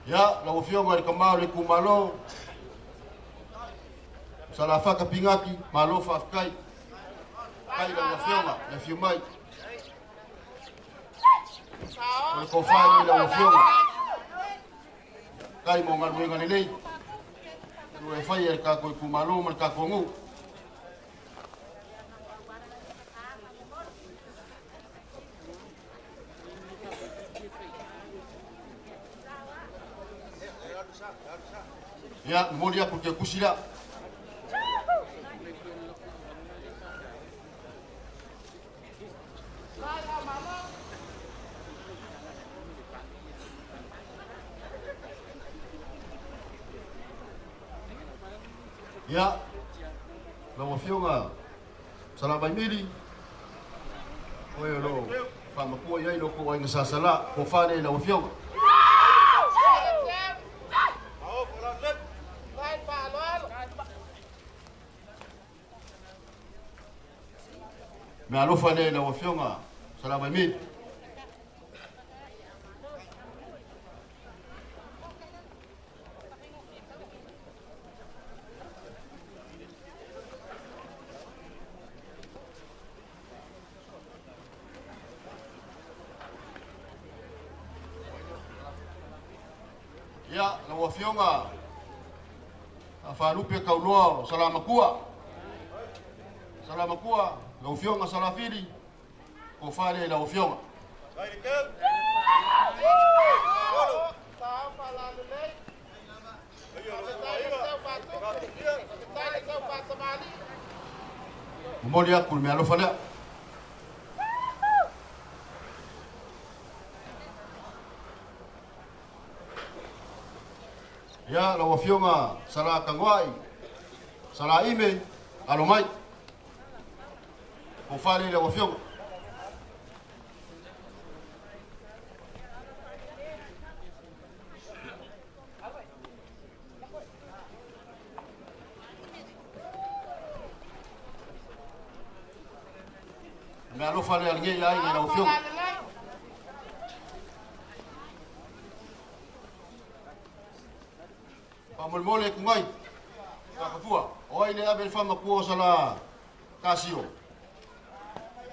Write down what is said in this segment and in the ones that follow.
Ia, lau Afioga i le Tama o le Itumalo, Salafata Pigati, malo faafetai. Faafetai i lau Afioga le afio mai. O le tofa i lau Afioga. Faafetai mo galuega lelei. Ua e faia i le tatou itumalo ma le tatou nuu. Ia, momoli atu te kusi lea. Ia, lau Afioga Salamaimili, oe o lo o faamatua i ai lo tou aiga Sa Salā, tofa lea i lau Afioga. Mea alofa lea i lau Afioga Salamaimili. Ia, lau Afioga a Faalupe Tauloa o Salamatua. Salamatua, lau Afioga Salafili, tofa lea i lau Afioga. Momoli atu le meaalofa lea. Ia, lau Afioga Sala Tagoai, Sala Ime, alo mai. Tofa lea i lau Afioga. Mea alofa lea lenei aiga i lau Afioga. Faamolemole Kugai, Kakafua, o ai le ave le famatua o Sala Kasio.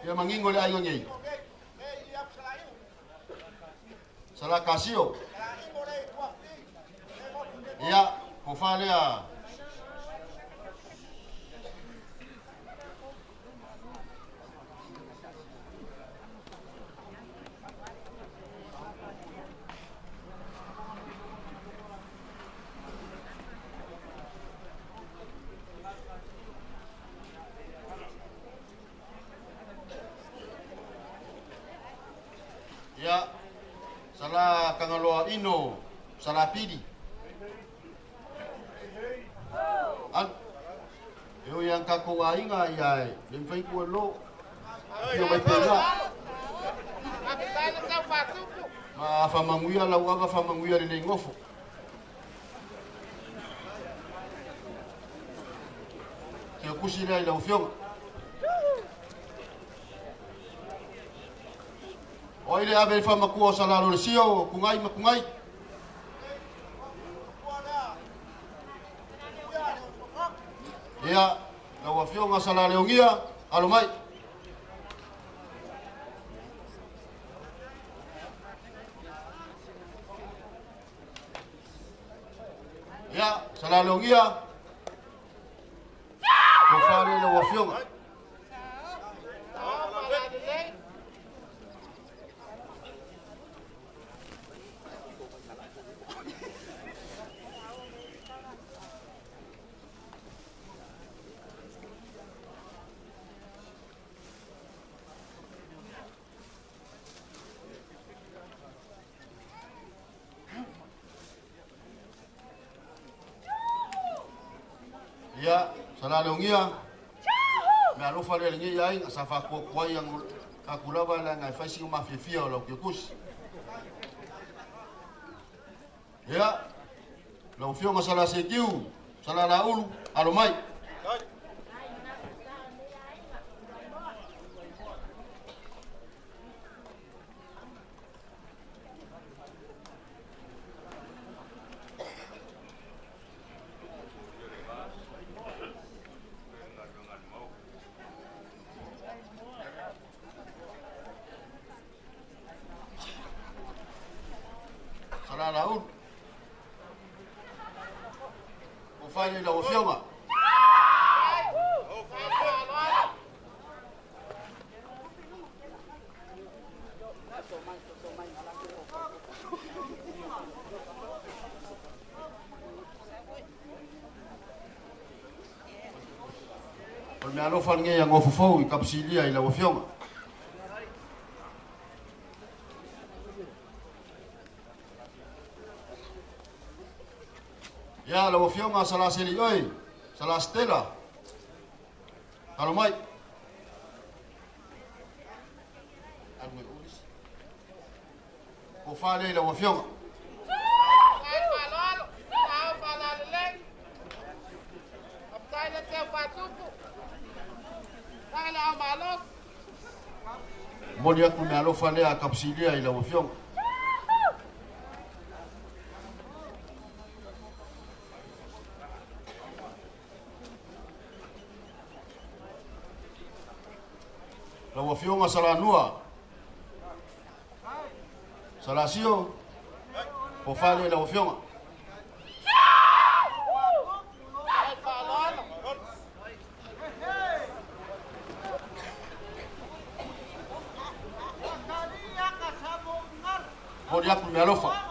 Ia manino le aiga nei. Sala Kasio. Ia, tofa lea. Ia, Sala Kangaloa Ino, Sala Pili. Alu. E oi ang tatou aiga ia e le mafai ku lo. Fia mai pena. Ma whamanguia lau ava whamanguia le nei ngofo. Kia kusi lea i lau afioga. O ai le ave i le famatua o Salalolesio, o Kugai ma Kugai. Ia, lau afioga Salaleogia, alo mai. Ia, Salaleogia, tofa lea i lau afioga. Ia, Salaleogia, mea alofa lea lenei aiga, sa faatuatuai atu lava leaga e fai sina mafiafia o lau tiakusi. Ia, lau Afioga Salasetiu, Salalaulu, alo mai. Salalaulu. Tofa lea i lau Afioga. O le meaalofa lenei a Gofofou i Kapasilia i lau Afioga. Ia, lau Afioga Salaseli oe, Salastela, alo mai. Alu mai olis. Tofa lea i lau Afioga. Momoli atu le meaalofa lea a Kapasilia i lau Afioga. Lau Afioga Salanua, Salasio, tofa lea i lau Afioga. Momoli atu le meaalofa.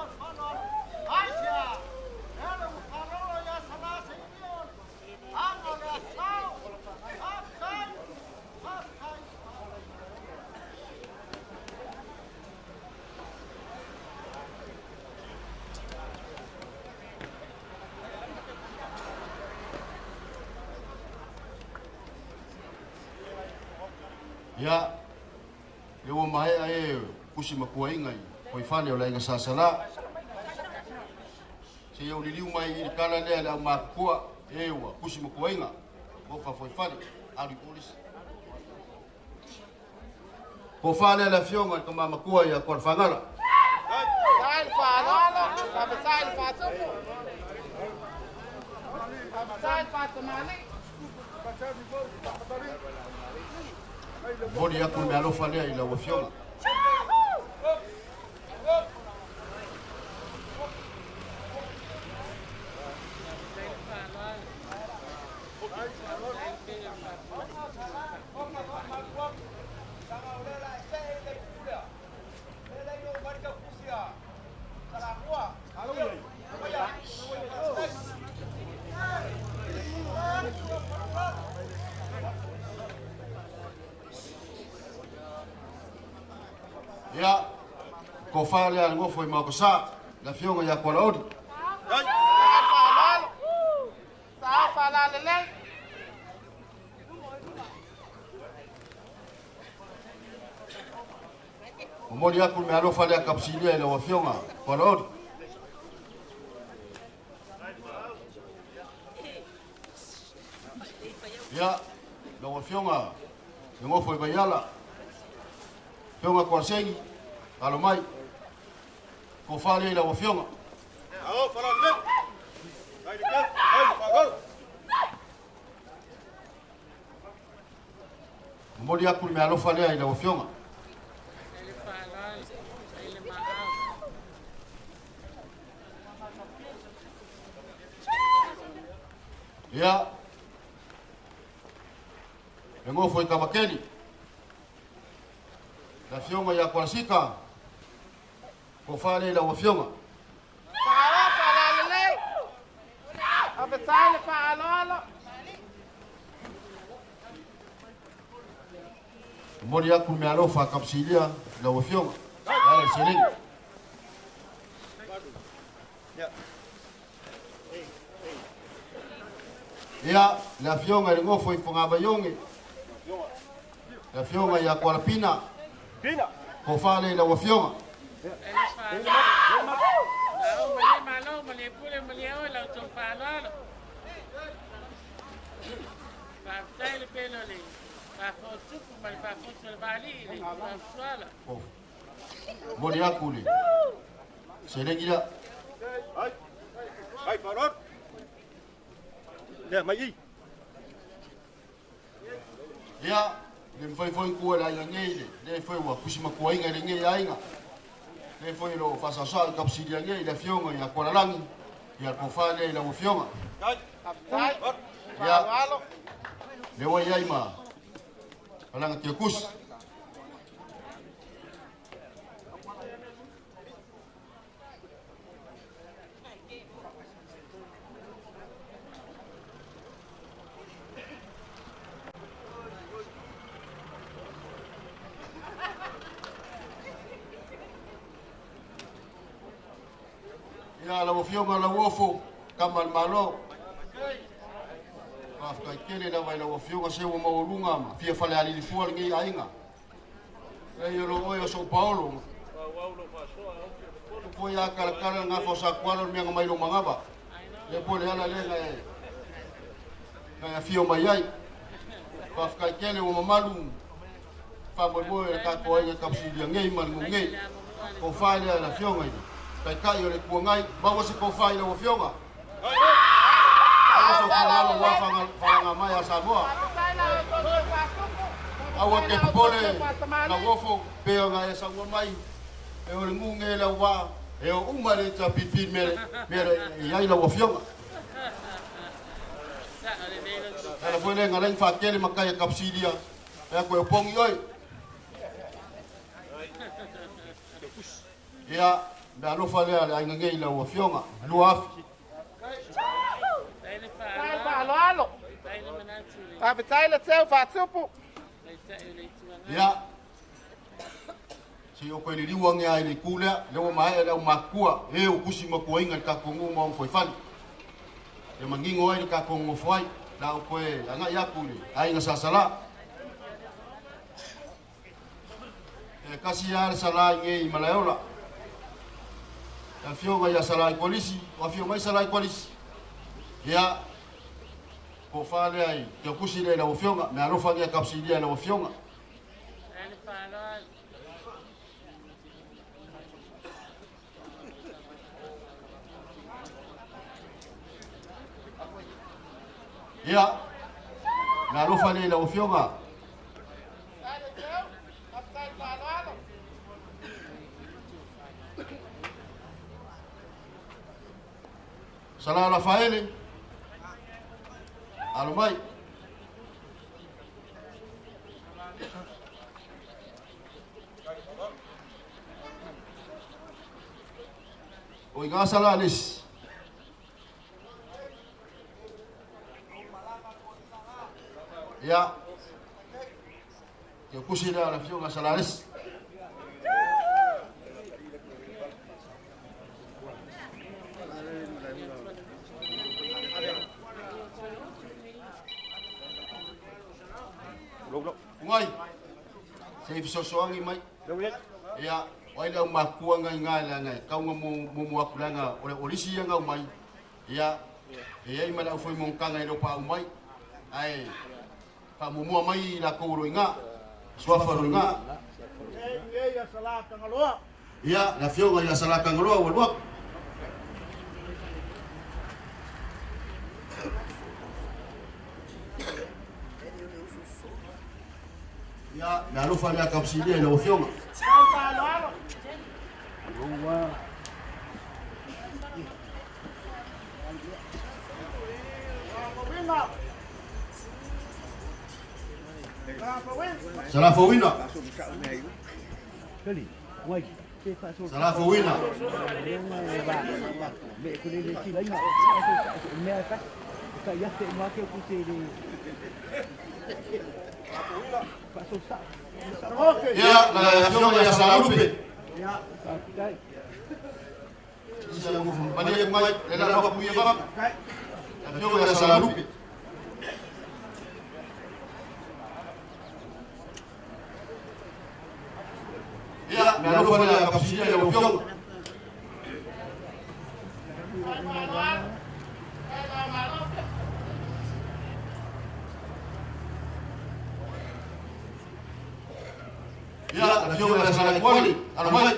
Ia, le ua maea e kusi makuaiga i Foifale o le aiga Sasala. Se i ou liliu mai i le tala lea le aumatutua e ua kusi makuaiga ofa Foifale, alu i polisi. Tofa lea le Afioga i le Tama Matua ia Tualefagala. Momoli atu le meaalofa lea i lau Afioga. Ia, tofa lea a le nofo i Maotosa, le Afioga ia Tualaoli. Momoli atu le meaalofa lea Kapasilia i lau Afioga Tualaoli. Ia, lau Afioga le nofo i Vaiala, Afioga Tuasegi, alo mai. Tofa lea i lau Afioga. Momoli atu le meaalofa lea i lau Afioga. Ia, le nofo i Tavakeli, le Afioga ia Kualasika, tofa lea i lau Afioga. Momoli atu le meaalofa a Kapasilia i lau Afioga. E ala i le seleni. Ia, le Afioga i le nofo i Fogavaioge, le Afioga ia Kualapina, tofa lea i lau Afioga. Momoli atu le seleni lea. Ia, le mafai foi ku e le aiga nei le le foi ua kusi makuaiga i lenei aiga. Le foi o lo o faasaosaʻi Kapusiliagia i le Afioga ia Kualalagi, ia le tofa lea i lau Afioga. Ia, lea ua i ai ma Alaga Tiakusi. Ia, lau Afioga Lauofo, tama a le Malo, faafetai tele lava i lau Afioga se ua maualuga ma fia falealili fua lenei aiga. Leai o lo oe o sou paolo. Tupu ai a talatala le gafa o Satuala o le mea na mai lou manava. Lea po le ala lea na e na e afio mai ai. Faafetai tele ua mamalu faamoemoe o le tatou aiga Tapsilia nei ma le nuu nei. Tofa lea le Afioga i le Taitai o le Itu Agai, maua se tofa i lau Afioga. Aua sou finagalo aua falaga mai a Samoa. Aua te popole Lauofo pei ona e saunoa mai e o le nuu nei lau vaa e o uma le HRPP i le mea e i ai lau Afioga. O le ala foi lea na ala ai ona faatele matai a Tapsilia e atu e opogi oe. Ia, le alofa lea a le aiga nei i lau Afioga. 2000. Faafetai faaaloalo. Faafetai le teu faatupu. Ia, se i ou toe liliu ane lava i le itu lea, lea ua maea le aumatutua, e ua tusi matuaina i le tatou nuu ma ona fuaifale. Ia manino ai le tatou nonofo ai, o le a ou toe agai atu i le aiga Sasala. E tasi lava le Salai nei i Malaeola. Le afioga ia Salai Kolisi, o afio mai Salai Kolisi. Ia, tofa lea i Teukusi lea i lau afioga, me alofa lea Kapsilia i lau afioga. Ia, me alofa lea i lau afioga. Sala Lafaele, alo mai. O i gasa la le isi. Ia, ke kusi lea a le afioga Salalesi. Ungai, se i fesoasoani mai. Ia, o ai le aumakua ngai ngai leaga e tau na muamua atu leaga o le olisi ia na aumai. Ia, e i ai ma le aufai monotaga e le o paau mai, ae faamuamua mai i latou o lo o i ina, suafa o lo o i ina. Ia, le afioga ia Salā Tagaloa ua alu atu. Ia, le alofa lea Kapsilia i lau afioga. Salafouina. Salafouina. Ia, le afioga ia Salalupe. Malie mai, le la lava puia vave. Afioga ia Salalupe. Ia, me alofa lea Kapsilia i lau afioga. Ia, le afioga ia Salaikuali, alo mai.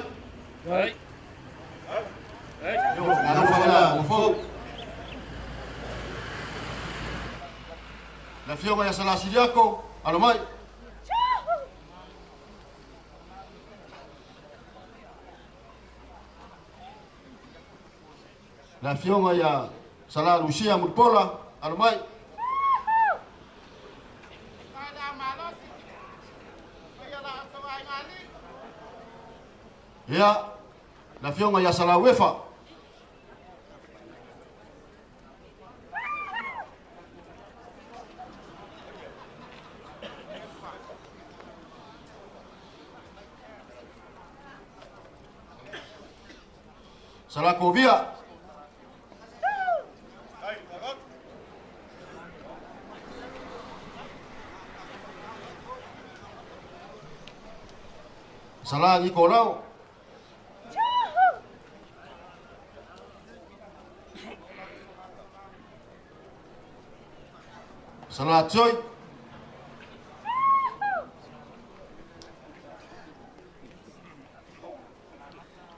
Me alofa lea ua fou. Le afioga ia Salasiliako, alo mai. Le afioga ia Sala Lucia Mulipola, alo mai. Ia, le afioga ia Salauefa. Salakovia. Sala Nicolau. Sala Choi.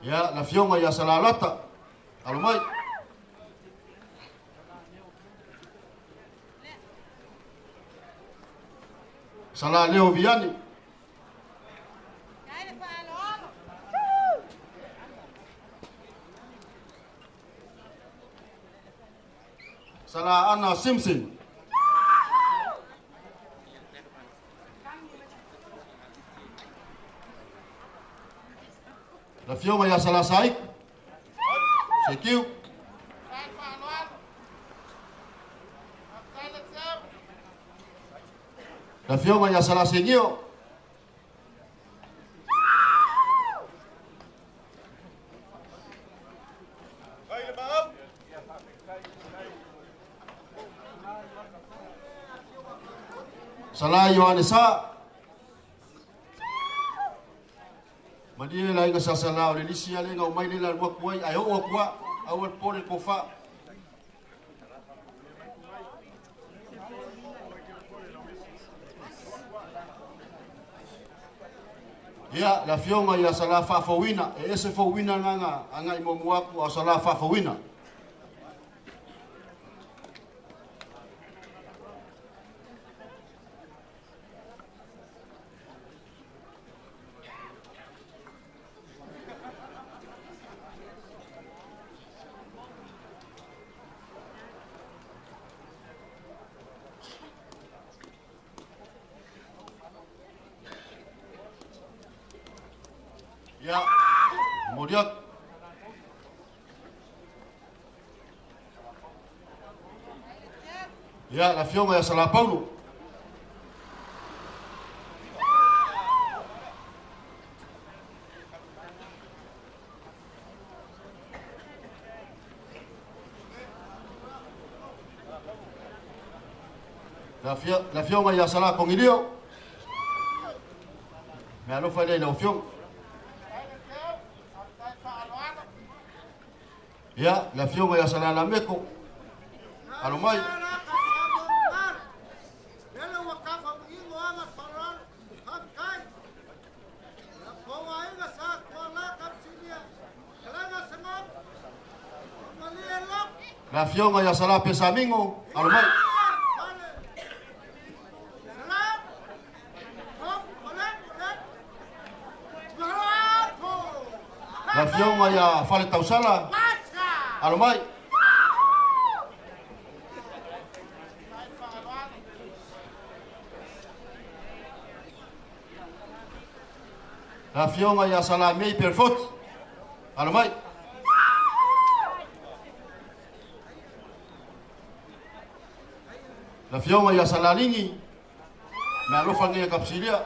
Ia, le afioga ia Salalata, alo mai. Sala Leo Viani. Sala Anna Simpson. Le afioga ia Sala Saik. Sekiu. Le afioga ia Sala Senio. Sala Ioanesa. Malie la inga sasala o le lisi ale nga o mai le la lua kuai ai o akua au el pole kofa. Ia, le afioga ia Sala Faafouina, e ese fouina nganga anga i momuaku a Sala Faafouina. Ia, moliak. Ia, le afioga ia Sala Paulo. Le afioga ia Sala Kongilio. Me alofa le lau afioga. Ia, le afioga ia Sala Lameko. Alo mai. Le afioga ia Sala Pesamingo. Alo mai. Le afioga ia Fale Tausala. Alo mai. Le afioga ia Sala Mei Perfot. Alo mai. Le afioga ia Sala Lingi. Me alofa ngia kapsilia.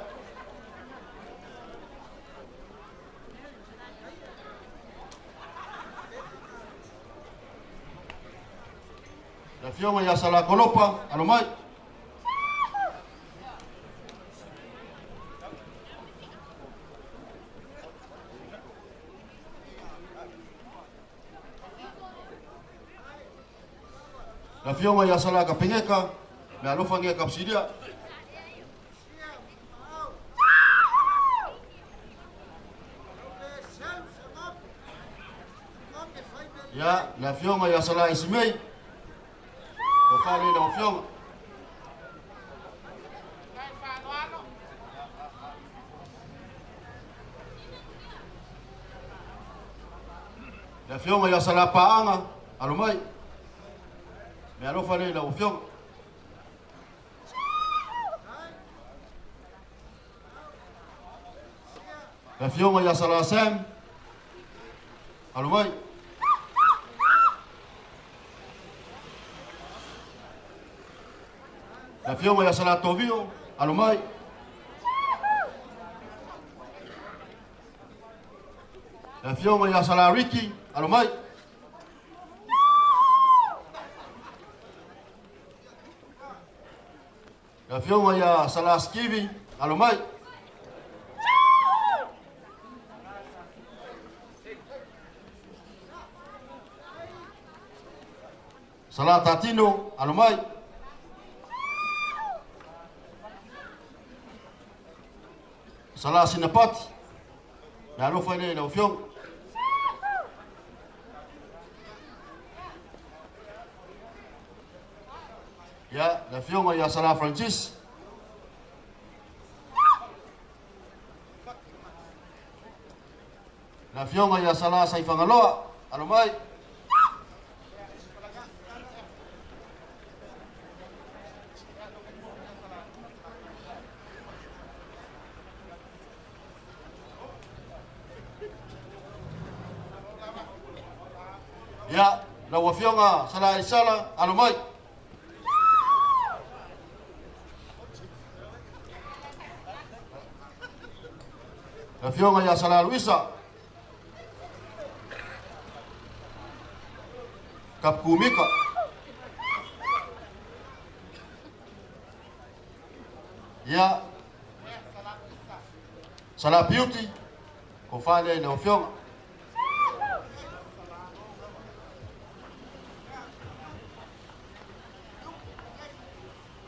Le afioga ia Sala Kolopa. Alo mai. Le afioga ia Sala Kapengeka. Me alofa ngia kapsilia. Ia, le afioga ia Sala Isimei. O fale lau afioga. Le afioga ia Sala Paanga. Alo mai. Me alofa lea i lau Afioga. Le Afioga ia Sala Sam. Alo mai. Le Afioga ia Sala Tovio. Alo mai. Le Afioga ia Sala Ricky. Alo mai. Le Afioga ia Sala Skivi. Alo mai. Sala Tatino. Alo mai. Sala Sinapati. Me alofa lea i lau Afioga. Ia, le Afioga ia Sala Francis. Le Afioga ia Sala Saifagaloa. Alo mai. Ia, lau Afioga Sala Aisala, alo mai. Le Afioga ia Sala Luisa. Kapukumika. Ia, Sala Beauty, ko whālea i lau Afioga.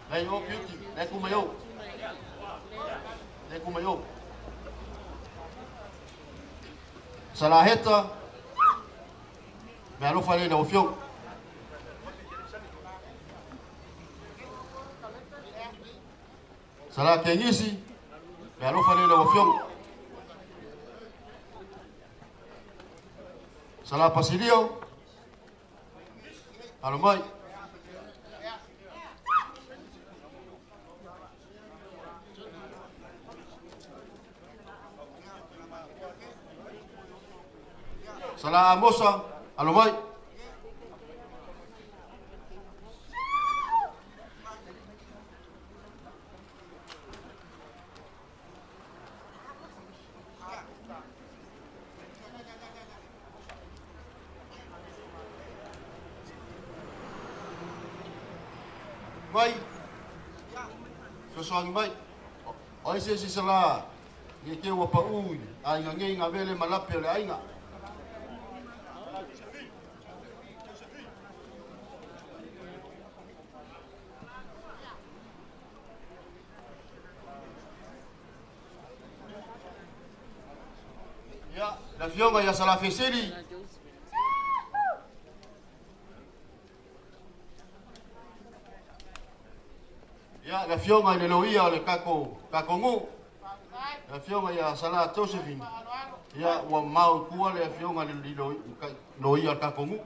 Nei o Beauty, nei ku mai o. Nei ku mai o. Sala Heta, me alofa lea i lau Afioga. Sala Kengisi, me alofa lea i lau Afioga. Sala Pasilio, alo mai. Sala Amosa, alo mai. Mai. Fesoasoani mai. O ai se isi sala i te ua pau i aiga nei ngā vele ma lape o le aiga. Ia, le Afioga ia Salafeseli. Ia, le Afioga i le Loia o le kako, Kakongu. Le Afioga ia Sala Josephine. Ia, ua mau i tua le Afioga i le Loia o le Kakongu.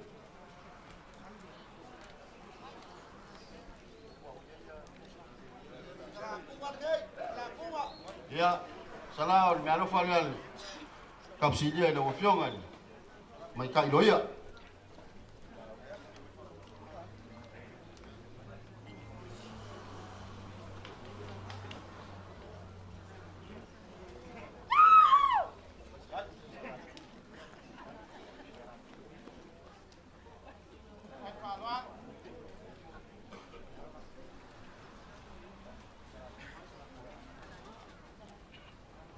Ia, Sala o le meaalofa lea le kausilia i lau Afioga i le Maitai Loia.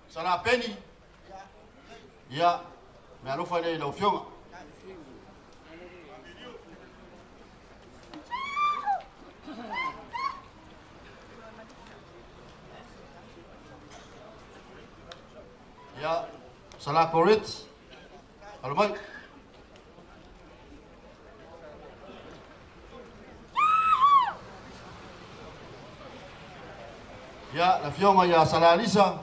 Sala Peni. Ia, meaalofa lea i lau Afioga. Ia, Sala Korit. Alo mai. Ia, le Afioga ia Sala Alisa.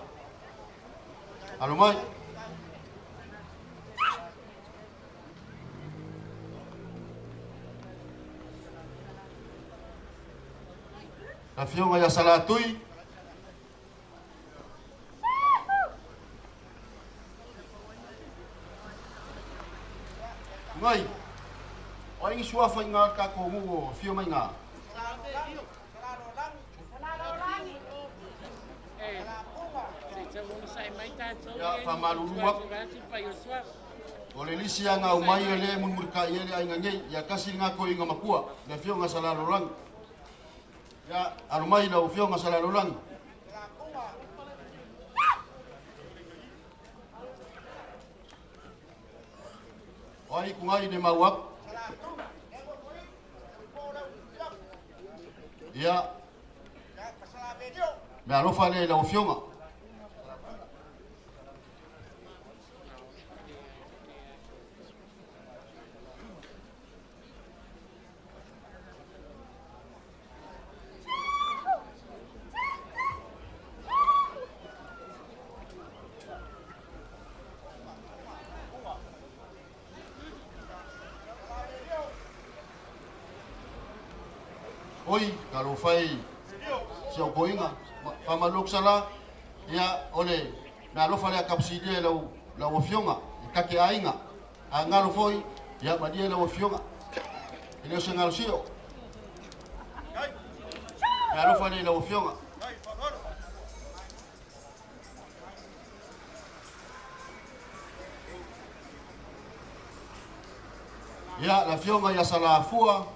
Alo mai. Le afioga ia Salatui. Ngai. O ai ni suafa i ngā tatou nuu o afio mai ngā. Ia, faamalulu atu. O le lisi lava na aumai o lea e mulimulitai ai le aiga nei, ia tasi lena toeaina matua, le afioga ia Salalolagi. Ia, alo mai lau afioga Salalolagi. O ai ku ngai le mau atu. Ia, mea alofa lea i lau afioga. Oi, talofa e si au toeaina, faamalo atu Sala, ia o le mea alofa lea tapusilia i lau, lau afioga, i tate aiga, a galo foi, ia malie lau afioga, e le o se galo sio. Mea alofa lea i lau afioga. Ia, le afioga ia Salafua,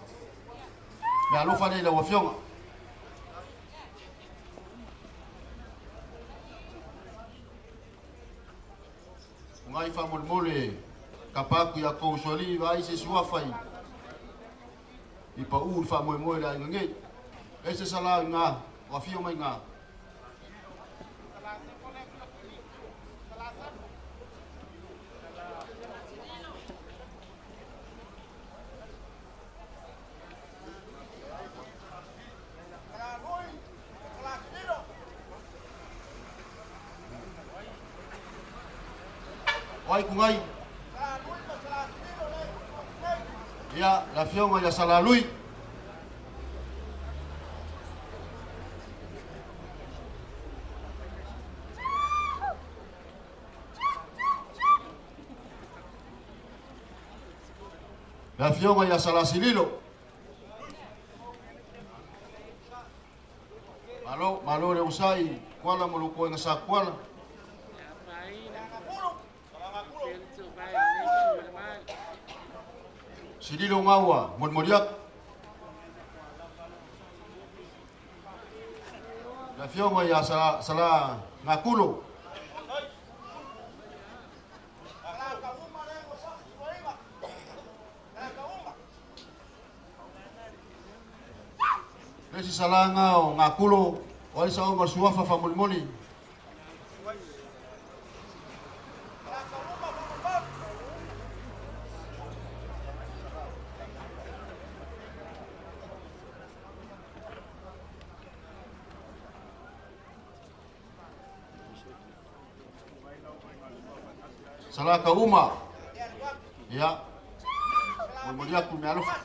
mea alofa lea i lau afioga. Ngai faamolemole tapa atu ia tou usoalii vaai se suafa i i pau le faamoemoe le aiga nei. E se sala i ngā, o afio mai ngā. O ai ku ngai? Ia, le afioga ia Salalui. Le afioga ia Salasililo. Malo, malo le usai, Kuala mo lou sa Kuala. Sililo ngaua, molimoli atu. Le afioga ia Sala, Sala Ngakulo. Le isi salaga o Gakulo, o ai saoga o le suafa faamolimoli. Salaka uma. Ia. Molimoli atu mea alofa.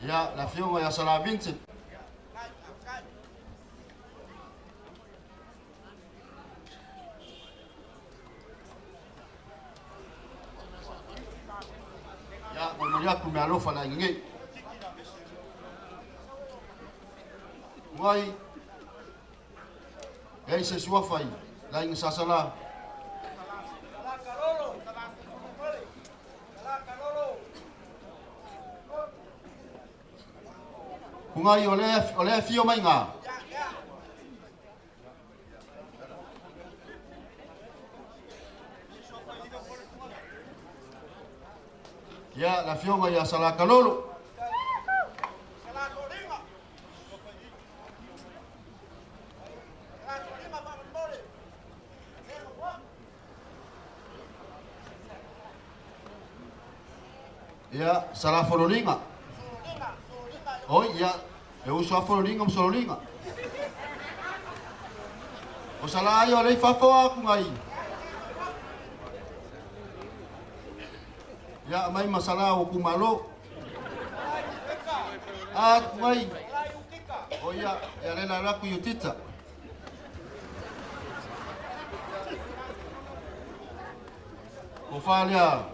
Ia, le afioga ia Sala Vincent. Ia, molimoli atu mea alofa le aiga nei. Uai, e ai se suafa i le aiga Sasala. Kungai o le, o le afio mai ngā. Ia, le afioga ia Salakalolo. Ia, Salafololiga. Oi, ia, e uso a Fololiga ma Sololiga. O Sala ai o lei fafo a kungai. Ia mai masala o kumalo. A mai. O ia, ia le la ku yutita. O whalea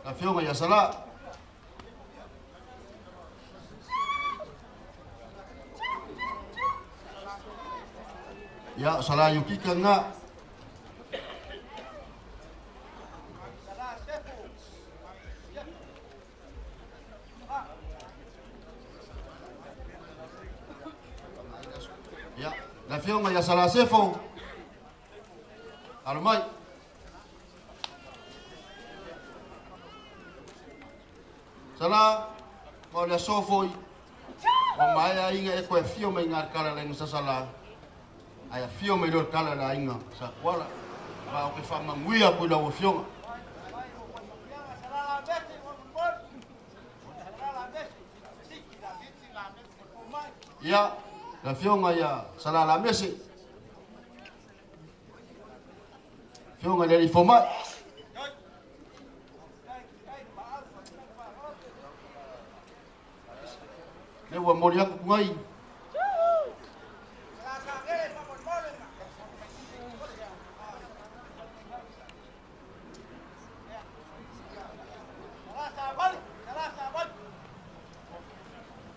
la fionga ia sala. Ia sala yukika nga. Ia, la fionga ia sala sefo. Alo mai. Sala, ma o le aso foi, ua maea aiga e koe afio mai ngā kala le sa sala. Ai afio mai lo kala la aiga sa kuala. Ma o ke whamanguia kui lau afioga. Ia, la fionga ia sala la mese. Fionga le fomai. Le ua mori aku kungai.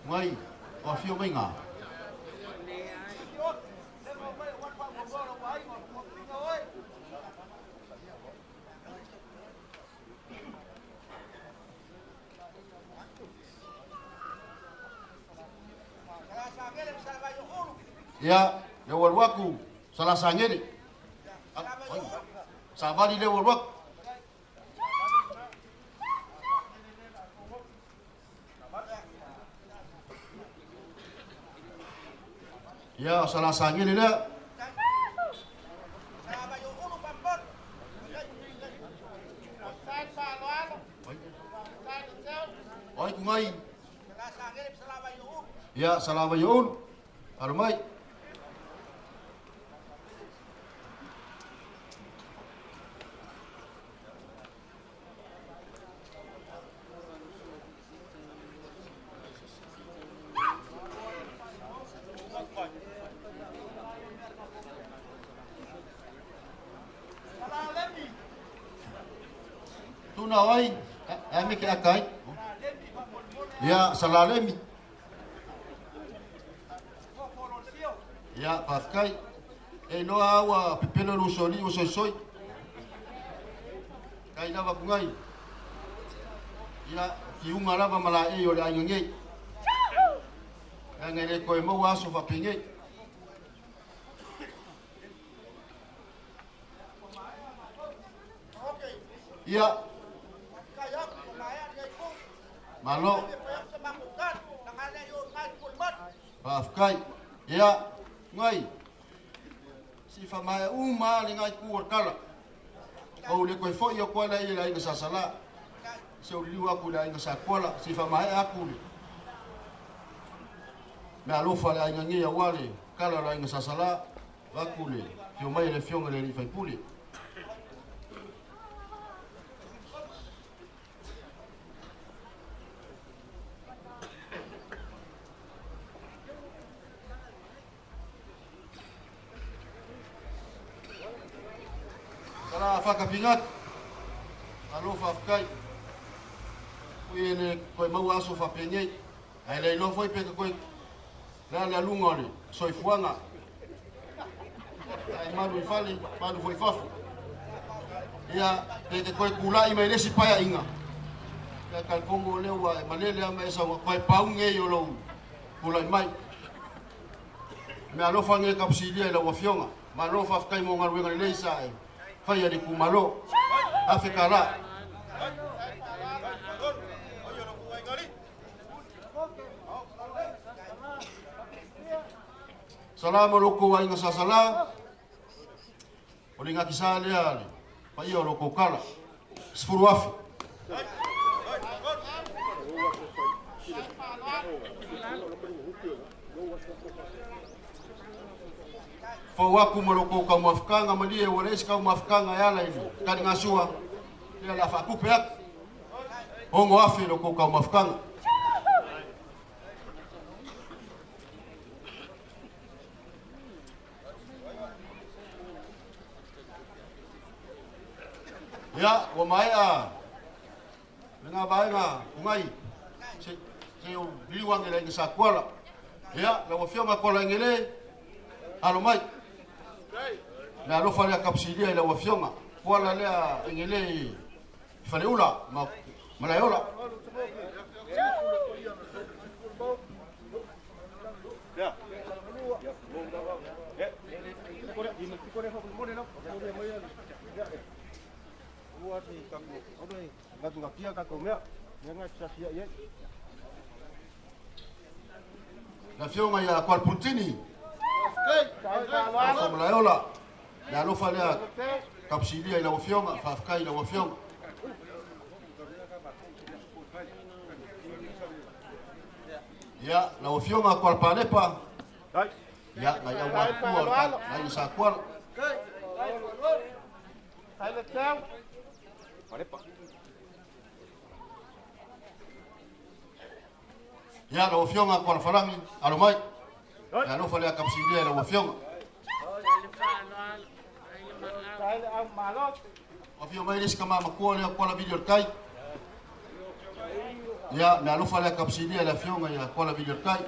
Ngai, o afio mai ngā. Ia, le waluaku, sala sangere. Savali le waluaku. Ia, sala sangere le. Oi kungai. Ia, salava youlu. Alo mai. Tuna oi, e me ke akai. Ia, salalemi. Ia, whawhikai. E noa aua pepelo no soli o soi soi. Kai lava kungai. Ia, fiunga lava mala e o le ainga ngei. Ia ngai le koe mau aso whapengei. Ia, malo. Whawhikai. Ia, ngai. Si whamae uma le ngai ku kala. O le koe foi o koala i la inga sasala. Se o liu aku la inga sa koala. Si whamae aku le. Me alofa le ainga ngia wale. Kala la inga sasala. Vaku le. Fio mai le fionga le li whaipule. Sala whakapingat. Alofa whakai. Kui ele koe mau aso whapengei. Ai le ilo foi peka koe. Lea le alunga o le soifuaga. Ai malu i fale, malu foi fafo. Ia, pe te koe kulai mai le si paia inga. Ia kalkongo le ua e malele ama e saua koe paunge i o lou kulai mai. Me alofa nge kapsilia i lau afioga. Ma alofa whakai mo ngaruenga le leisa e. Whai a le kumalo. Afe ka la. Salama loko wa inga sasala. O le ngaki sa lea le. Paia o loko kala. Sefuru afi. Fau aku ma loko ka muafukanga malie ua leisi kau muafukanga e ala i le taligasua lea le a faakupe aku. 6,000 lo kou taumafataga. Ia, ua maea lena vaega ugai se se o liu age le aiga Sakuala. Ia, lau Afioga Kuala Egele, alo mai. Le alofa lea kapsilia i lau Afioga. Kuala lea Egele i Faleula ma Malaeola. Le Afioga ia Kuala Pulutini, Ofa Malaeola, le alofa lea kapsilia i lau Afioga, faafetai i lau Afioga. Ia, lau Afioga Kuala Palepa, ia, nai au matutua o le aiga Sakuala. Ia, lau Afioga Kuala Falagi, alo mai. Le alofa lea kapsilia i lau Afioga. Afio mai le isi tama matua lea Kuala Vili o le Tai. Ia, me alofa lea kapsilia i le Afioga ia Kuala Vili o le Tai.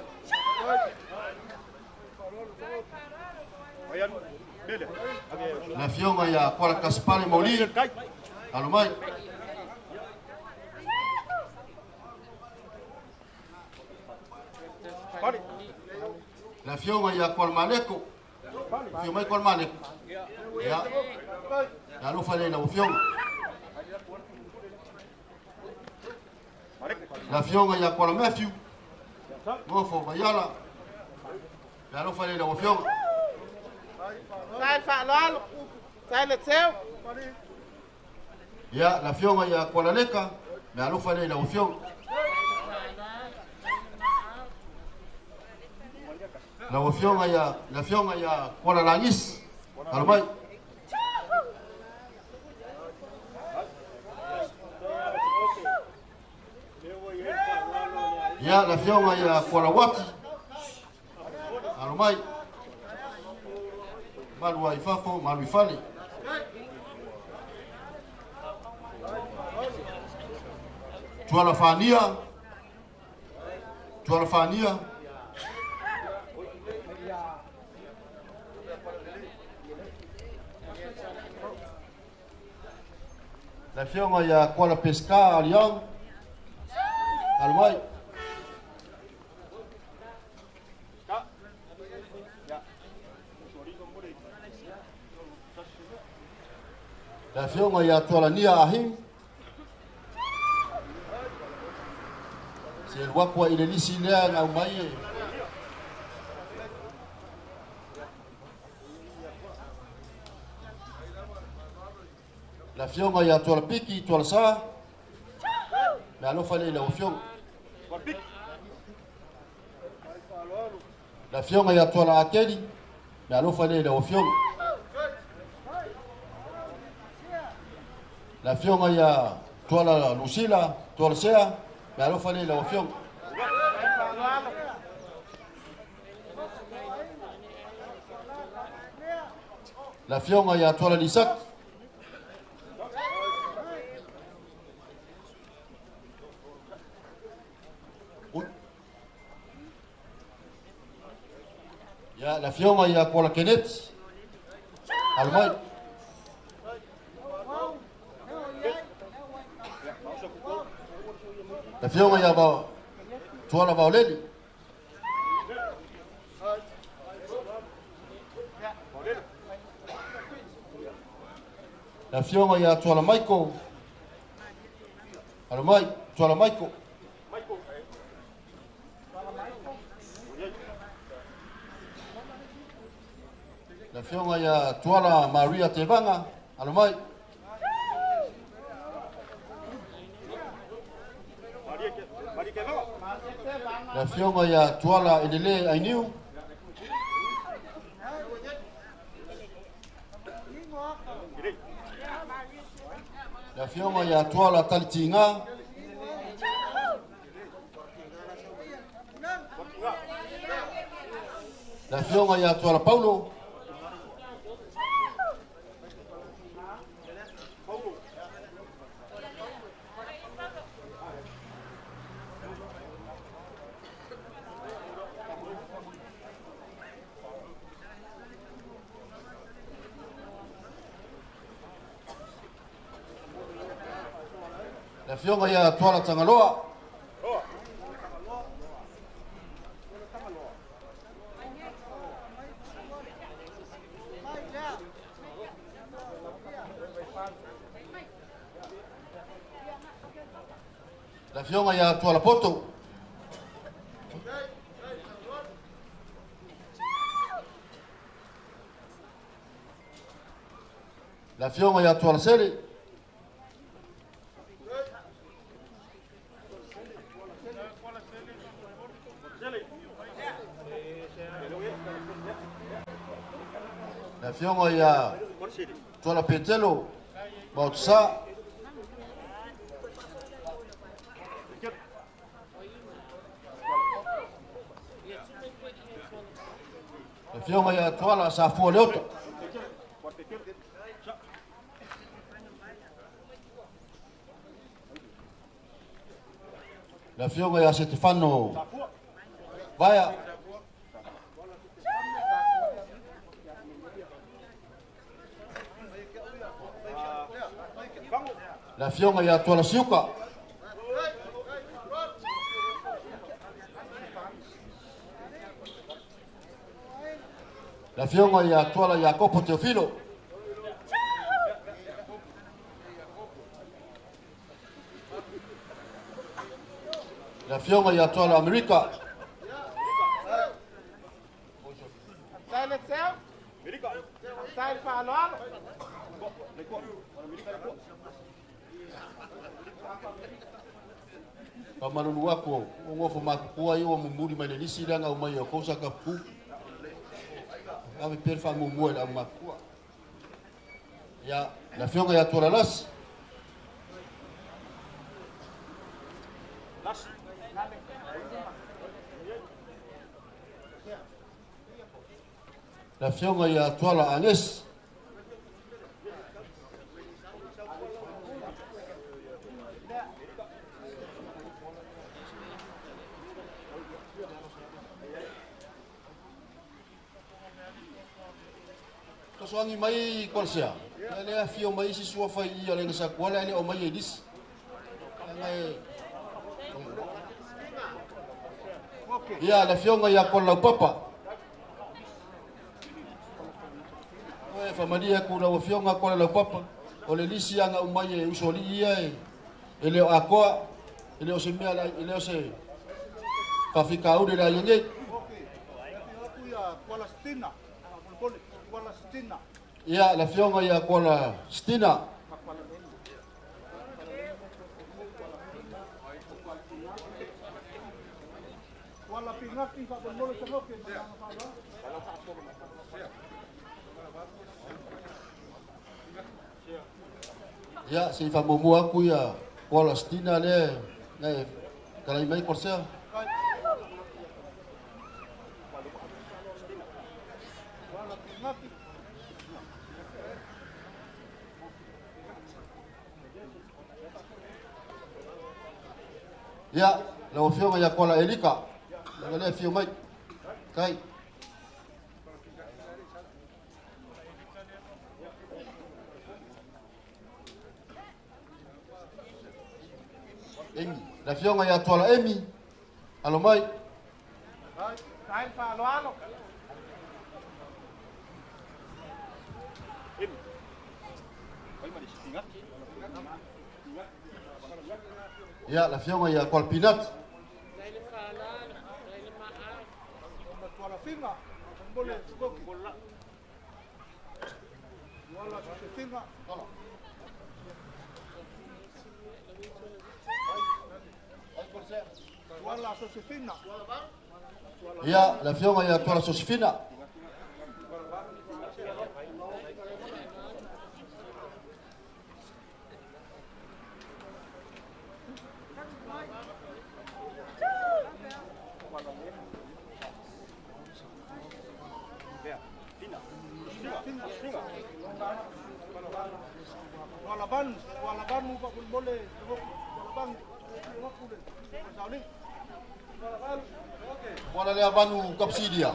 Le Afioga ia Kuala Kasipale Mauli, alo mai. Le Afioga ia Kuala Maleko, afio mai Kuala Maleko. Ia, le alofa lea i lau Afioga. Le Afioga ia Kuala Matthew, Nofo Vaiala, le alofa lea i lau Afioga. Sai le faaaloalo. Sai le teu. Ia, le Afioga ia Kuala Leka, le alofa lea i lau Afioga. Lau Afioga ia, le Afioga ia Kuala Lagis, alo mai. Ia, le Afioga ia Kuala Wati, alo mai. Malu ai fafo, malu i fale. Tuala Fania, Tuala Fania. Le Afioga ia Kuala Pesca Aliang, alo mai. Le Afioga ia Tualania Ahim, se alu atu ai i le lisi lea na aumai e le Afioga ia Tualapiki Tualasa, le alofa lea i lau Afioga. Le Afioga ia Tuala Akeli, le alofa lea i lau Afioga. Le Afioga ia Tuala Lusila, Tuala Sea, le alofa lea i lau Afioga. Le Afioga ia Tuala Lisaki. Ui. Ia, le Afioga ia Kuala Keneti. Alo mai. Le Afioga ia Tuala Vaoleli. Le Afioga ia Tuala Maiko. Alo mai, Tuala Maiko. Le Afioga ia Tuala Maria Tevaga, alo mai. Le Afioga ia Tuala Elele Ainiu. Le Afioga ia Tuala Talitiga. Le afioga ia Tuala Paulo. Le afioga ia Tuala Tagaloa. Le afioga ia Tuala Poto. Le afioga ia Tuala Sele. Le afioga ia Tuala Petelo Maotusa. Le afioga ia Tuala Safua Leota. Le afioga ia Setefano Vaea. Le afioga ia Tuala Siuka. Le afioga ia Tuala Iakopo Teofilo. Le afioga ia Tuala Amerika. Sai le seu. Sai le faaaloalo. Famalulu aku o gofo matutua ia ua mumuli mai le lisi lea na aumai e outou sa tapuku. Ave pea le faamuamua i le aumatutua. Ia, le afioga ia Tuala Lasi. Le afioga ia Tuala Agesi. Fesoasoani mai Kolasea, ia lea afio mai isi suafa i i a le Gasakuala e le o mai e lisi. Leaga e Ia, le afioga ia Kola Laupapa. E faamalie atu i lau afioga Kola Laupapa, o le lisi a na aumai e usoalii ia e le o atoa, e le o se mea, e le o se faafitauli i le aiga nei. Ia, le afioga ia Kola Stina. Ia, se i faamuamua atu ia Kola Stina lea na e talai mai Kolasea. Ia, lau Afioga ia Kola Elika, leaga lea e afio mai. Kai. Emi. Le Afioga ia Tuala Emi, alo mai. Sai le faaaloalo. Ia, le Afioga ia Kola Pinat. Ia, le Afioga ia Tuala Sosifina. Wala le avanu kapsidia.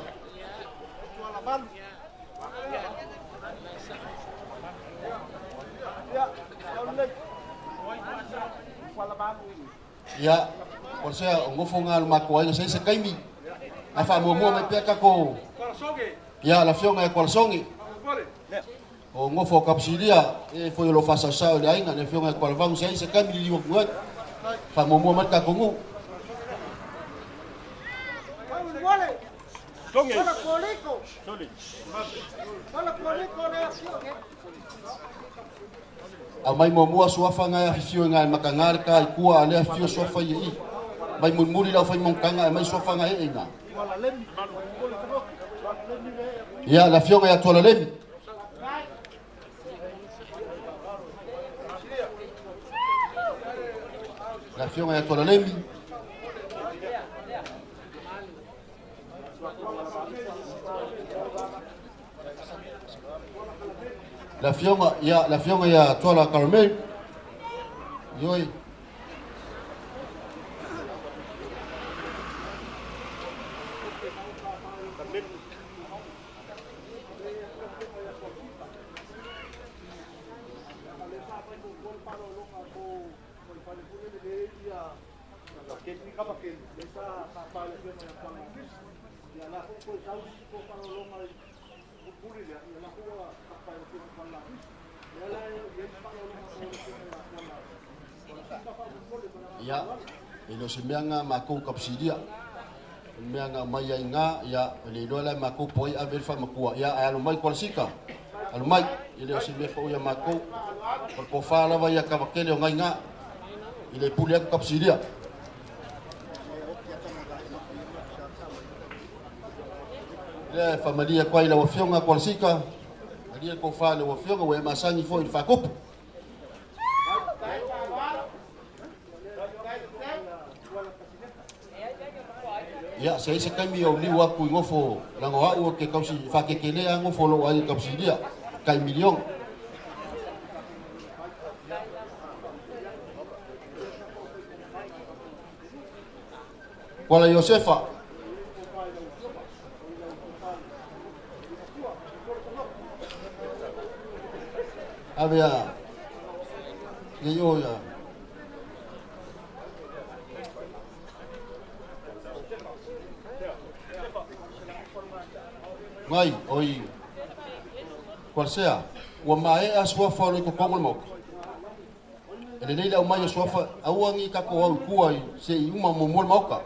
Ia, o sea, o ngofo ngā le mako ai, se se kaimi. A wha mua mua mai pia kako. Ia, la fionga e kualasongi. O ngofo kapsidia, e foi lo fasa sa o le ainga, le fionga e kualavangu, se se kaimi li liwa kuai. Wha mua mua mai kako ngu. A mai mua suafa ngai afifio ngai makangare ka i kua ale afifio suafa i i. Mai mulimuli lau fai monkanga e mai suafa ngai e inga. Ia, la fionga ia tuala lemi. La fionga ia tuala lemi. La fionga ia tuala Carmel. Yoi. Ia, e lo se mea ngā mākou kapsidia. Mea ngā mai ai ngā, ia, le iloa la mākou poi ave le whamakua. Ia, ai alo mai kualasika. Alo mai, e le o se mea pau ia mākou. O le pofā lava ia kawakele o ngai ngā. I le pule aku kapsidia. Lea e whamalia kwa i la wafionga kualasika. Alia pofā le wafionga, ua e masangi fo i le whakupu. Ia, se ise kaimi o liu aku i ngofo lango au o ke kausi whakekelea ngofo lo ai kausilia, kai milion. Kuala Josefa. Avea, ye yo ya. Ngai, oi, kuala sea, ua mae a suafa o le kokongo le maoka. E le leila au mai o suafa, auangi kako au kua i se i uma mo le maoka.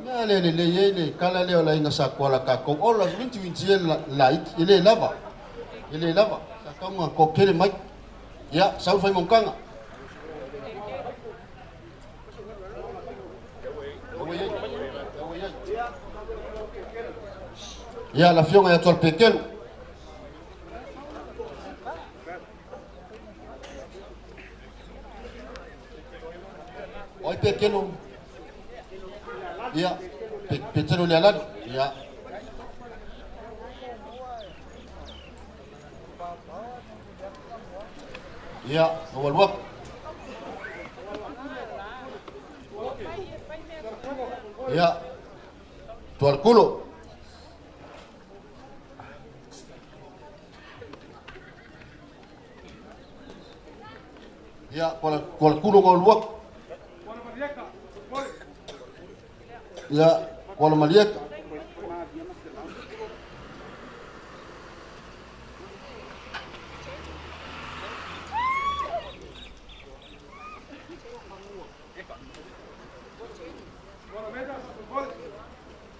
Mea le le le ye le kala le o la inga sa kuala kako. Ola, winti winti e la e le lava. E le lava. Sa kaunga ko kere mai. Ia, sau fai monkanga. Ia, la fionga ia tual pekelu. Oi pekelu. Ia, petelo le alani. Ia. Ia, awaluak. Ia, tualkulo. Ia, kualkulo ngaluak. Ia, kuala malieka.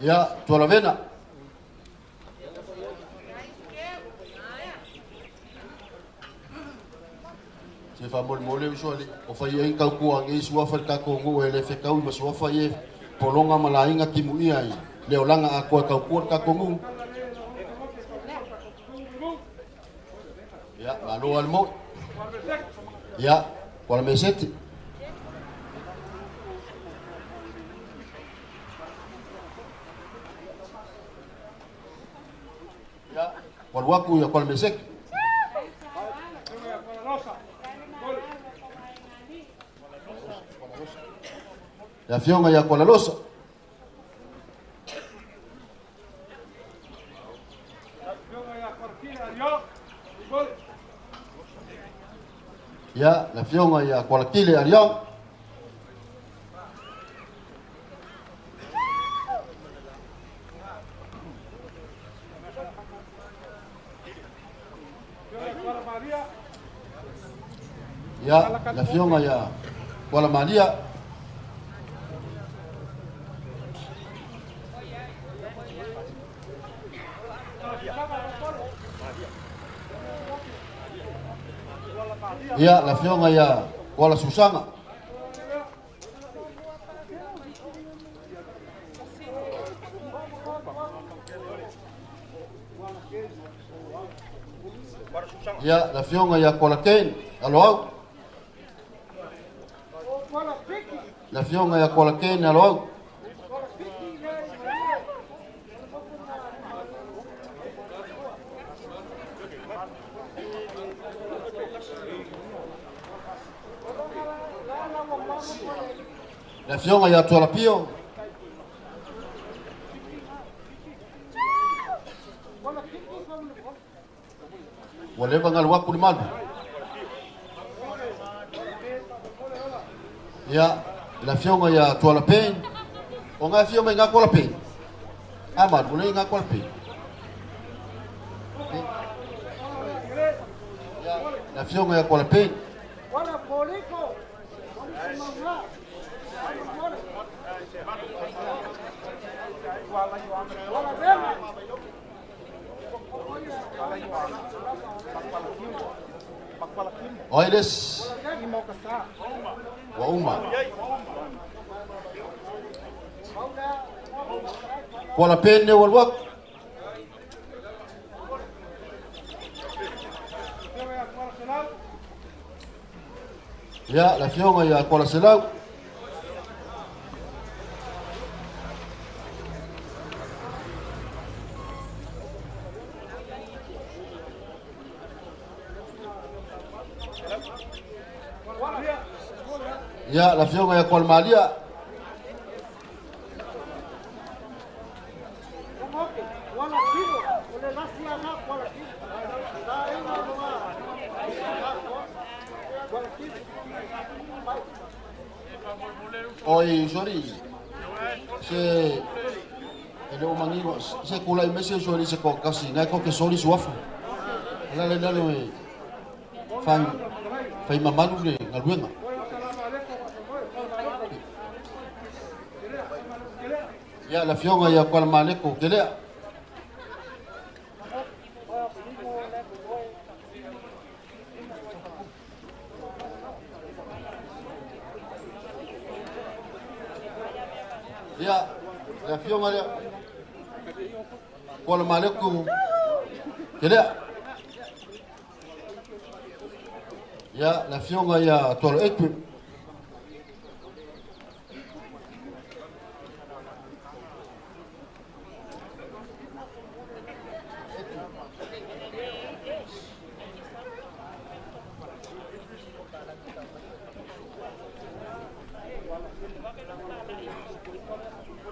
Ia, tuala vena. Se whamole usuali, o whai e kau kua ngi sua whai kako ngu e le whekau ma sua whai e polonga malainga timu ia i leo langa a kua kau kua kako ngu. Ia, malo al mo. Ia, kuala meseti. Waluaku ia Kuala Meseki. Le afioga ia Kualalosa. Ia, le afioga ia Kualatile Aliao. Ia, le afioga ia Kualamalia. Ia, le afioga ia Kuala Susaga. Ia, le afioga ia Kuala Kane, Aloau. Le afioga ia Kuala Kane, Aloau. Le afioga ia Tualapio. Ua leva galu aku le malu. Ia, le afioga ia Tualape. O ngā afio mai ngā Kualape. A malu, le ngā Kualape. Ia, le afioga ia Kualape. O ai les ua uma. Kuala Pene ua alu atu. Ia, le afioga ia Kuala Selau. Ia, le afioga ia Kuala Malia. Oi, sorry. Se e le o mangigo se kula i mese sorry se ko kasi ngai ko ke sorry suafu. La le la le fai fai mamalu le galuega. Ia le afioga ia Kuala Maleko kelea. Ia, le afioga lea Kuala Maleko kelea. Ia, le afioga ia Tualo Etu.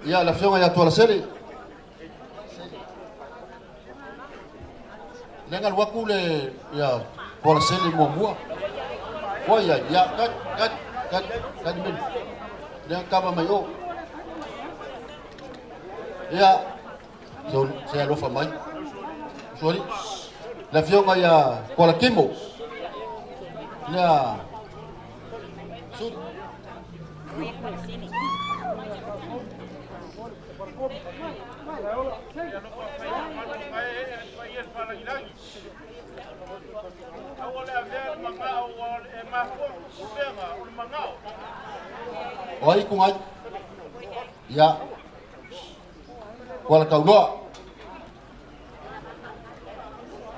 Ia, le afioga ia Tuala Sele. Le galu aku le ia Tuala Sele muamua. Ua ia, ia, kat, kat, kat, kat men. Le kava mai o. Ia, so, se alofa mai. Sorry. Le afioga ia Kuala Kimo. Lea, sorry. O ai ku ngai. Ia. Kuala Kauloa.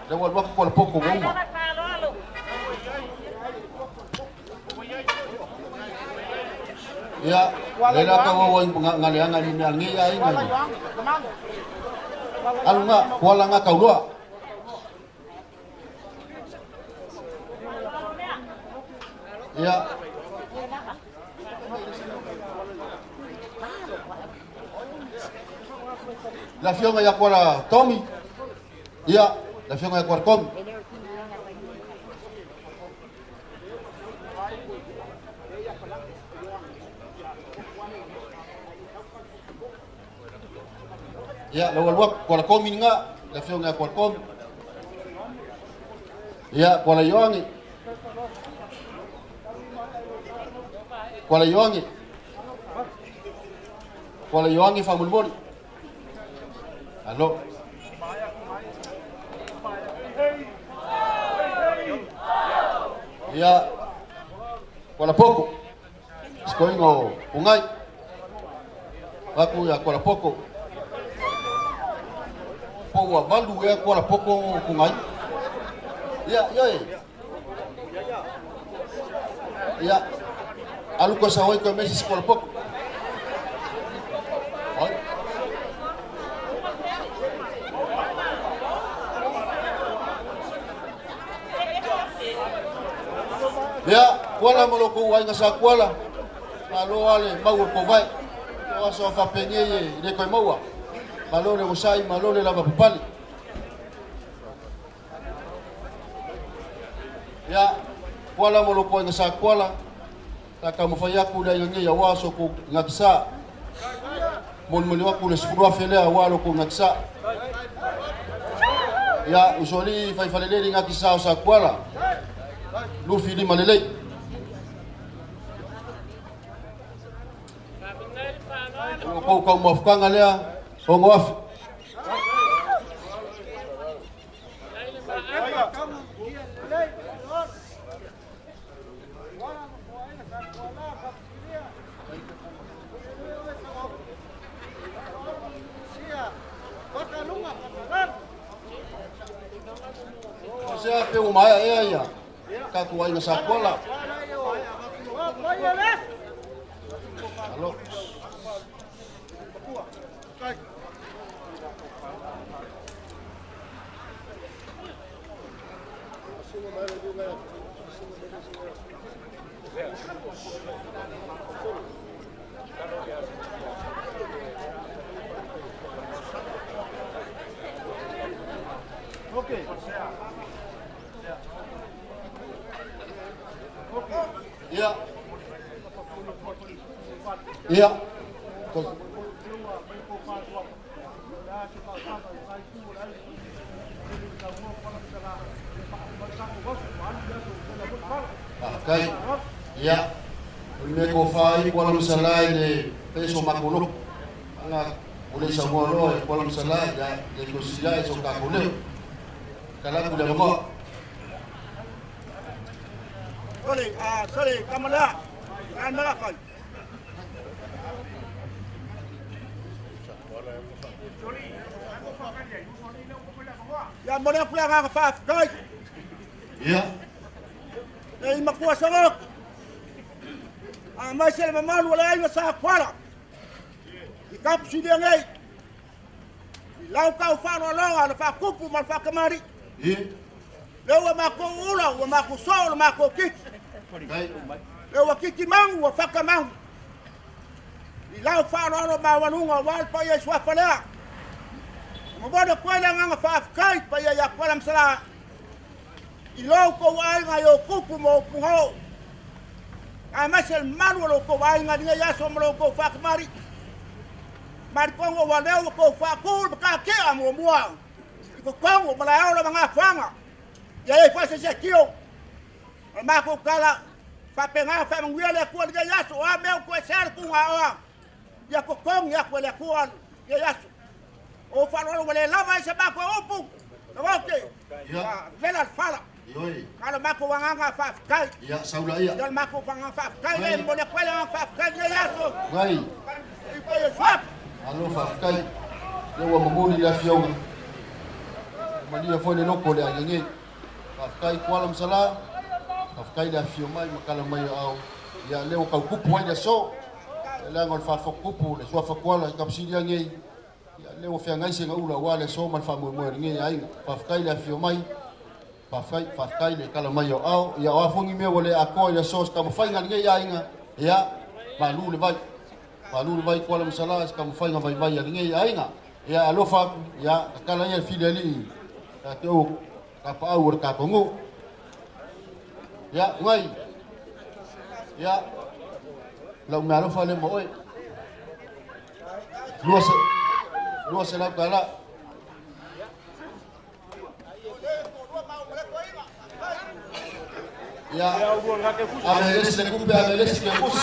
Le ua alu aku Kuala Poko ua uma. Ia, le la ka ua ngaleanga ni mea ngi ai ngai. Alu nga Kuala nga Kauloa. Ia. Le afioga ia Kuala Tomi. Ia, le afioga ia Kuala Tomi. Ia, lau alu atu, Kuala Komi lena, le afioga ia Kuala Komi. Ia, Kuala Ioangi. Kuala Ioangi. Kuala Ioangi faamolemole. Alo. Ia, Kuala Poko. Sikoiga o Ugai. Aku ia Kuala Poko. Po ua 8 ea Kuala Poko Ugai. Ia, ia. Ia. Alu ko sa hoi ko mesi Kuala Poko. Oi. Ia, Kuala moloko ai ngasa Kuala. Malo ale mau ko vai. O aso fa penye ye le ko maua. Malo le usai, malo le lava papali. Ia, Kuala moloko ai ngasa Kuala. Ta ka mo fa ku le ngi ya waso ku ngaksa. Mon wa ku le sfurua fele wa lo ku ngaksa. Ia, usoli fai falele ngakisa o sa Kuala. Lufi lima lelei. O kou kau mafukanga lea, o ngoafi. O sea, pe umaia ea ia. Kaku ai ngasa Kuala. Alo. Okay. Ia. Ia. Kai. Ia. O le mea ko fai Kuala Masalai le peso makolo. Anga o le sa moa loa e Kuala Masalai ia le ko sila e so ka ko leo. Kala ku le mo. Sorry, sorry, kamala. Kamala kai. Ya mo le pula nga fa kai. Ia. E makua sa A mai se le mamalu o le aiga sa Kuala. I kapu si ngai. I lau kau whaaloaloga le whakupu ma le whakamari. Ia. Le ua makou ula, ua makou so, le makou kiki. Kai. Le ua kiki mangu, ua whakamangu. I lau whaaloalo mawaluga wa le paia i suafa lea. Momoli koe le agaga faafetai paia ia Kuala Masala. I lou kou aiga i o kupu ma o pugao. A mai se le malu o lou kou aiga lenei aso ma lou kou whakamari. Marikongo wa leo kou whakū ma kakea muamua. I kokongo ma la eola ma ngā whanga. Ia e whasa se kio. O mākou kala whapenga whamanguia le akua lenei aso. O a mea ko e sea le kunga oa. Ia kokongi aku e le akua lenei aso. O whaloalo wa le lava e se mākou e upu. Na wauke. Ia. Vela le whala. Ioi. Kalo mākou wanganga whaafetai. Ia, saula ia. Ia le mākou wanganga whaafetai le mo le koe le wanganga whaafetai lenei aso. Ngai. I koe e swap. Alo faafetai. Le ua momoli le afioga. Malia foi le loko le agege. Faafetai Kuala Masala. Faafetai le afio mai ma kala mai au. Ia le ua kaukupu ai le aso. Le leaga o le faafokupu le suafa Kuala i kapusili agei. Ia le ua feagai se gaula ua le aso ma le faamoemoe lenei aiga. Faafetai le afio mai. Faafetai, faafetai le tala mai o ao, ia o a foi ni mea ua le atoa i le aso o se taumafaiga a lenei aiga, ia, malu le vai. Malu le vai Kuala Masala i se taumafaiga vaivai a lenei aiga. Ia alofa atu, ia tatala ia le fili alii ia te ou tapaau o le tatou nuu. Ia, ngai, ia, lau meaalofa lea ma oe. $200. Ia, ave le isi le tupe, ave le isi le pusi.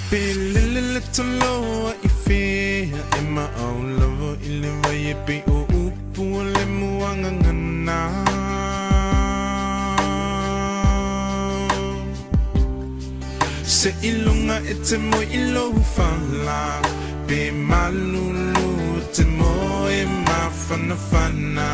Pe lele le toloa i fea e maau lava i le vai e pei o upu o le muagagana. Se ilunga e te moe i lou fala, pe malulu te moe mafanafana.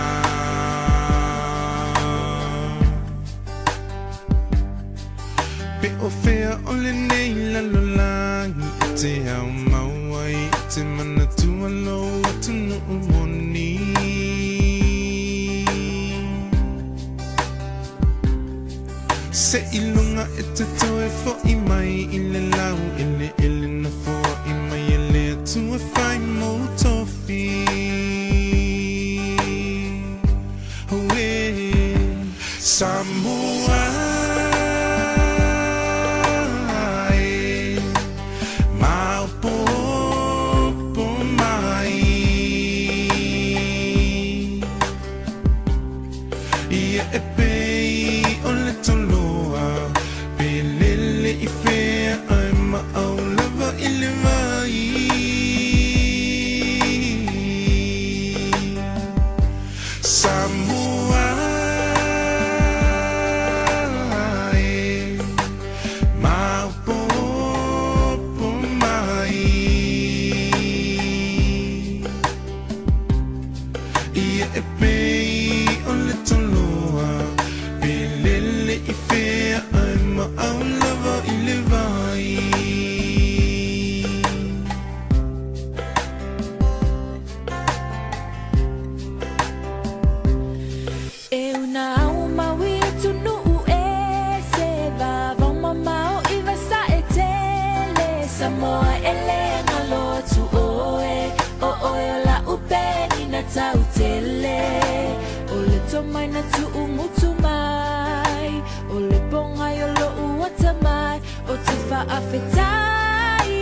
Pe o fea o lenei lalolagi e te au mau ai e te manatua lou atunuu moni. Se ilunga e te toe fo'i mai i le lau eleele na foai mai e le Atua fai mou tofi. Oe, Samoa e, maopoopo mai. Ia e pei o le toloa, pe lele i fea ae maau lava i le vai. Samoa e, maopoopo mai. Ia e pei o le toloa, pe lele i fea ae maau lava i le vai. E una au maui atunuu e se vavao mamao i vasa e tele. Samoa e le galo atu oe, o oe o la upe ni na tau tele. O le tomai na tuu mutu mai, o le pongai o lo uata mai, o te faafetai.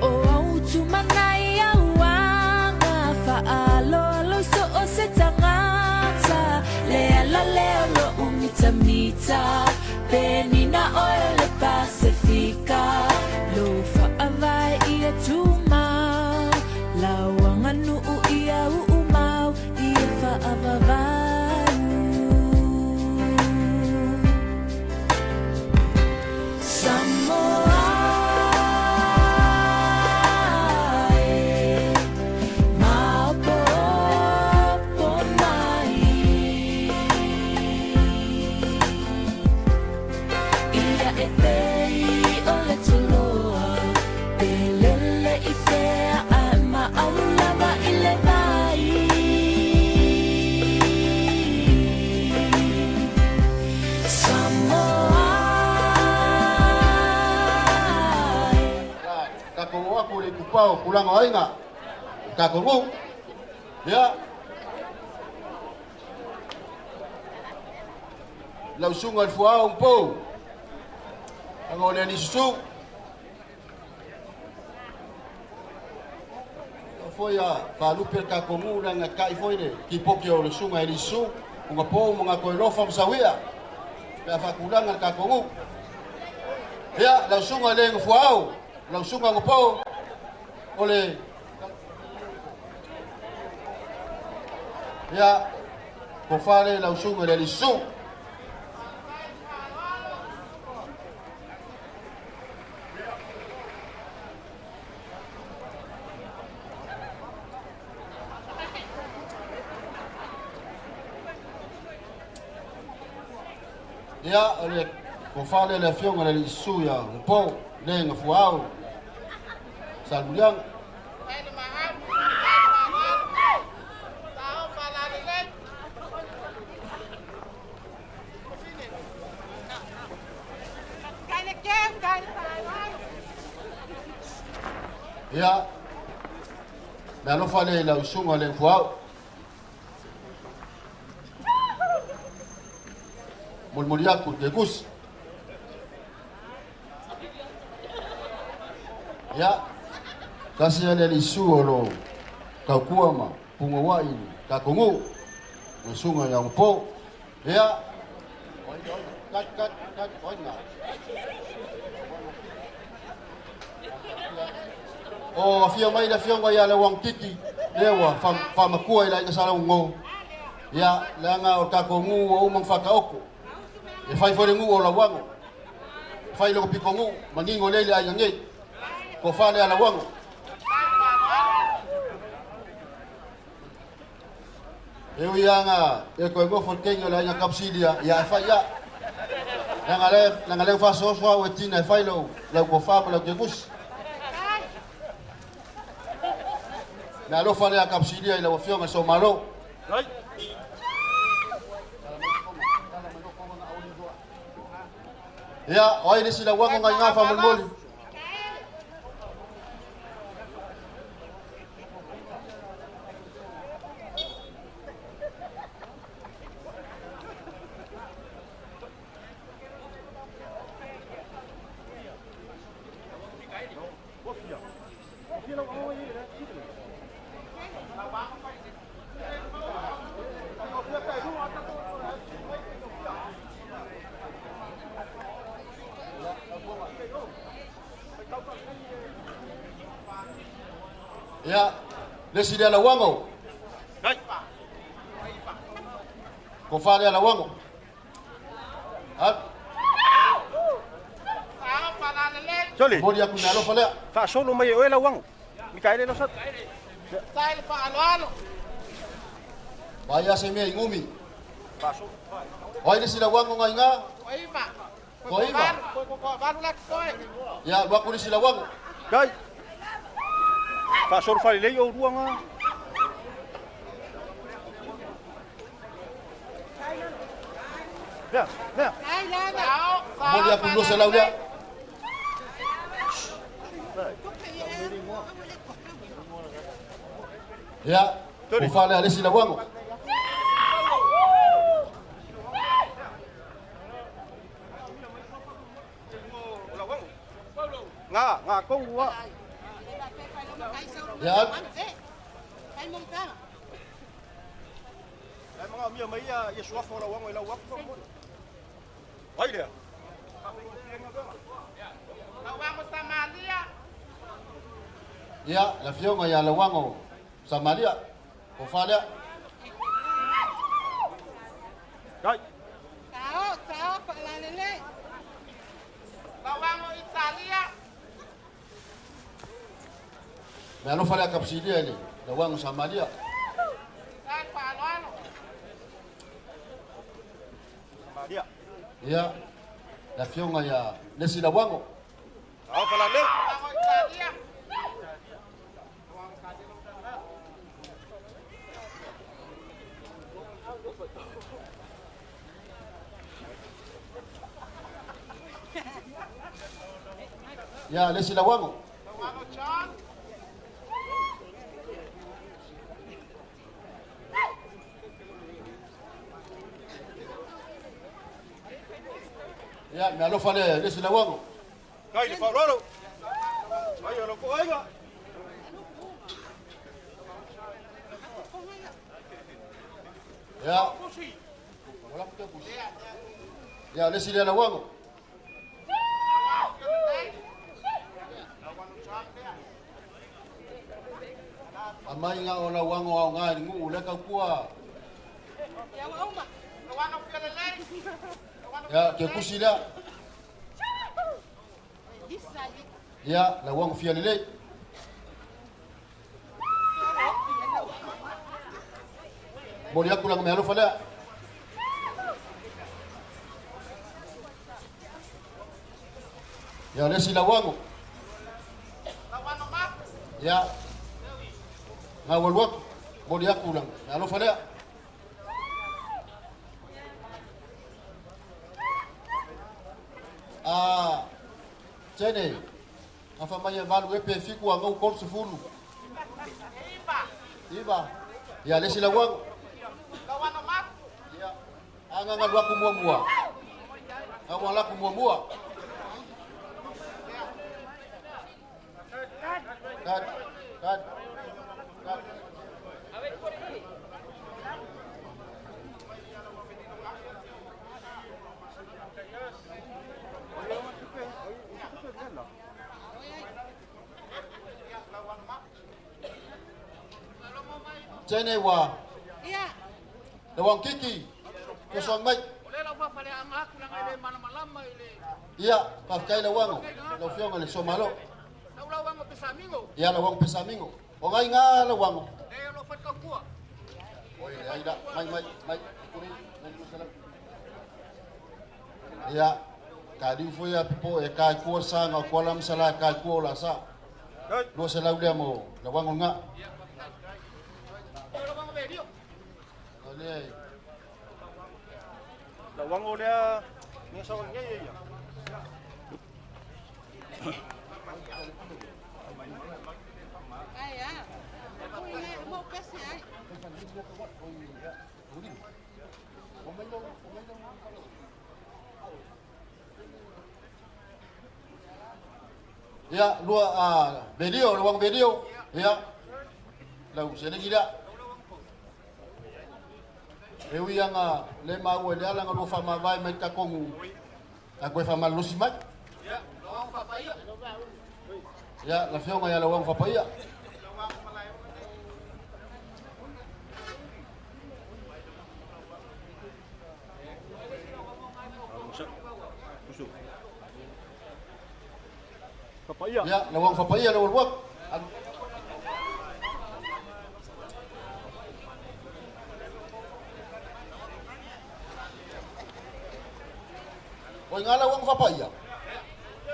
O au tumanai auanga, faaloalo so o se tangata. Le ala leo lo umitamita, penina oe o le Pasifika. Lo faavae ia tumau, lauanga nuu ia uumau, ia faavavau. Samoa e, maopoopo mai. Ia e pei o le toloa, pe lele i fea ae maau lava i le vai. Samoa e. Ia, tatou oo atu i le itupa o tulaga o aiga, o tatou nuu. Ia, Lau susuga i le Fuaao Pou aga o le alii Susu foi a faalupe le tatou nuu leaga e ta'i foi le tipoki o le susuga i alii Susu uga pou ma gato lofa ma sauia pe a faatulaga le tatou nuu. Ia lau susuga i le Gafuaao, lau susuga Gapo o le ia tofa le lau susuga i le alii Susu. Ia o le tofa lea le afioga i le alii Susu ia Gapo le Gafuaao Salemuliaga. Ia le alofa le lau susuga le Fuaao molimoli atu le kekusi. Ia tasi ia le alii Susu o lo tautua ma pugauai i le tatou nuu le susuga ia Gapo. Ia kat kat kat oina o afio mai le afioga ia Lauagotiti lea ua faamatua i le aiga Sa Laugo. Ia leaga o tatou nuu ua uma ona faataoto e fai foi le nuu o Lauago, fai lona pito nuu manino lea i le aiga nei tofa lea Lauago. E ui lava e toe nofo i le teine o le aiga Kapsilia, ia e fai ia. Leaga lea ua faasoaso au e tina e fai lau tofa ma lau kekusi. Le alofa lea Kapsilia i lau afioga i le Saumalo. Ia, o ai le isi lauago ngai ngā faamolemole? Ia, le isi lea lauago. Tofa lea lauago. Sole. Moli atu le alofa lea. Faasolo mai e oe lauago. Mikaele lau sat. Vai a se mea i gumi. O ai le isi lauago ngai ngā? Toiva. Ia, alu atu le isi lauago. Dai. Faasolo faalelei oulua ga. Lea, lea. Moli atu 200 lea. Ia, tofa lea le isi lauago. Nga, nga kou ua. Ia, Lai manga mia mai ia ia suafa o lauago i lau atu. Ai lea. Ia, le afioga ia Lauago Samalia. Tofa lea. Dai. Le alofa lea Kapsilia i le Lauago Samalia. Maria. Ia, le afioga ia le isi lauago. Ao falalei. Ia, le isi lauago. Ia, mealofa lea le isi lauago. Kai le faaaloalo. Ai o lo ko aiga. Ia. Wala ku te pusi. Ia, le isi lea lauago. Amai ngā o lauago au ngā i ngu le kaukua. Ia, ke pusi lea. Ia, lauago fia lelei. Moli aku langa mealofa lea. Ia, le isi lauago. Ia, ngā walu atu. Moli aku langa mealofa lea. Ah, tene, afa mai e valu e pe fiku a ngau kol sefulu. Iva. Ia, le isi lauago. Ia, anga ngalu aku mua-mua. Anga laku mua-mua. Kad, kad, kad. Tene wa. Lawang kiki. Kosong mai. Ia, faafetai lauago. Lau afioga le Somalo. Ia, lauago pesamingo. O ngai ngā lauago. Oi, ai da, mai mai mai. Kuri, mai lu salam. Ia, ka liu foi a pipo e kai kua sa ngā kuala masala kai kua o la sa. Lua se lau lea mo lauago ngā. O lea e. Lauago lea ni sa ngai ia. Ia, lua a Belio, lauago Belio. Ia, lau selegi lea. E ui anga le mau e le ala nga lua whamawai mai ta kongu. A koe whamalosi mai. Ia, la fionga ia lauago whapaia. Papaia. Ia, lauago whapaia lau aluak. Oi ngā lauago whapaia.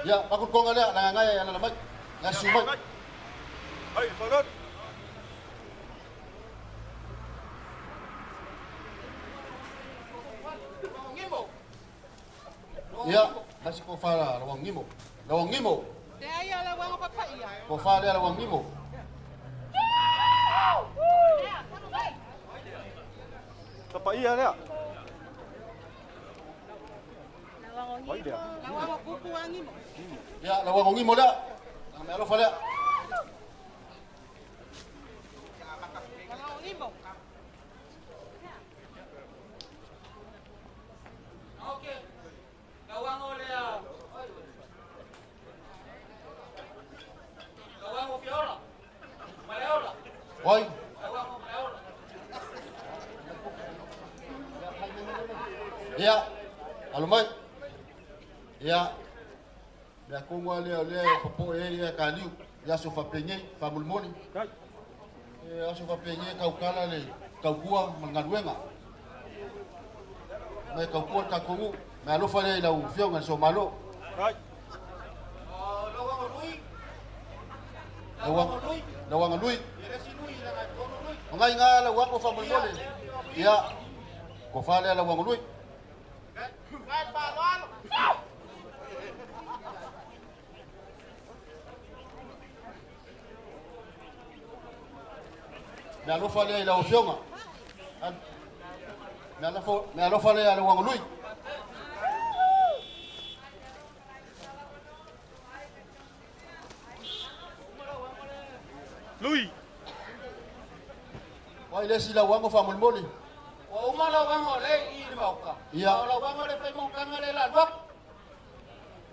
Ia, pakut konga lea, nanga ngai ia mai. Ngai su mai. Ai, faaaloalo. Ia, nasi ko whara lauago ngimo. Lauago ngimo. Ko wha lea lauago ngimo. Papaia lea. Ai lea. Ia, lauago ngimo lea. Nanga mealofa lea. Oi. Ia, alo mai. Ia, mea kongo lea o lea e popo e ia ka liu. Ia so whapenge, whamulmoli. Kai. E aso whapenge kaukala le kaukua ma ngaluenga. Mai kaukua ta kongu. Mea alofa lea i lau fionga le so malo. Kai. Lauanga lui. O ngai ngā lauago whamulmoli. Ia, ko wha lea lauanga lui. Mea alofa lea i lau afioga. Mea alofa lea i lauaga lui. Lui. O ai le isi lauago faamolemole? Ua uma lauaga o lea i i le Maota. Ia. A o lauaga o le fai monotaga lea o le a alu atu.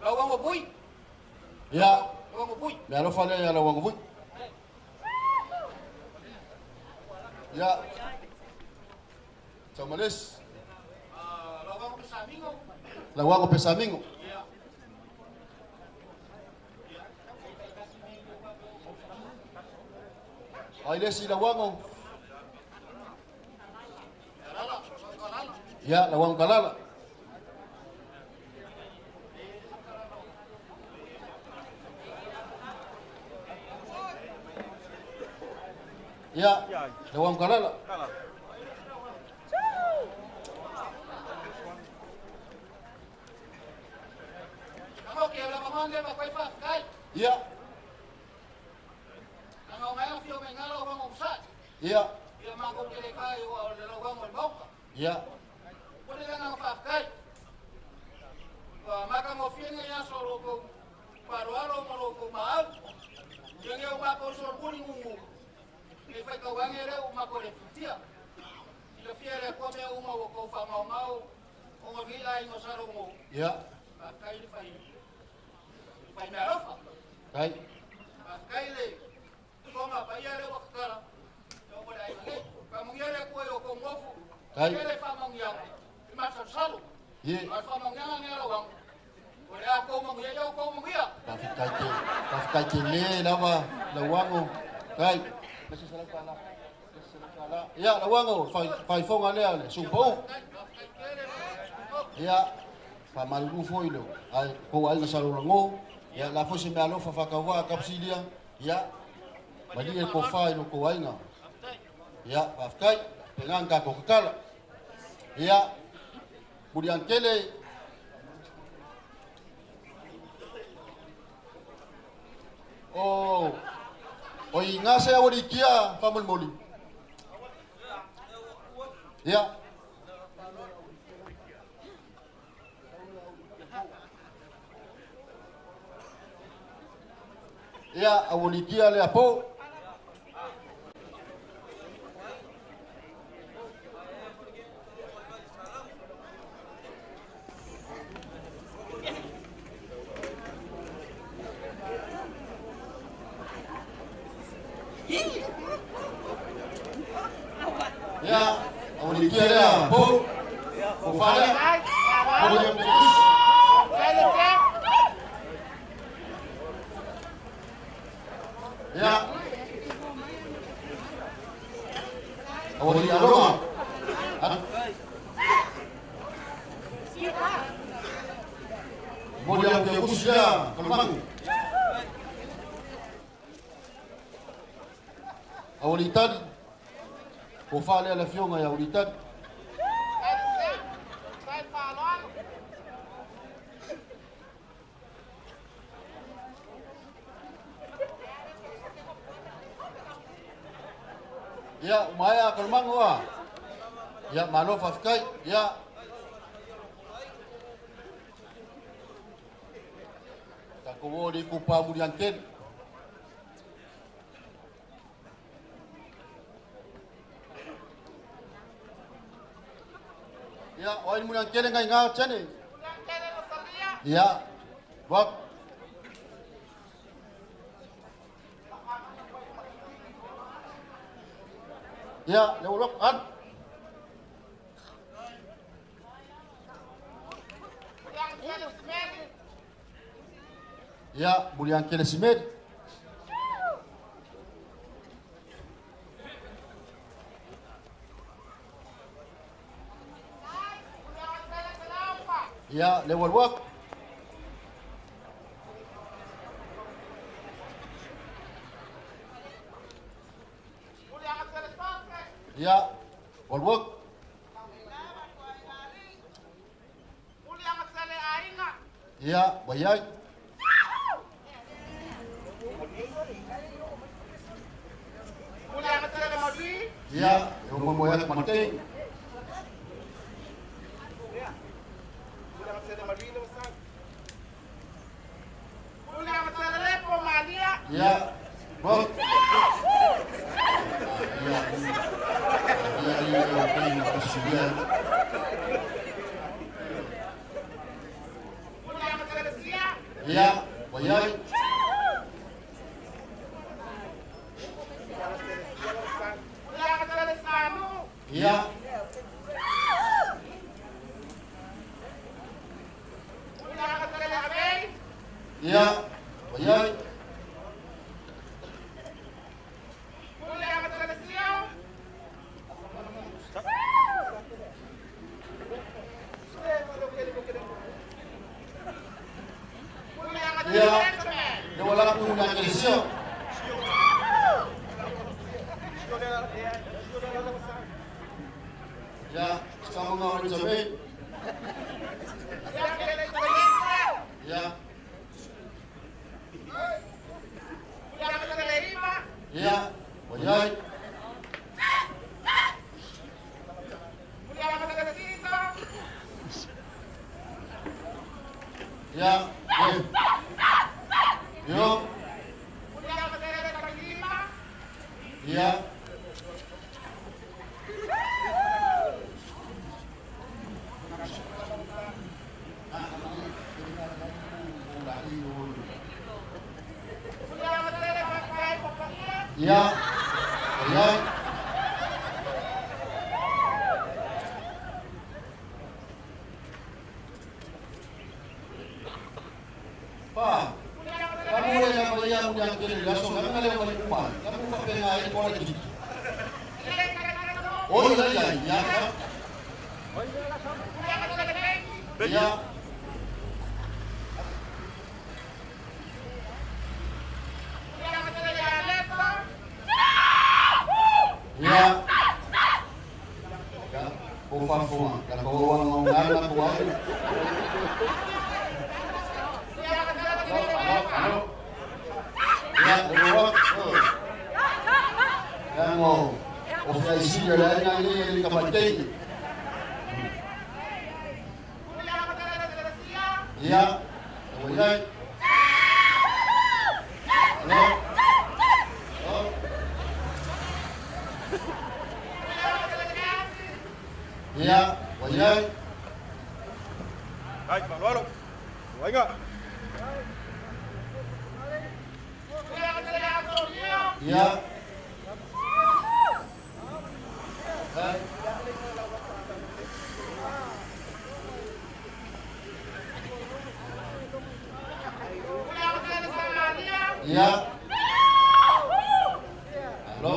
Lauaga Vui. Ia. Lauaga Vui. Mea alofa lea ia Lauago Vui. Ia. Saumalesi. Lauaga Pesamigo. Lauago Pesamigo. Ia. O ai le isi lauago? Kalala, Soso Kalala. Ia, Lauago Kalala. Ia, Lauago Kalala. Kalala. Tago ke la mamande ba kai fa kai. Ia, Anga ngai afio me ngalo wa mo sa. ia, Ia ma ko ke le kai o le lo wa mo mauka. ia, Ko le nga fa kai. Wa ma ka mo fie ngai aso ro ko paro aro mo ro ko ma au. Ia nge o ma ko so buni ngungu. Ke fai ka wange re o ma ko le fitia. Ila fie le ko me o ma o ko fa mau mau. O ngo vi ai ngo saro mo. Ia, Fa kai le fai. Fai me alofa. Kai, Fa kai le tonga pa ia le wakakala. Yo mo le ai le. Ka mo ia le ko yo ko mofu. Kai. Ke le fa mo ia. I ma sa salu. Ie. Ma fa mo ia ngi lo wang. O le a ko mo ia yo ko mo ia. Faafetai tele, faafetai tele lava Lauago. Kai. Le se salau tala. Le se salau tala. Ia, Lauago, fai faifoga lea le supau. Ia, faamalulu foi lo. Ai ko ai na salolago. Ia, la foi se mea alofa faakauā kapsilia. Ia, malie ko fā i lo kou aiga. Ia, faafetai, pegā na tatou kakala. Ia, Muliagatele. O o i gase aualiitia faamolemoli. Ia. Ia, aualiitia lea po. Ia, aualiitia lea po. O falea. Ia. Aualii aloga. Momoli au ke kusi lea Kalomagu. Aualii tali. Ko wha lea le fionga i aualii tali. Ia, umaea Kalomagu a. Ia, malo faafetai. Ia. Tatou o le kupa Muliagatele. Ia, o ai Muliagatele ngai ngā tene. Ia, wak. Ia, le ulok an. Ia, Muliagatele Simeri. Ia, le walwak. Ia, walwak. Ia, waiai. Ia, e o moe atu matei. Ia, wak. Fa'afesilia. Ia, ua i ai. Ia. Ia, ua i ai. Ia, le ua lapu le akelesia. Ia, samaga o le tamei. Ia. Ia, ua i ai. Ia, e. Io. Ia. Ia, ua i ai. Pa, la mu le ya ma ia mu ya ke le aso nga le ma le uma. La mu fa pe nga e ko le ki. O ia ia ia. Ia. Ia. Ya, ko fa fo la ko wa nga nga na ko ai. Alo, alo. Ia, le wa. Ya ngo. O fa isi le la nga ni ni ka patei. Ia. Ua i ai. Alo. Alo. Ia, ua i ai. Ai, fa'aloalo. Uaiga. Ia. Ai. Ia. Alo.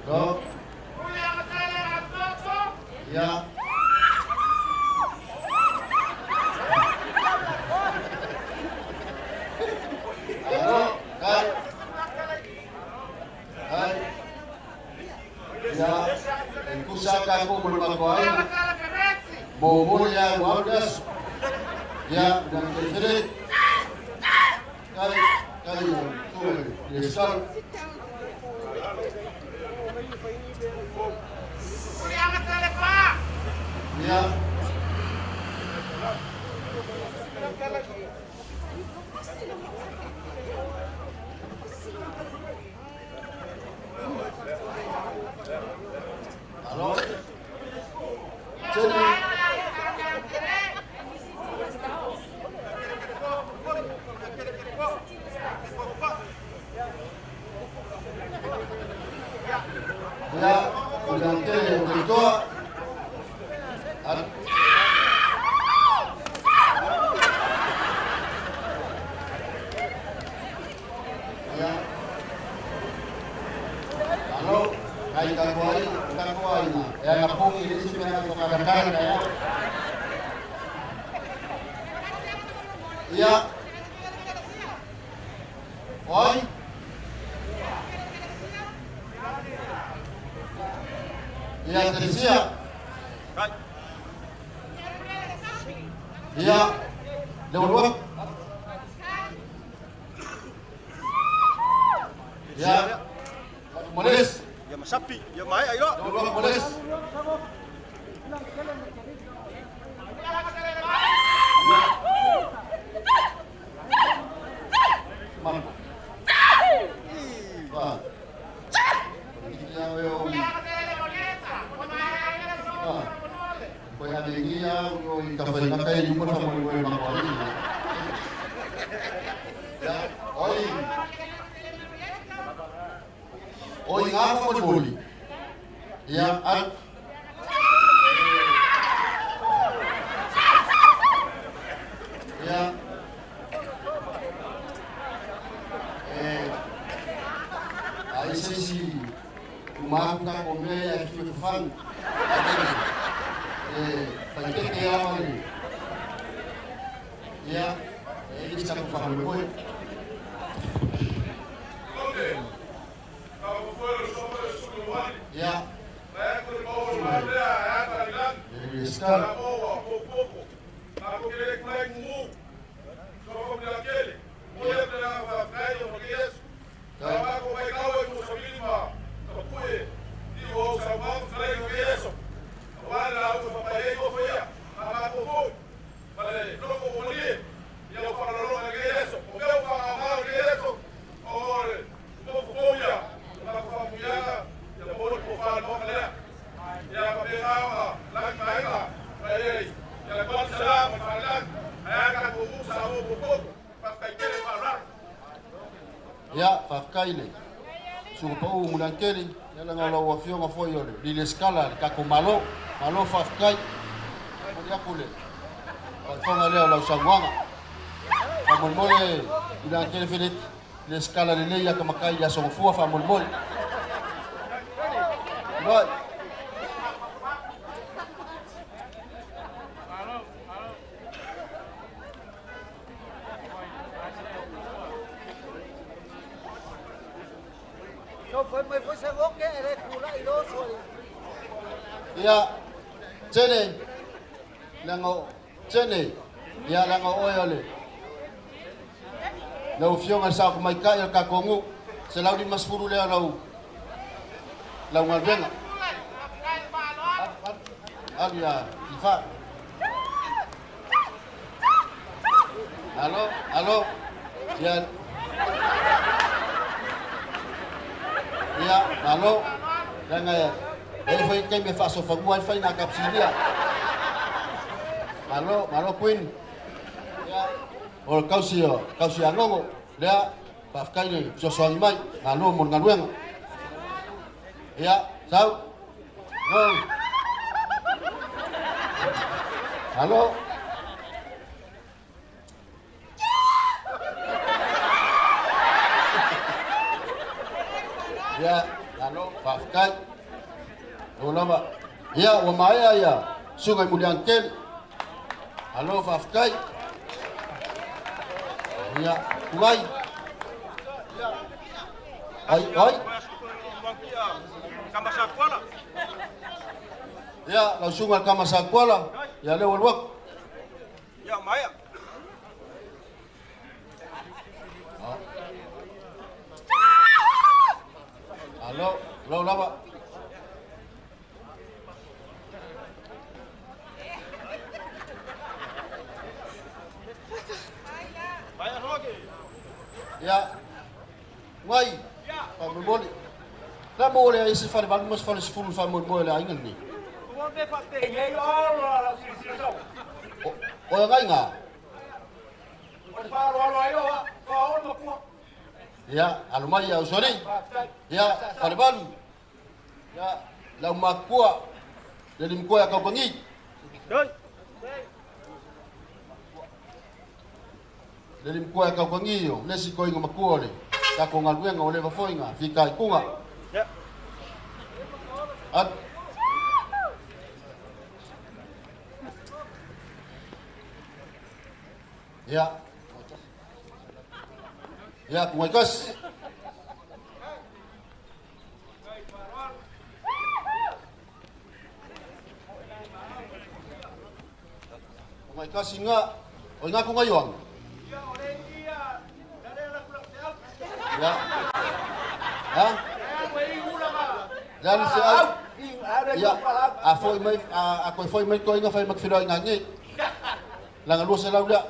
Alo. Ia. Alo. Ai. Ai. Ia. E kusa ka ko mo le ko ai. Mo mo ia wa das. Ia, dan ke fere. Kai, kai, tu le sal. Ia. Alo. Tele. Ia, o le tele o te toa. Ia. Alo, kai ka ko ai, ka ko ai na. E ana pongi le isi mea ko ka ka ya. Ia. Oi. Ia Teresia. Ia. Le ulua. Ia. Moles. Ia masapi, ia mai ai lo. Le ulua moles. Marco. Ba. Ia o. Ia, oi. Oi ngā whakamoli. Ia, al. Ia. E, ai se isi umaku ka ko mea ia ki te whanu. E, whaiteke a wale. Ia, e isi taku whakamoli. Ia. E skala. Ia, faafetai le suga pau Muliankeli, ia laga o lau afioga foi o le Lile Skala le tatou Malo. Malo faafetai. Momoli atu le faafofoga lea o lau saunoaga. Faamolemole Muliankeli Feleti, le skala lelei ia tamatai i Aso Gafua faamolemole. Noi. Ia, Tene, leaga Tene, ia leaga o oe o le lau afioga i le Sao Tamaitai o le tatou nuu, 150 lea o lau lau galuega. Alu ia Tifa. Alo, alo. Ia. Ia, malo. Leaga e e foi taimi e faasofanua ai faiga a Kapsilia. Malo, malo Queen. Ia, o le tausi o tausi a Gogo. Lea, faafetai le fesoasoani mai. Malo mo le galuega. Ia, sau. Go. Malo. Ia, malo, faafetai. O lava. Ia, ua maea ia susuga i Muliagatele. Malo, faafetai. Ia, tulai. Ai, ai. Ia, lau susuga i le Tama Sakuala, ia lea ua alu atu. Alo, alo lava. Ia, uai, faamolemole. La mo le ai se fale valu ma se fale sefulu faamoemoe o le aiga lenei. O, o e aiga. Ia, alo mai ia usoalii. Ia, fale valu. Ia, lau makua, le limkoa ia kaukagi. Le limkoa ia kaukagi o le isi koiga makua o le tatou galuega ua leva foi na fitaituga. At. Ia. Ia, kumaikasi. O ngai kasi nga, o nga ko ngayon. Ya. Ha? Le se au. Ia, a foi mai, a koe foi mai koe fai mak filoa ngi. Langa lua se lau lea.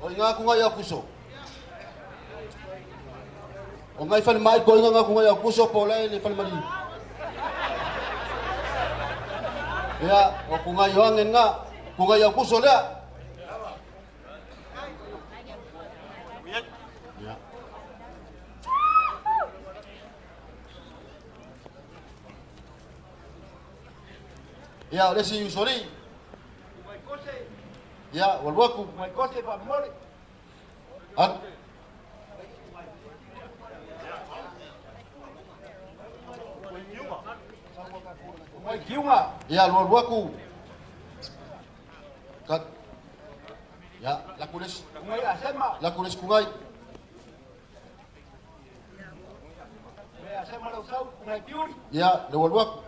O nga ku ngai akuso. O ngai fale mai ko nga ku ngai akuso po le le fale mali. Ia, o ku ngai yoangen nga, ku ngai akuso lea. Ia, o le isi usoalii. Ia, ua alu atu. Alu. Ia, alu alu atu. Kat. Ia, laku le isi. Laku le isi kugai. Ia, le ua alu atu.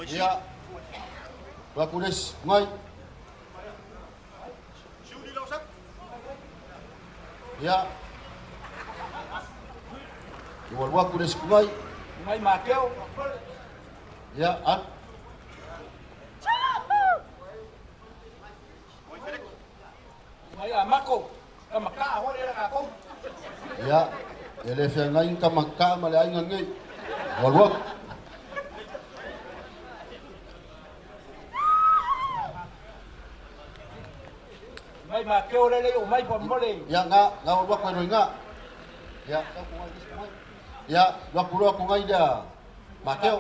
Ia, laku le isi kugai. Ia, le ua alu atu le isi kugai. Ia, alu. Ia, e le feagai ni tama ma le aiga lenei. Ua alu atu. Ia, nga, nga ua alu atu e loi nga. Ia, ia, alu atu loa kugai lea Mateo.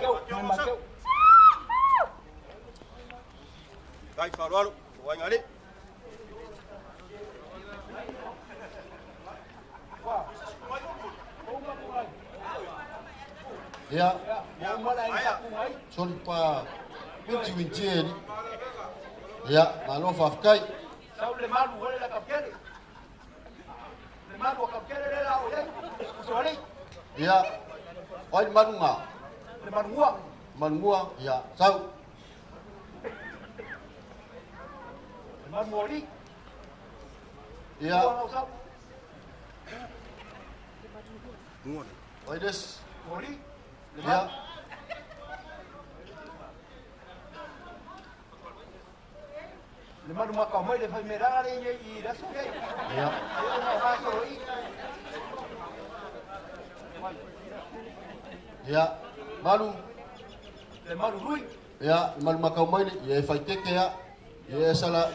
Kai faaaloalo, o aiga alii. Ia, soli pa winti winti e li. Ia, malo faafetai. Ia, o ai le malu nga? Manua, ia, sau. Ia, o ai le isi? Ia. Ia. Ia, malu. Ia, le malu makau mai le, ia e faitete ia. Ia e sala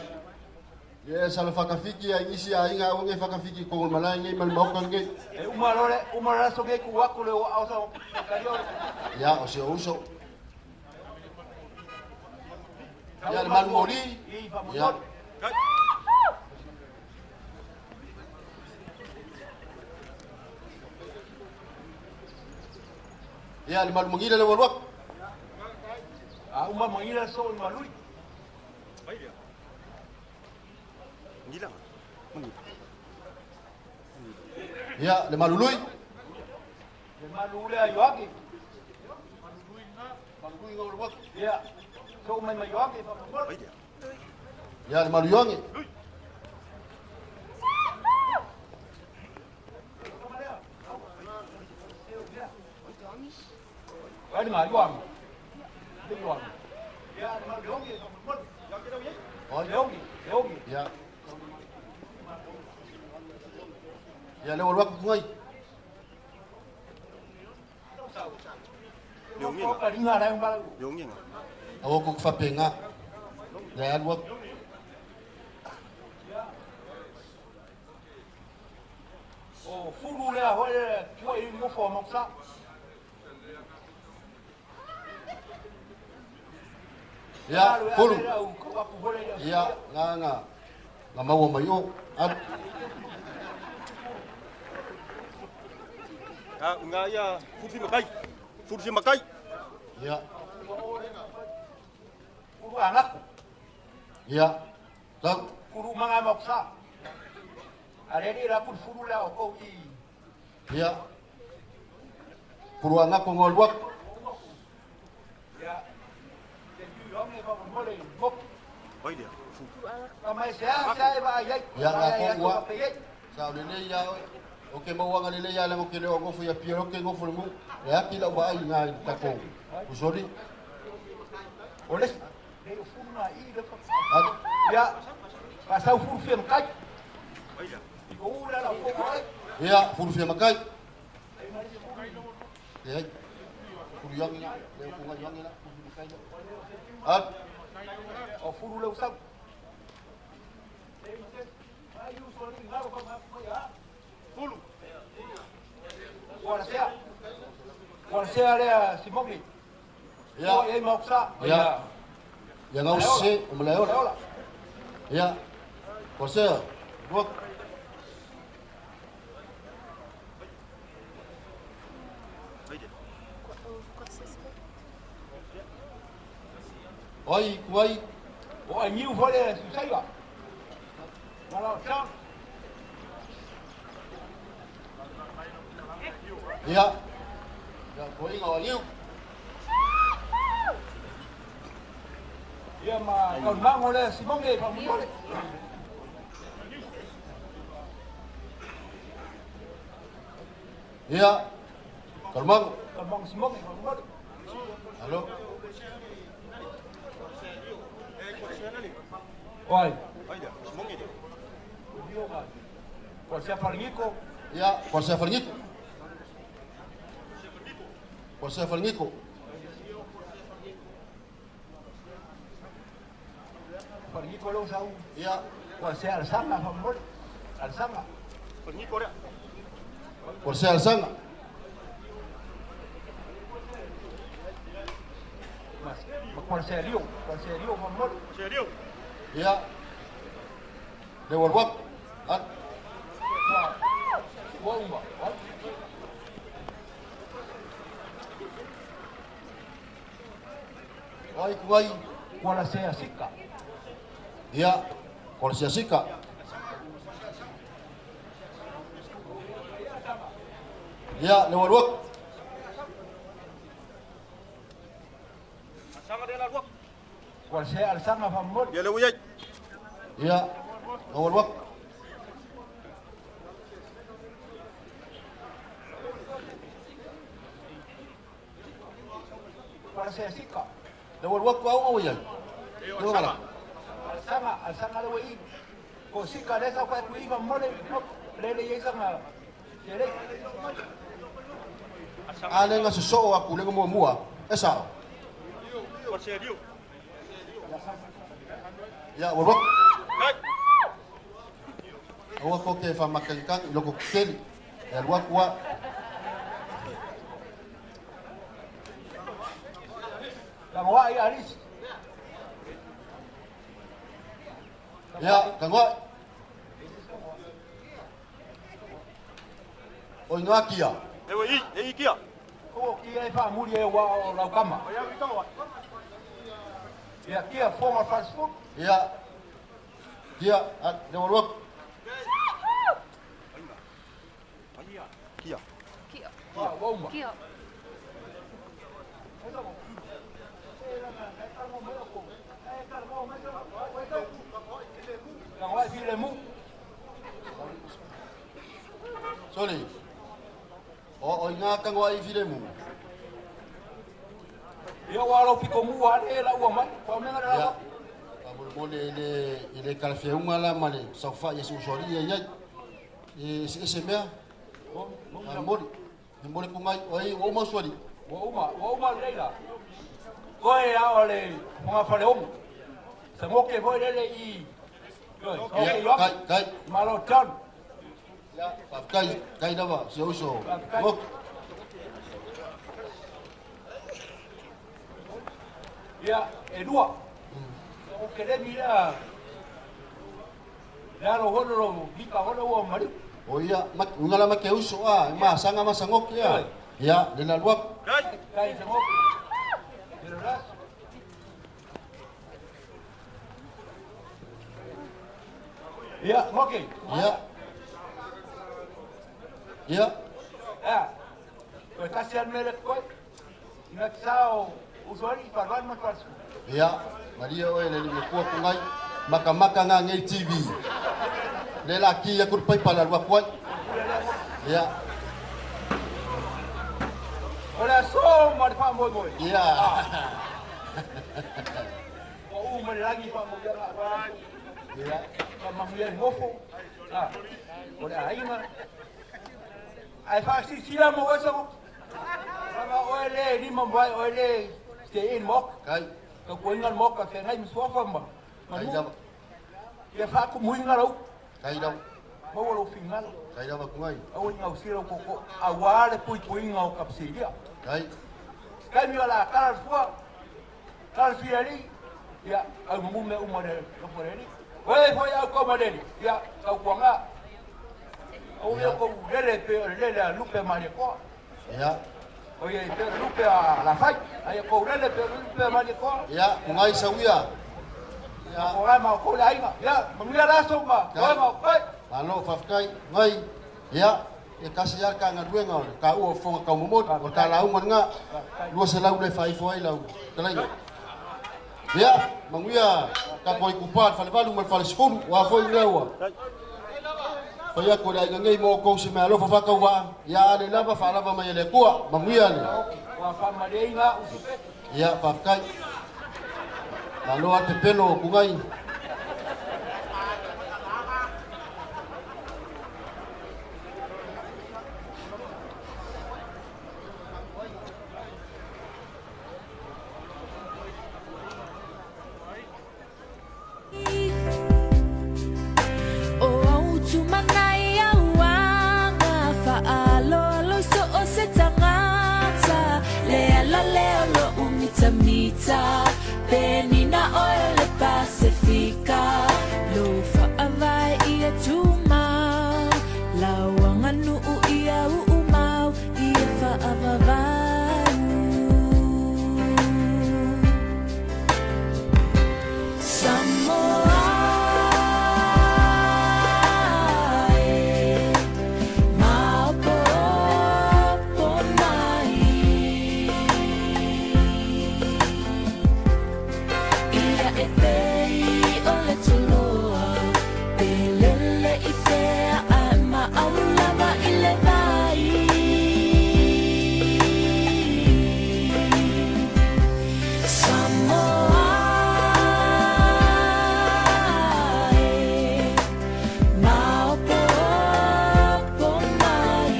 ia e sala fakafiki ia isi aiga aua nei fakafiki i totonu o le malae nei ma le maota lenei. Ia, o si ou uso. Ia, le malu moli. Ia. Ia, le malu magila le ua alu atu. Ia, le malului. Ia, le maluioge. Oi. Ia. Ia, le ua alu atu kugai. Aua kou te faapena. Ia, alu atu. Ia, fulu. Ia, nga nga nga maua mai o. Alu. A nga ia fulu fi makai. Fulu fi makai. Ia. Ia. Sau. Ia. Fulu angako ngo alu atu. Ia, nga kou ua. Sa o lelei ia oe. O ke mauaga lelei ia leaga ou te le o nofo i Apia loa ou te nofo i le nuu. E ati lau vaai i ina i le tatou usoli. Alu. Ia, fulu fia makai. Leai. Fulu ioangi la. Lea o kuga ioangi la. Fulu fia makai la. Alu. Kolasea lea Simogi. Ia. O e maoksa. Ia. Ia ngau se o Malaeola. Ia. Kolasea. Lua. Oi, kuai. O ai niu fo le Susaiva. Malo sa. Ia. Ia, koinga o liu. Ia ma kaunmango le Simogi pa mole. Ia. Kalmango. Kaunmango Simogi pa mole. Alo. Oi. Ai lea, Simogi lea. Kolasea Farngiko. Ia, Kolasea Farngiko. Kolasea Farngiko. Farngiko lo sau. Ia. Kolasea Alsanga pa mole. Alsanga. Farngiko lea. Kolasea Alsanga. Mas ma Kolasea Lio. Kolasea Lio pa mole. Serio. Ia. Le walwak. At. Wa. Wa uma. Wa. Oi, kuai. Kolasea Sika. Ia. Kolasea Sika. Ia, le walwak. Sanga lea la lua. Kolasea Alsanga pa mole. Ia le ui ai. Ia. Le walwak. Kolasea Sika. Le walwak au au ia. E o Le walwak. Alsanga, alsanga le wei. Ko sika le sa kwa kui pa mole. Le le yesanga. Le. A le nga soso aku le mua mua. E sao. Serio. Ia, walwak. Kai. Aua ko ke fa makangkang loko keli. E alua kua. La moa i aris. Ia, kangoi. O ingoa kia. E ui i, e i kia. Ko ki e fa muri e wa o lau kama. O ia ui tonga. Ia kia fonga fast food. Ia. Kia, at le walwak. Kia. Wa wa uma. Kia. La moa i le mu. Sorry. O ingoa kangoi i filemu. Ia wa lo piko mu wa le la ua mai. Kwa menga la Ia. wa. Mo le le le kalafeunga la ma le saufa ia se usoali ia iai. E se se mea. A moli. E moli ku ngai o ai o mausuali. Wa uma, wa uma le la. Koe a o le fonga fale omu. Sa moke foi le le i. Koe, Ia, okay, kai kai. Malo tan. Ia, kai kai lava se uso. Faafetai. Mok. Ia, e lua. O ke le mi la. La lo hono lo hika hono ua mariu. O ia, unga la ma ke uso a, ma sanga ma sangok ia. Ia, le la lua. Kai. Kai sa moke. Le ras. Ia, moke. Ia. Ia. Ia. Koe kasi an mele koe. Ina sao usuari parwan ma parsu. Ia, Maria oe le le kua ku ngai. Maka maka ngā ngei TV. Le la ki ia kuru paipa la lua kuai. Ia. O le aso ma le whaamoi moi. Ia. O u ma le rangi whaamoi ia. Ia. Ka mamu ia ngofo. Ah. O le ainga. Ai whaasisila mo oe ko. Rama oe le lima mwai oe le te in mok. Kai. Ka kuinga mok ka whengai mswafa ma. Kai lava. Ia whaaku muinga rau. Kai lava. Maua lau fingalo. Kai lava ku ngai. Au inga usira o koko. A wā le pui puinga o kapsiria. Ai. Taimi o la kala fua. Kala fiali. Ia, au mume uma le lopo le ni. Oe foi au ko madeli. Ia, kau kuanga. Au ia ko lele pe lele a lupe ma le ko. Ia. O ia pe lupe a la fai. Ai ko lele pe lupe ma le ko. Ia, kungai sauia. Ia. Ko ra ma ko la inga. Ia, manuia la so ma. Ko ma kai. Malo faafetai ngai. Ia, e kasi ia ka galuega o le taua o fofoga taumomoli o le talauga lena 200 le faaifo ai lau talaiga. Ia, manuia tatou itupa le falevalu ma le falesefulu, ua foi lea ua fai atu e le aiga nei mo outou se meaalofa faatauvaa. Ia, a le lava faalava mai e le Atua. Manuia le. Ua faamalie usipe. Ia, faafetai. Malo a pepelo o kungai. O au tumanai auanga Whaaloalo i so o se tangata Le ala leo lo umita mita Penina oe le Pasifika Lo whaavae ia tumau Lauanga nuu ia uumau Ia whaavavau Samoa e maopopo mai Ia e pei o le toloa Pe lele i fea ae maau lava i le vai Samoa e maopopo mai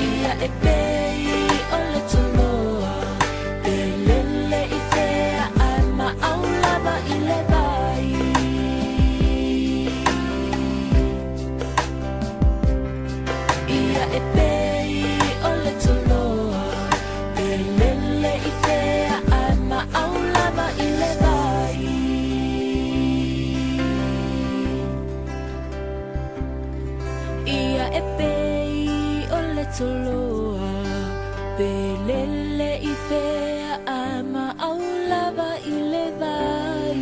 Ia e pei o le toloa Pe lele i fea ae maau lava i le vai Ia e pei o le toloa Pe lele i fea ae maau lava i le vai Ia e pei o le toloa Pe lele i fea ae maau lava i le vai.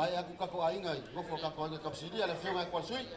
Maea aku kako aiga i gofo kako aiga Kapsilia le afioga e Kuasui.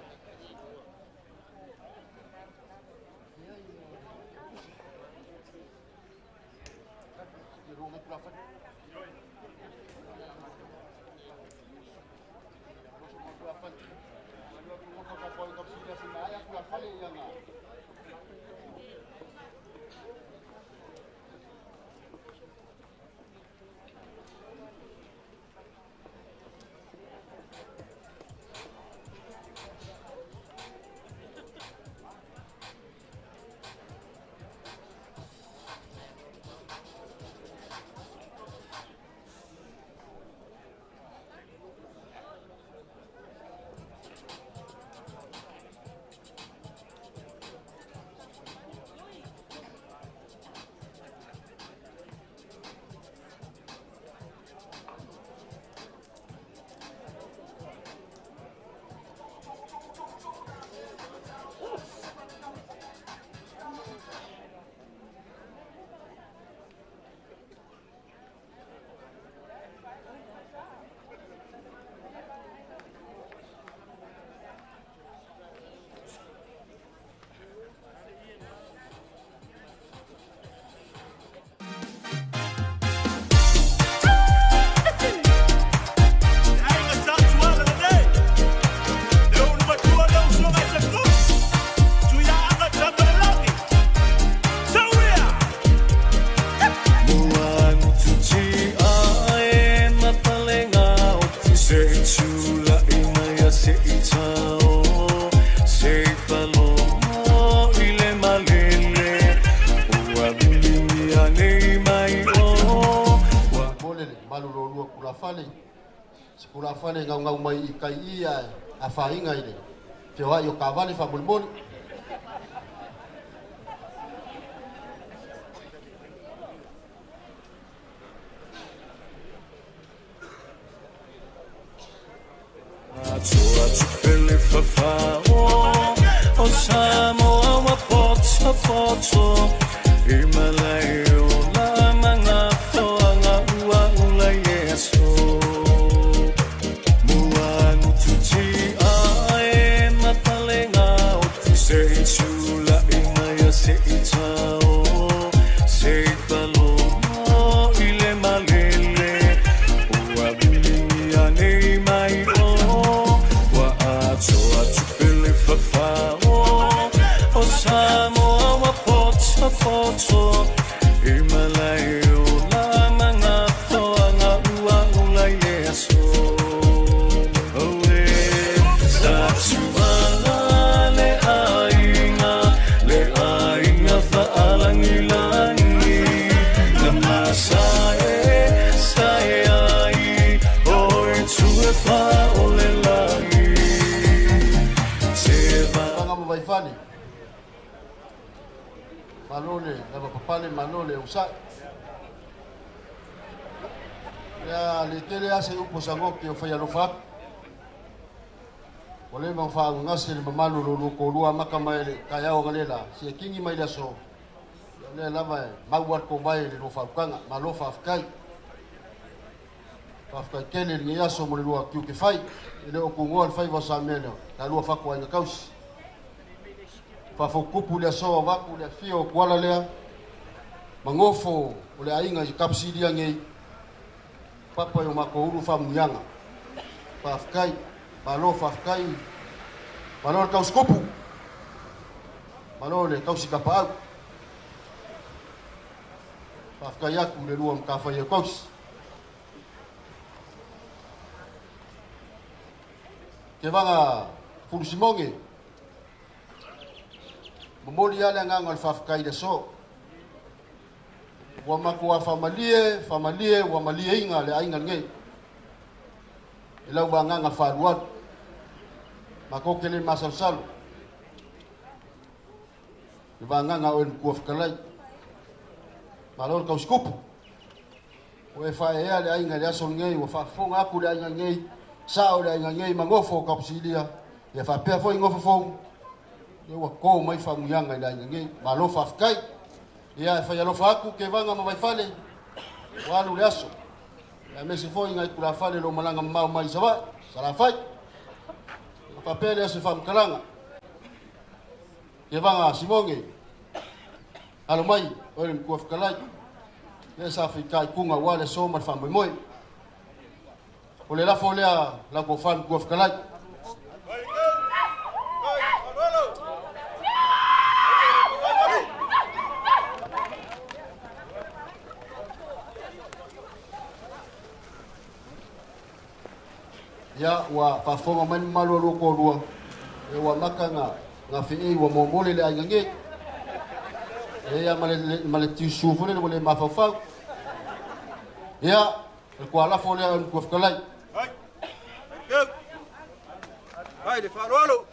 Fale ngau ngau mai i kai ia a whainga i le te oai o kawale whamolimoli. Atu pele fafao o Samoa wa poto poto i malai o la manga foanga ua ula yeso mua ngututi ae mapalenga o te se tula ina ia se itao se falo i le malele ua bilia nei mai o wa atu pele fafao o Samoa wa poto poto i malai o la manga foanga ua ula yeso oe sa tuala le aiga faalangilangi na masae sae ai oi tue fa o le lagi te va Vanga mo vaifale. Malole, lava papale malole usai. Ia le tele ase upo sangoki o whai alofa. O le mau wha ngase le mamalu lo lo ko maka mai le kaiao ngalela. Si e kingi mai le aso. Le lava e mau ar ko mai le lo whaukanga, ma lo whafkai. Whafkai kele le aso mo le lua kiu ke whai. E le o kungoa le whai wa sa mea leo. Ka lua whakua inga kausi. Whafokupu le aso waku le fio kuala lea. Mangofo o le ainga i kapsilia ngei. Papa yo mako uru wha muyanga. Whafkai, malo whafkai. Malo le kausikopu. Malo le kausikapa au. Whafkai aku le lua mkawhai e kausi. Ke vanga fulusimonge. Momoli ale nganga le whafkai le so. Ua mako a whamalie, whamalie, ua malie inga le ainga ngei. E lau wa nganga wharuaru. Mako kele masalsalo. Le wa nganga o kua whakalai. Malo le kausikupu. O e whae ea le ainga le aso ngei, ua whaafonga aku le ainga ngei, sao le ainga ngei, mangofo o kapusilia. Ia whapea foi ngofo fou. Ia ua kō mai whamuyanga i le ainga ngei. Malo whafkai. Ia e whai alofa aku ke vanga ma vaifale. O alu le aso. Aemaise foi nai tulafale o lo o malaga mamao mai i Savaii, Salafai. Ona faapea lea o se faamatalaga, Tevaga Simoge, alo mai oe le Matua Fetalai, lea sa fitaituga aua le aso ma le faamoemoe. O le lafo lea lau tofa Matua Fetalai. Ia, ua faafofoga mai le mamalu o lua toalua, ia ua amata ona feei ua momole le aiga nei. E ia ma le, ma le tiusu foi lele ua le mafaufau. Ia, o le tualafo lea o le Matua Fetalai. Hai. Thank you. Hai le faaaloalo.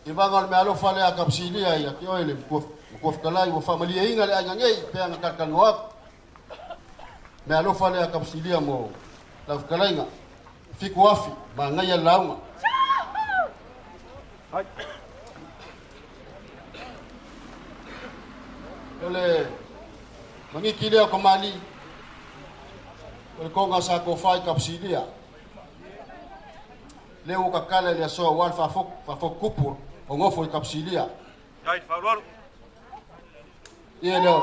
I vaga o le meaalofa lea a Kapasilia ia te oe le Matua Fetalai ua faamalieina le aiga nei pei ona talatalanoa atu. Meaalofa lea a Kapasilia mo lau fetalaiga. 7,000 manaia le lauga. O le maniki lea o Kamali, o le toga sa tofa i Kapasilia. Lea ua tatala i le aso aua le faafotutupu o nofo i Kapasilia. Ai le faaaloalo. Ia lea,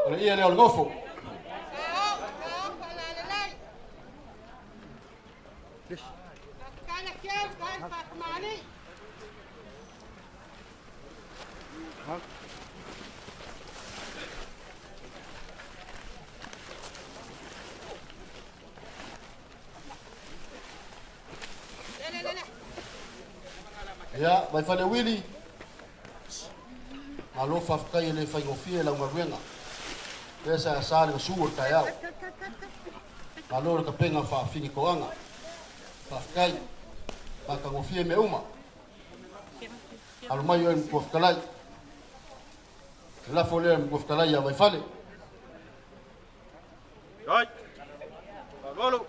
o le ia lea o le nofo. Ia, Vaifale Wili, malo faafetai e le faigofie lau galuega. Lea sa sa le gasu o le taeao. Malo le tapena faafinitoaga. Faafetai, matagofie mea uma. Alo mai oe le Matua Fetalai. Le lafo lea le Matua Fetalai ia Vaifale. Ai. Faaaloalo.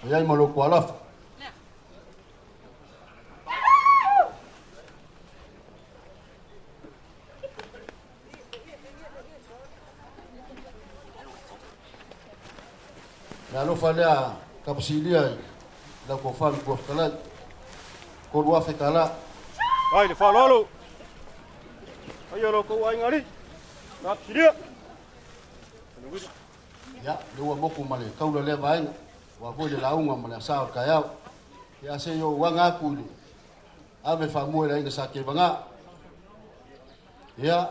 E ai ma lou tualafa. Le alofa lea Kapasilia i lau tofa le Matua Fetalai. 3,000 tala. Ai le faaaloalo. Ai o lo kou aiga alii. Kapasilia. Ia, lea ua moku ma le taula lea vaega. Ua foi le lauga ma le asa o le taeao. Ia se i ou aga atu i le ave faamua i le aiga sa Tevaga. Ia,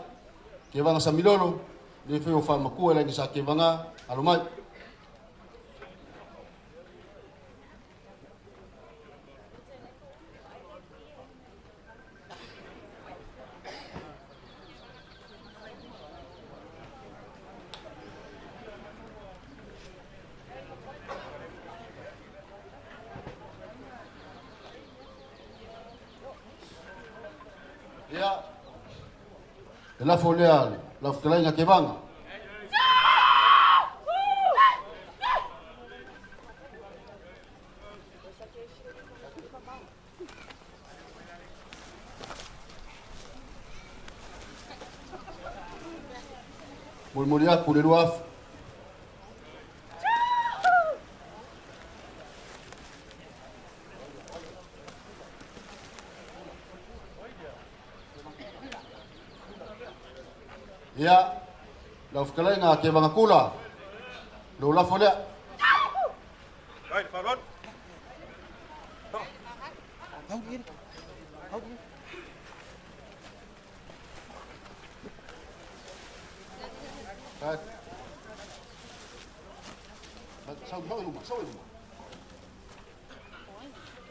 Tevaga Samilolo, le foi o faamatua i le aiga sa Tevaga, alo mai. Ia, le lafo lea le lau fetalaiga Tevaga. Molimoli atu le 2,000. Ia, lau fetalaiga Tevaga Kula, lou lafo lea. Ai le faaaloalo.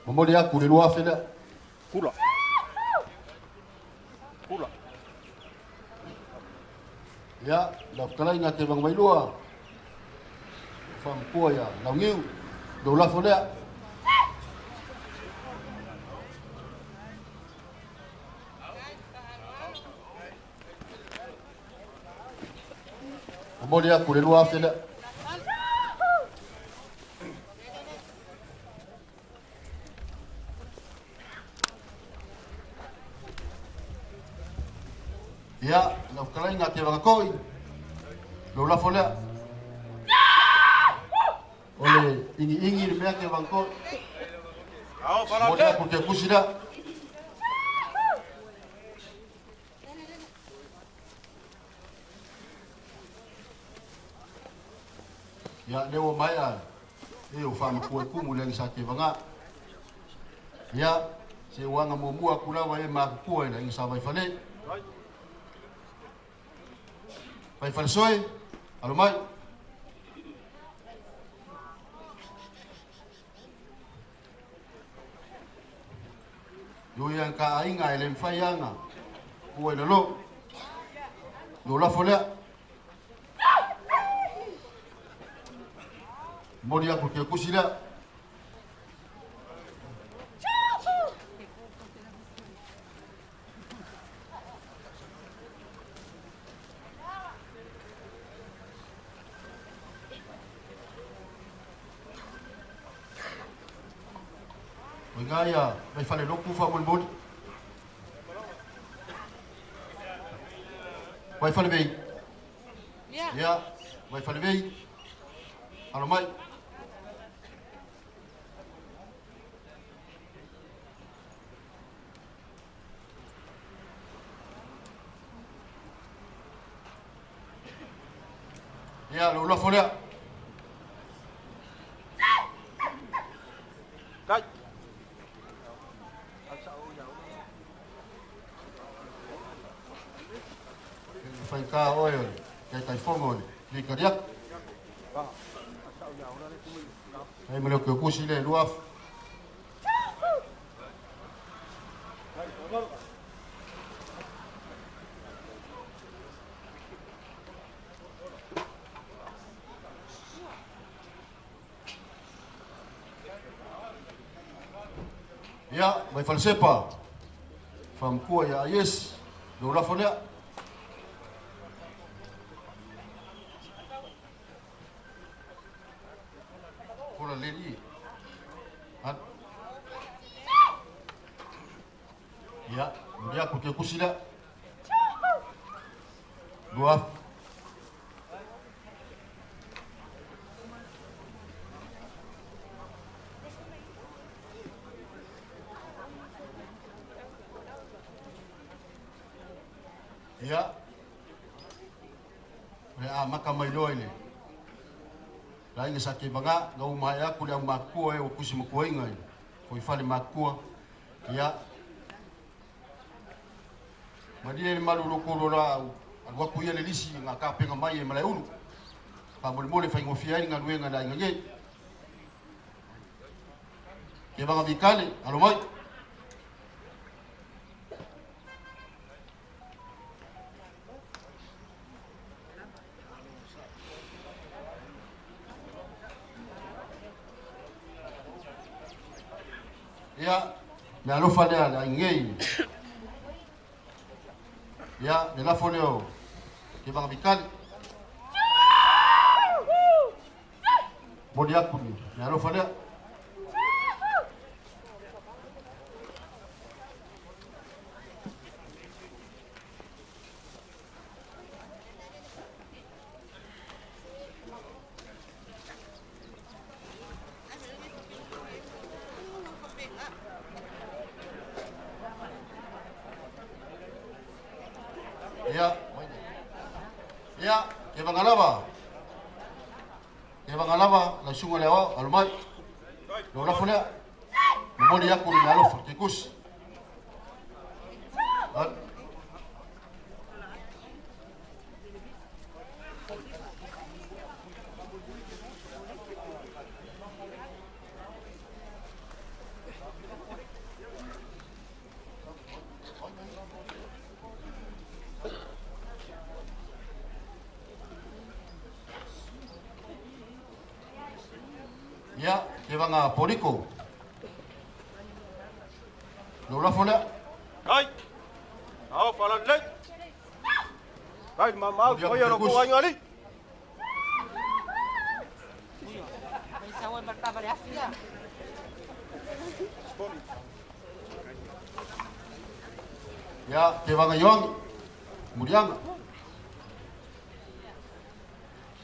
Momoli atu le 2,000 lea. Kula. Kula. Ia, lau fetalaiga Tevaga Vailua, faamatua ia Launiu, lou lafo lea. Momoli aku le 2,000 lea. Ia, lau fetalaiga Tevaga Koi, lou lafo lea. O le igiigi le mea Tevaga Koi. Momoli aku le kusi lea. Ia, lea ua maea e o faamatua i kumu le agi sa Tevaga. Ia, se uaga muamua aku lava e matutua i le aiga sa Vaifale. Vaifalesoe, alo mai. Ui ka aiga e le mafai aga ua i lalo. Lou lafo lea. Momoli aku le kusi lea. O iga ia Vaifalelotu faamolemole. Vaifalevei. Ia, Vaifalevei. Alo mai. Ia, lou lafo lea. Tai. Whaika oe o le Taitaifono o le Likariaka. Ai ma le o kusi le 2,000. Ia, mai falesepa. Whamkua ia yes, lou lafo lea. Kola leli. Ha. Ia, ia ku te kusi lea. 2,000. Ia, o le amaka mai loa i le laiga sa Tevaga, na uma aku le au makua e o kusi makuainga i foi fale makua. Ia, malie le malu loko la alu aku ia le lisi ngā kapenga mai e malae ulu. Faamolemole faigofie ai le galuega le aiga nei. Tevaga Vikale, alo mai. Ia, le alofa lea le aiga nei. Ia, le lafo lea o Tevaga Vikale. Moli aku le alofa lea. Ia, ia, Tevaga lava. Tevaga lava, la suga le ao, alo mai. Lou lafo lea. Momoli aku le alofa, te kusi. Al. Ia, Tevaga Poriko. Lou lafo lea. Tai. Ao falalei. Tai mamau Ia, ko ia lo kusi. ko ai ngali. Ia, Tevaga Ioangi, Muliaga.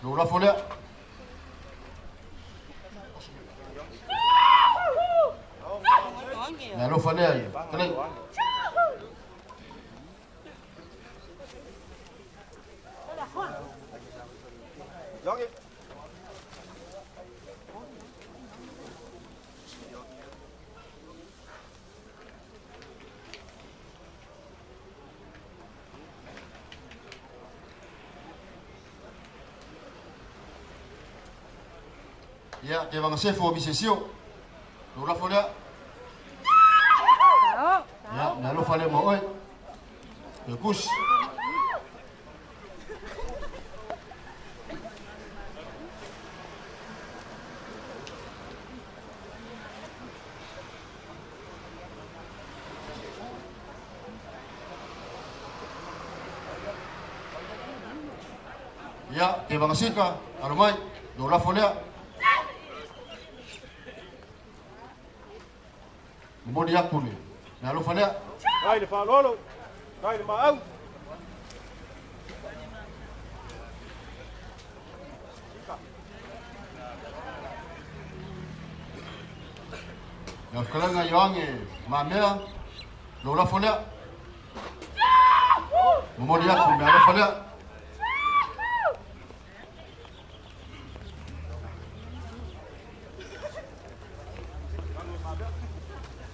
Lou lafo lea. Le alofa lea i Fetalai. Ia, Tevaga Sefo o Misesio. Lou lafo lea. Ia, le alofa lea ma oe. Le kusi. Ia, Tevaga Sika, alo mai, lou lafo lea. Momoli atu le alofa lea. Faafetai le faaaloalo, faafetai le maau. Lau fetalaiga Ioane Mamea, lou lafo lea. Momoli atu le meaalofa lea.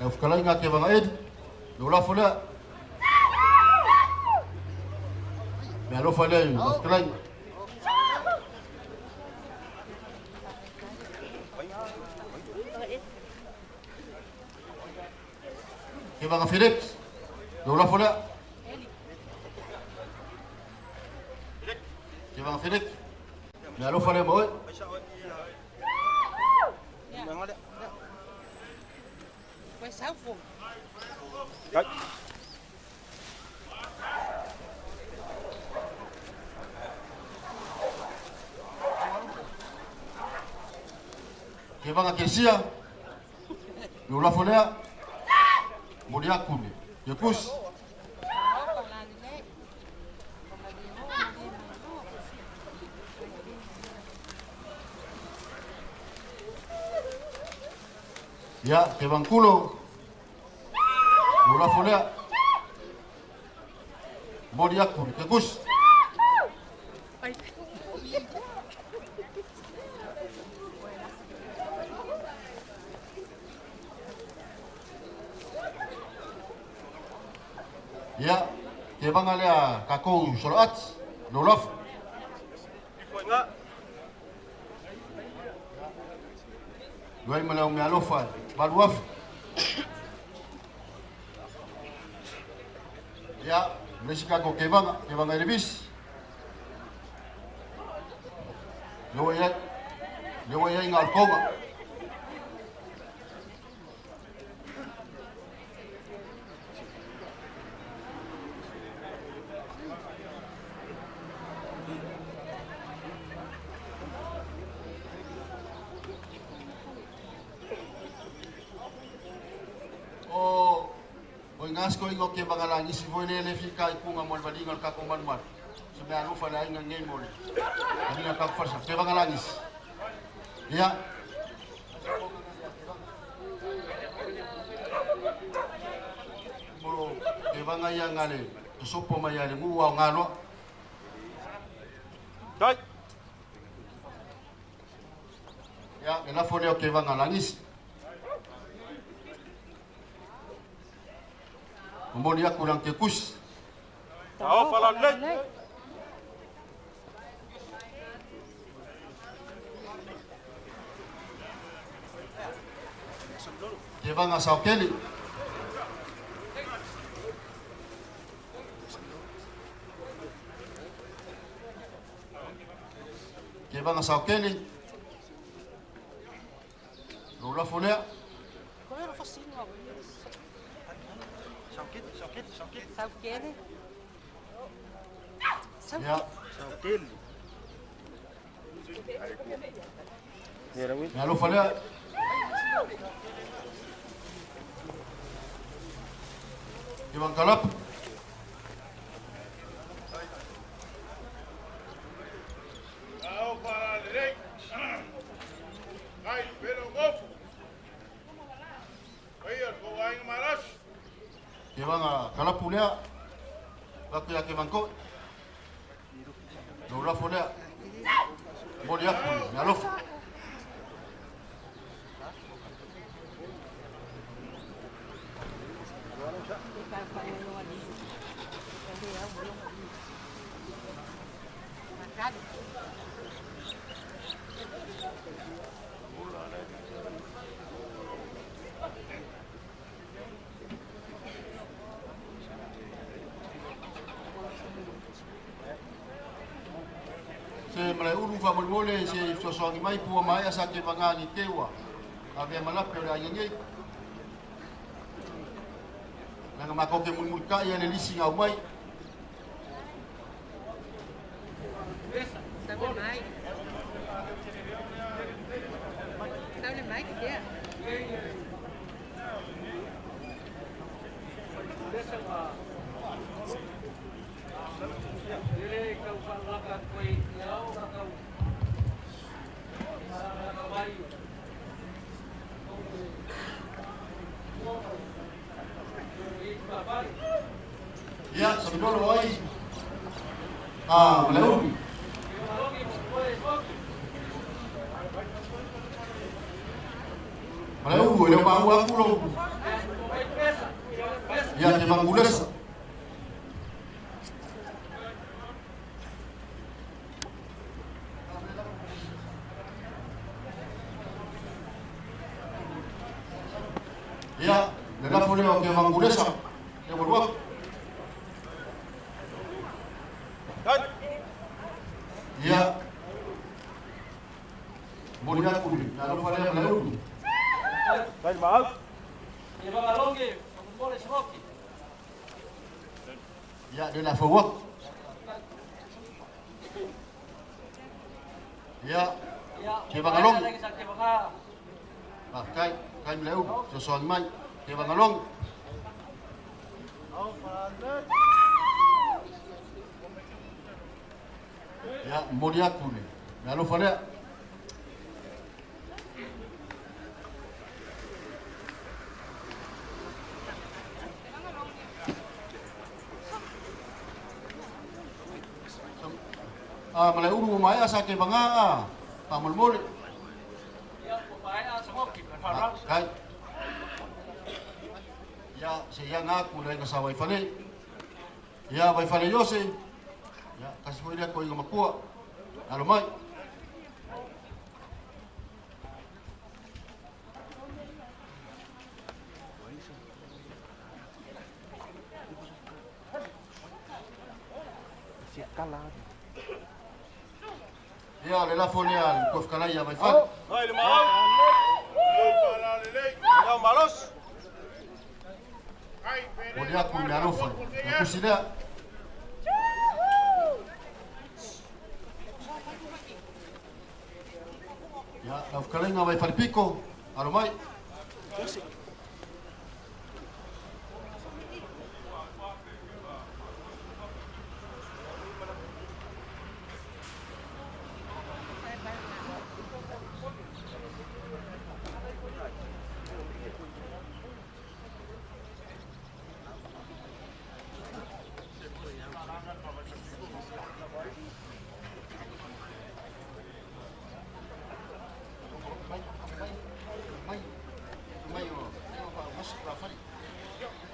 Lau fetalaiga Tevaga Edi, lou lafo lea. Meaalofa lea i lau fetalaiga. Tevaga Felix, lou lafo lea. Tevaga Felix, meaalofa lea ma oe. Tevaga Kesia, lou lafo lea. Momoli atu le Iekusi. Ia, Tevaga Kulo, lou lafo lea. Momoli atu le Kekusi. Ia, Tevaga lea tatou Soloati, lou lafo. Luai ma le au meaalofa e 8,000. Ia, ma le isi tatou Tevaga, Tevaga Elevisi. Lea ua i ai, lea ua i ai galutoga. O o i gasiko inga o Tevaga lagisi foi le le fika i kuga mo le valiga o le tatou malumalu. Se mea alofa le aiga nei mo le valiga o le tatou falesa. Tevaga lagisi. Ia. Mo Tevaga ia nga le tosopo mai a le gu au ngaloa. Tai. Ia, le lafo lea o Tevaga lagisi. Momoli atu lang ke kusi. Taofa lalelei. Tevaga Saukeli. Tevaga Saukeli. Lou lafo lea. Ia. Le alofa lea. Ivan Kalapu. Kevaga Kalapu lea. Lako ia Kevan Koe. Lou lafo lea. Momoli atu le alofa. Se Malaeulu faamolemole se i fesoasoani mai pua maea sa Kevaga ni te ua avea ma lape o le aiga nei. Leaga matou te mulimulitai ia le lisi na aumai. Ia, Samilolo ai a Malaeulu. Malaeulu e le o maua atu lou. Ia, Kevaga Kulesa. Ia, le lafo lea o Kevaga Kulesa. Ia ua alu atu. Ia, momoli atu le alofa lea Malaeulu. Ia, le lafau atu. Ia, Kevaga Logi. Faafetai, faafetai Malaeulu, fesoasoani mai. Kevaga Logi. Ia, momoli atu le alofa lea. A Malaeulu ua maea sa Kevaga a faamolemole. Faafetai. Ia, se i aga atu le aiga sa Vaifale. Ia, Vaifale Iose. Ia, tasi foi lea toeaina matua. Alo mai. Ia, le lafo lea le Tofikalai ia Vaifale. Momoli atu le alofa i le tusi lea. Ia, lau fetalaiga Vaifale Piko, alo mai.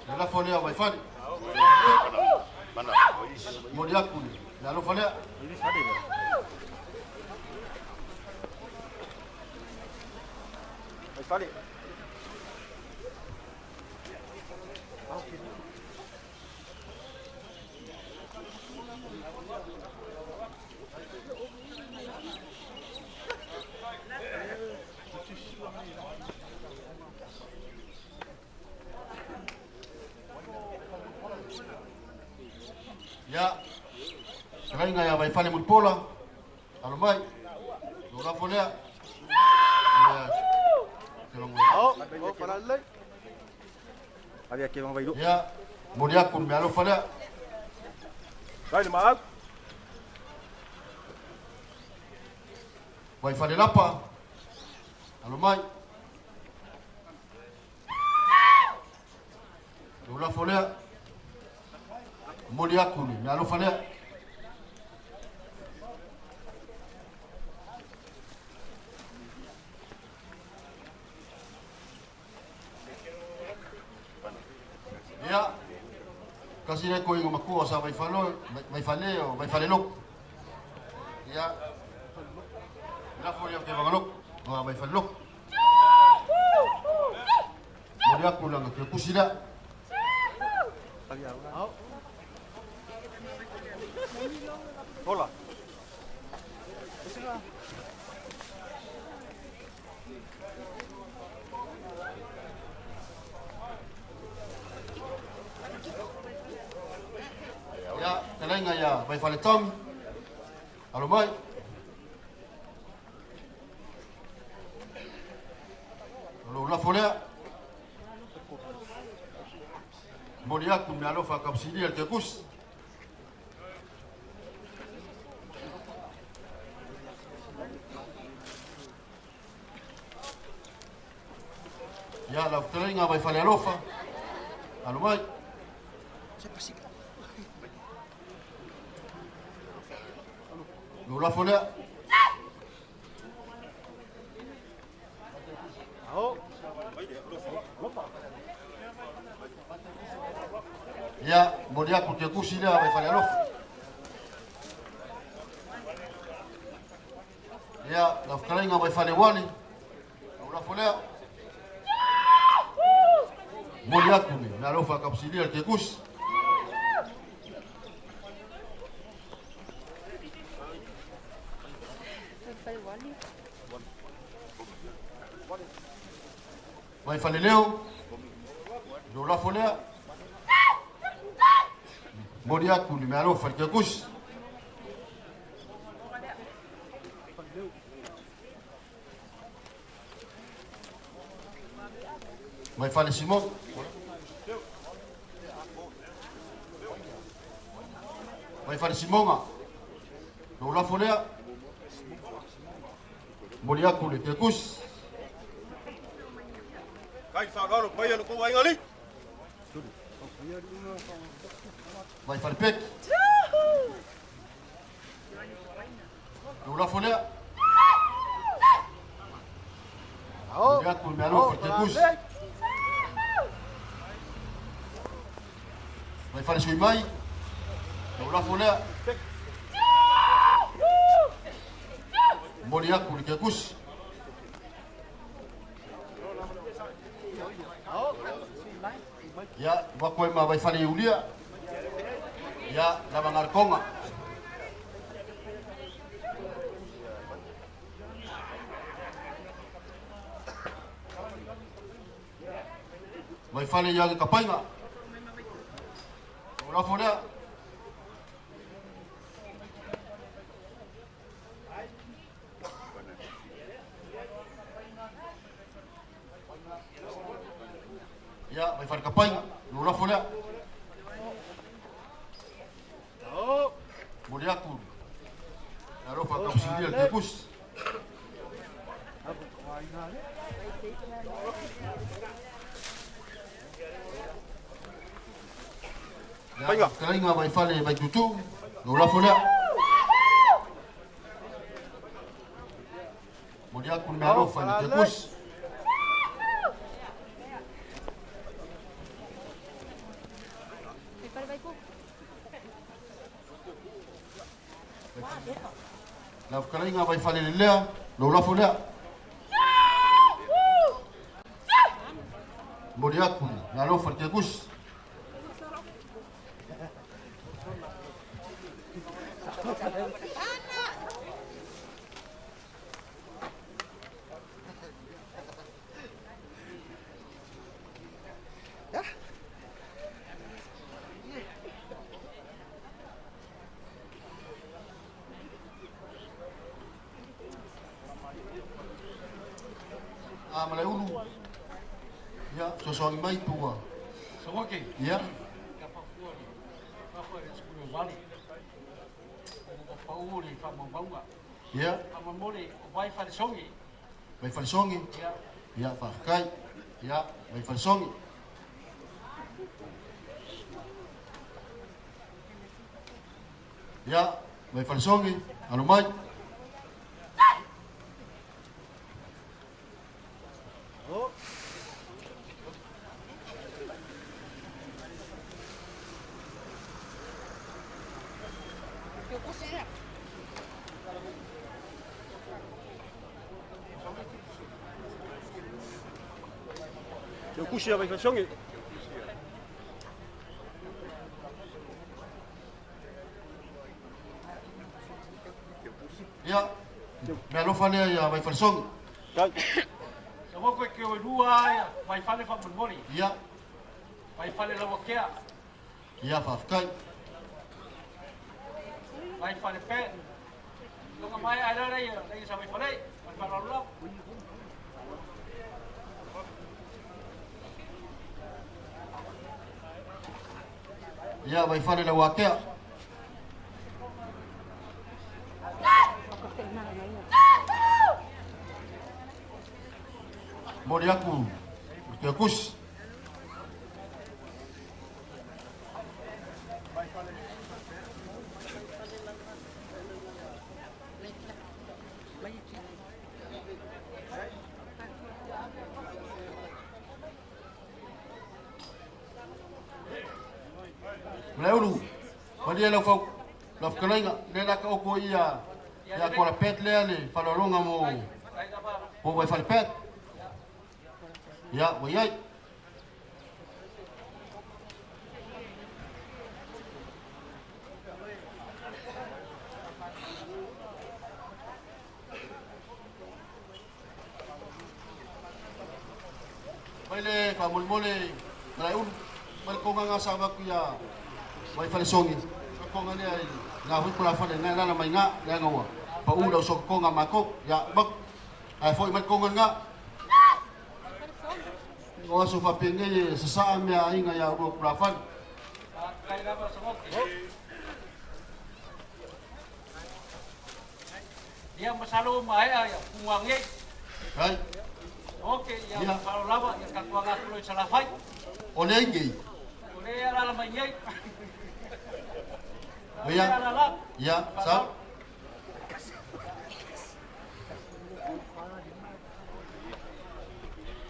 Le lafo lea o Vaifale. Momoli atu le alofa lea. Ia, fetalaiga ia Vaifale Mulipola, alo mai, lou lafo lea. Ia, momoli atu le meaalofa lea. Vai le maau. Vaifalelapa, alo mai. Lou lafo lea, momoli atu le meaalofa lea. Ia, tasi lea toeaina matua sa Vaifalo, Vaifale o Vaifaleloko. Ia, lafo lea o Kevagaloko, o Vaifaleloko. Momoli atu lana kepusi lea. Hola. Ia, fetalaiga ia Vaifaletamu, alo mai. O lou lafo lea. Momoli atu le meaalofa tapusilia le kekusi. Ia, lau fetalaiga Vaifalealofa, alo mai. Lou lafo lea. Ia, momoli atu le kekusi lea Vaifalealofa. Ia, lau fetalaiga Vaifaleuali, lou lafo lea. Momoli atu le meaalofa tapusilia le kekusi. Vaifaleleo, lou lafo lea. Momoli atu le meaalofa le kekusi. Vaifalesimon. Vaifalesimoga, lou lafo lea. Momoli atu le kekusi. Kai faaaloalo paia lo kou aiga alii. Vaifalepeki, lou lafo lea. Momoli atu le meaalofa le kekusi. Vaifalesuimai, lou lafo lea. Momoli atu le kekusi. Ia, ua koe ma Vaifale Iulia. Ia, lavaga le toga. Vaifale ia le kapaiga. Lou lafo lea. Ia, Vaifale kapaiga, lou lafo lea. Momoli atu le alofa tapusilia le kekusi. Ia, fetalaiga Vaifale Vaitutu, lou lafo lea. Momoli atu le meaalofa i le kekusi. Lau fetalaiga Vaifale Lelea, lou lafo lea. Momoli atu le meaalofa i le kekusi. Malaeulu. Ia, fesoasoani mai pe ua. Samoke. Ia. Ia fafua le fafua le sukulu o vale. O pau le faamaumauga. Ia. Faamolemole o vai falesogi. Vai falesogi. Ia. Ia, faafetai. Ia, vai falesogi. Ia, vai falesogi, alo mai. Teukusi ia Vaifalesogi. Ia, mea alofa lea ia Vaifalesogi. Kai. Samoke ke o lua ia Vaifale faamolemole. Ia. Vaifale Lauakea. Ia, faafetai. Vaifale pe. Longa mai ai lea ia lea sa Vaifale. Vaifale lau. Ia, Vaifale Lauakea. Momoli atu i le Teukusi. Malaeulu, malie lau fau, lau fetalaiga, lea la taoto ai ia, ia Kuala Pet lea le faaaloaloga mo, mo Vaifale Pet. Ia, ua i ai. Mai le faamolemole Malaeulu, mai le koga nga sa avatu ia Vaifalesogi, o le koga lea i na foi pulafale na e alaala mai ina, leaga ua pau le ausokokoga a matou. Ia, uma atu, ae foi mai le koga lena. O aso faapenei e sasaa mea a aiga ia oulua pulafale. Ia masalo ua maea ia Puguagei. Ai. Ok, ia masalo lava ia tatou aga atu loa i Salafai. O lea inei. O lea e alaala mai nei. Ia, ia, sa.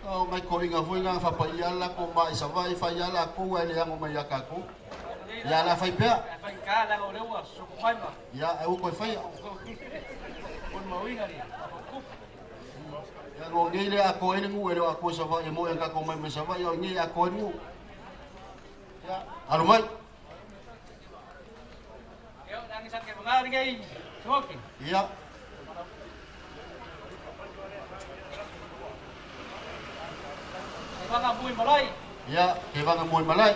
O ngai koiga foi na faapaia lava latou maa i Savaii, fai lava latou ae le ano mai ia tatou. Ia la fai pea. Ia, ae ua toe faia. Ia, no nei le atoa ai le nuu, e le o atoa i Savaii, e moni a tatou omai mai Savaii, a o nei e atoa ai le nuu. Ia, alo mai. Ia. Ia, Tevaga Muaimalae.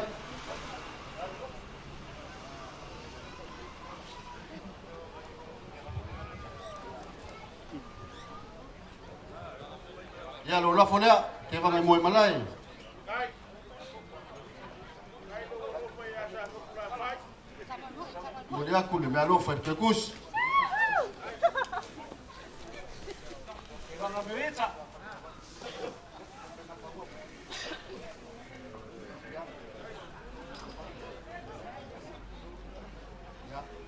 Ia, lou lafo lea, Tevaga Muaimalae. Momoli atu le meaalofa i le Toekusi.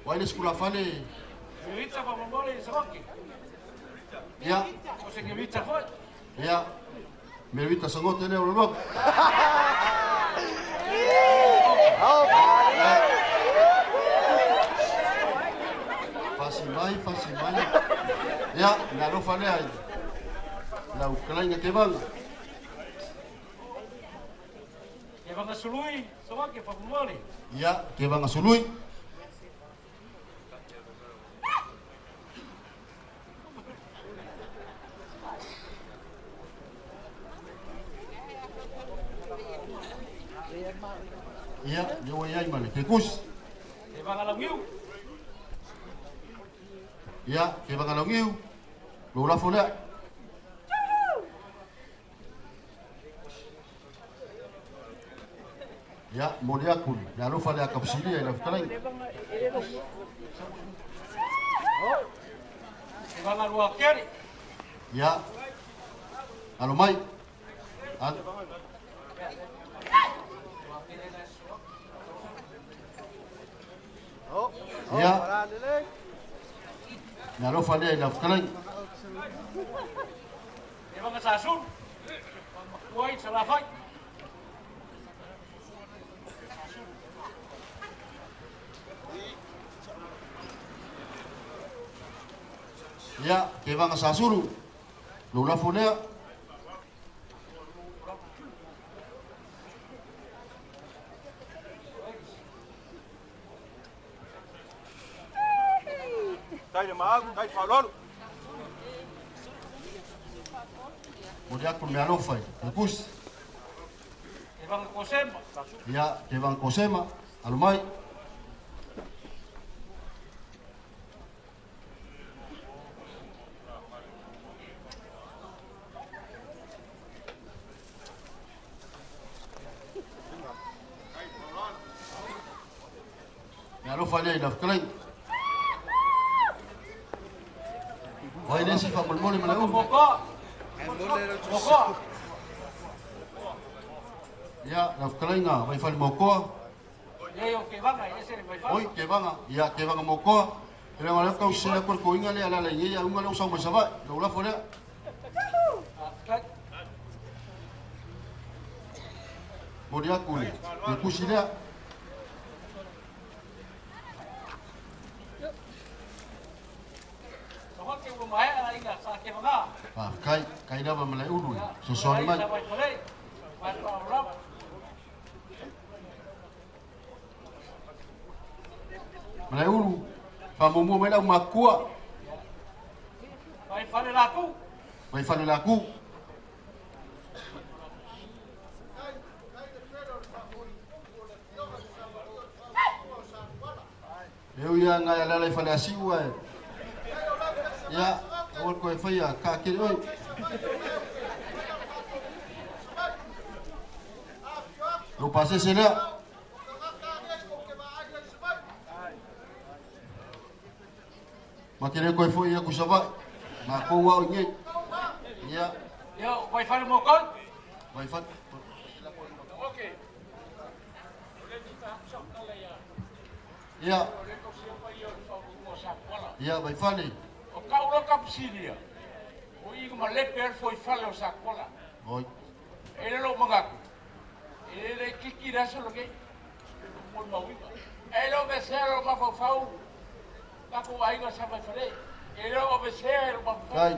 Ua ai le isi tulafale. Ia. Ia. Merita Sagote lea o le lotu. Fasi mai, fasi mai. Ia, mea alofa lea i lau fetalaiga Tevaga. Tevaga Sului, Sagote, faamolemole. Ia, Tevaga Sului. Ia, lea ua i ai ma le Tekusi. Tevaga Launiu. Ia, Tevaga Launiu, lou lafo lea. Ia, momoli atu le alofa lea Tapasilia i lau fetalaiga. Ia, alo mai. Alo. Ia, le alofa lea i lau fetalaiga. Ia, Tevaga Sasulu, lou lafo lea. Tai le maagu, tai faaaloalo. Momoli atu le meaalofa i le pusi. Ia, Tevaga Kosema, alo mai. Meaalofa lea i lau fetalaiga. Vai le isi faamolemole ma le ulu. Ia, lau fetalaiga Vaifale Mokoa. Oi, Tevaga, ia, Tevaga Mokoa. E leaga o lea faatoa sese atu le toeaina lea e alaala i inei, a uga lea ua sau mai Savaii. Lou lafo lea. Momoli atu le tusi lea. Faafetai, kai lava ma le ulu le fesoasoani mai. Malaeulu, faamuamua mai le aumatutua. Mai fale laku. E ui lava nai alala i Faleasiu ae ia aua le toe faia taatele oe. Lou pasese lea. Ma te le toe foi atu i Savaii. Matou ao i nei. Ia. Ia, vai fale mo kau. Vai fale. Okay. Ia. Ia, vai fale. O kau lo kapsilia. O i ma lepe al foi fale o sakola. Oi. E le lo mangaku. E le kiki raso lo ke. Mo mauiga. E lo vesero mafaufau. Kako aiga sa mai fale. E le o vesero mafaufau. Kai.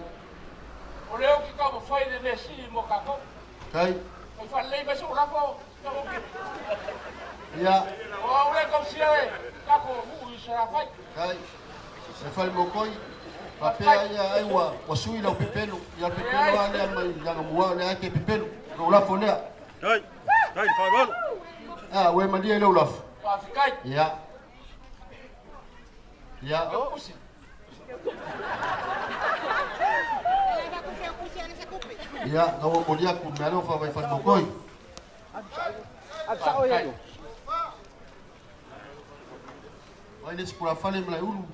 O leo ki ka mo fai le mesi mo kako. Kai. O fa lei mai so lako. Ia. O au le kapsia e. Kako hu i sa fai. Kai. E fale mokoi. Faapea ia ai ua ua sui lau pepelo. Ia le pepelo lava lea mai Lagamua lea e te pepelo. Lou lafo lea. Tai, tai le faaaloalo. Ah, ua e malie i lou lafo. Faafetai. Ia. Ia. Ia, na ua momoli atu le meaalofa mai fale mokoi. Ai le isi tulafale ma Laeulu.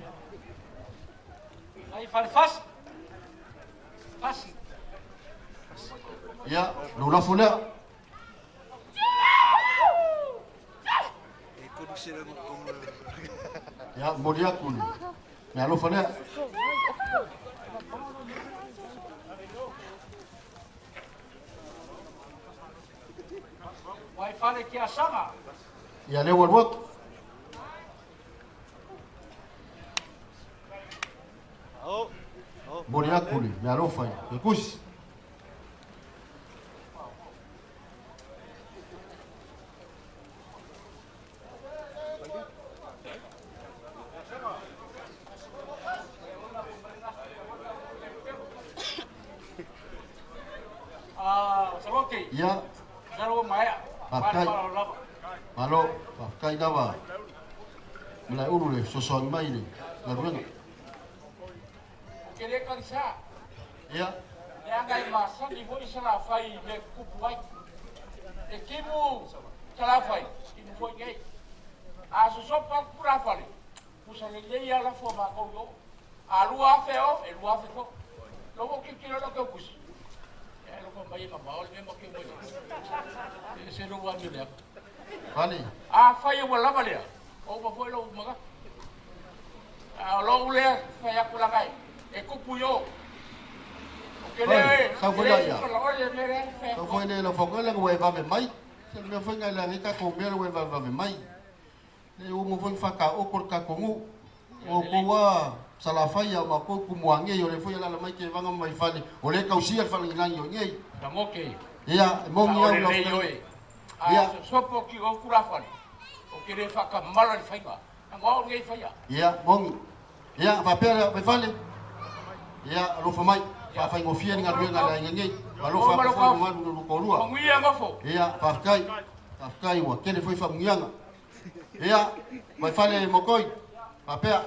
Ai fale fasi. Fasi. Ia, lou lafo lea. Ia, momoli atu le meaalofa lea. Vai fale ki asaga. Ia, lea ua alu atu. Momoli atu le meaalofa i le tusi. Ia. Faafetai. Malo, faafetai lava Malaeulu le fesoasoani mai i le galuega. Ia. Leaga e masani foi Salafai i mea tutupu ai. E timu Salafai, i nofo i inei. A sosopa atu tulafale, pusa lelei lava lafo a matou i o. A 2,000 o, e 2,000 foi. Lea ua ou tilotilo atu au tusi, e alofa mai e mamao le mea ma te omai ai. E ese lou amio leaga. Fale. Afai ua lava lea, ua uma foi lou manatu. A o lou lea fai atu leaga e tupu i o. Ou te le Fale, sau foi laia. le mea lea e fai Sau atu foi ai. lea i lau fautuaga leaga ua e vave mai. Se le mea foi na leaga ai tatou mea lea ua e vavevave mai. Le ua uma foi ona faataoto le tatou nuu. O outou lava Salafai a o matou i Tumuanei, o lea foi e alaala mai Tevaga ma Vaifale, o lea e tausia le falagilagi o i inei. Sagoke. Ia, e moni Sao au i lau lelei fetalaiga. oe. A Ia. sosopo ki ou tulafale, ou te le faatamala i le faiga. Leaga o au lenei e faia. Ia, moni. Ia, faapea lea, Vaifale. Ia, alofa mai. Faafaigofie le galuega a le aiga nei. Alofa atu foi i mamalu i lo lua toalua. Manuia nofo. Ia, faafetai. Faafetai ua tele foi faamanuiaga. Ia, Vaifale mokoi. Faapea,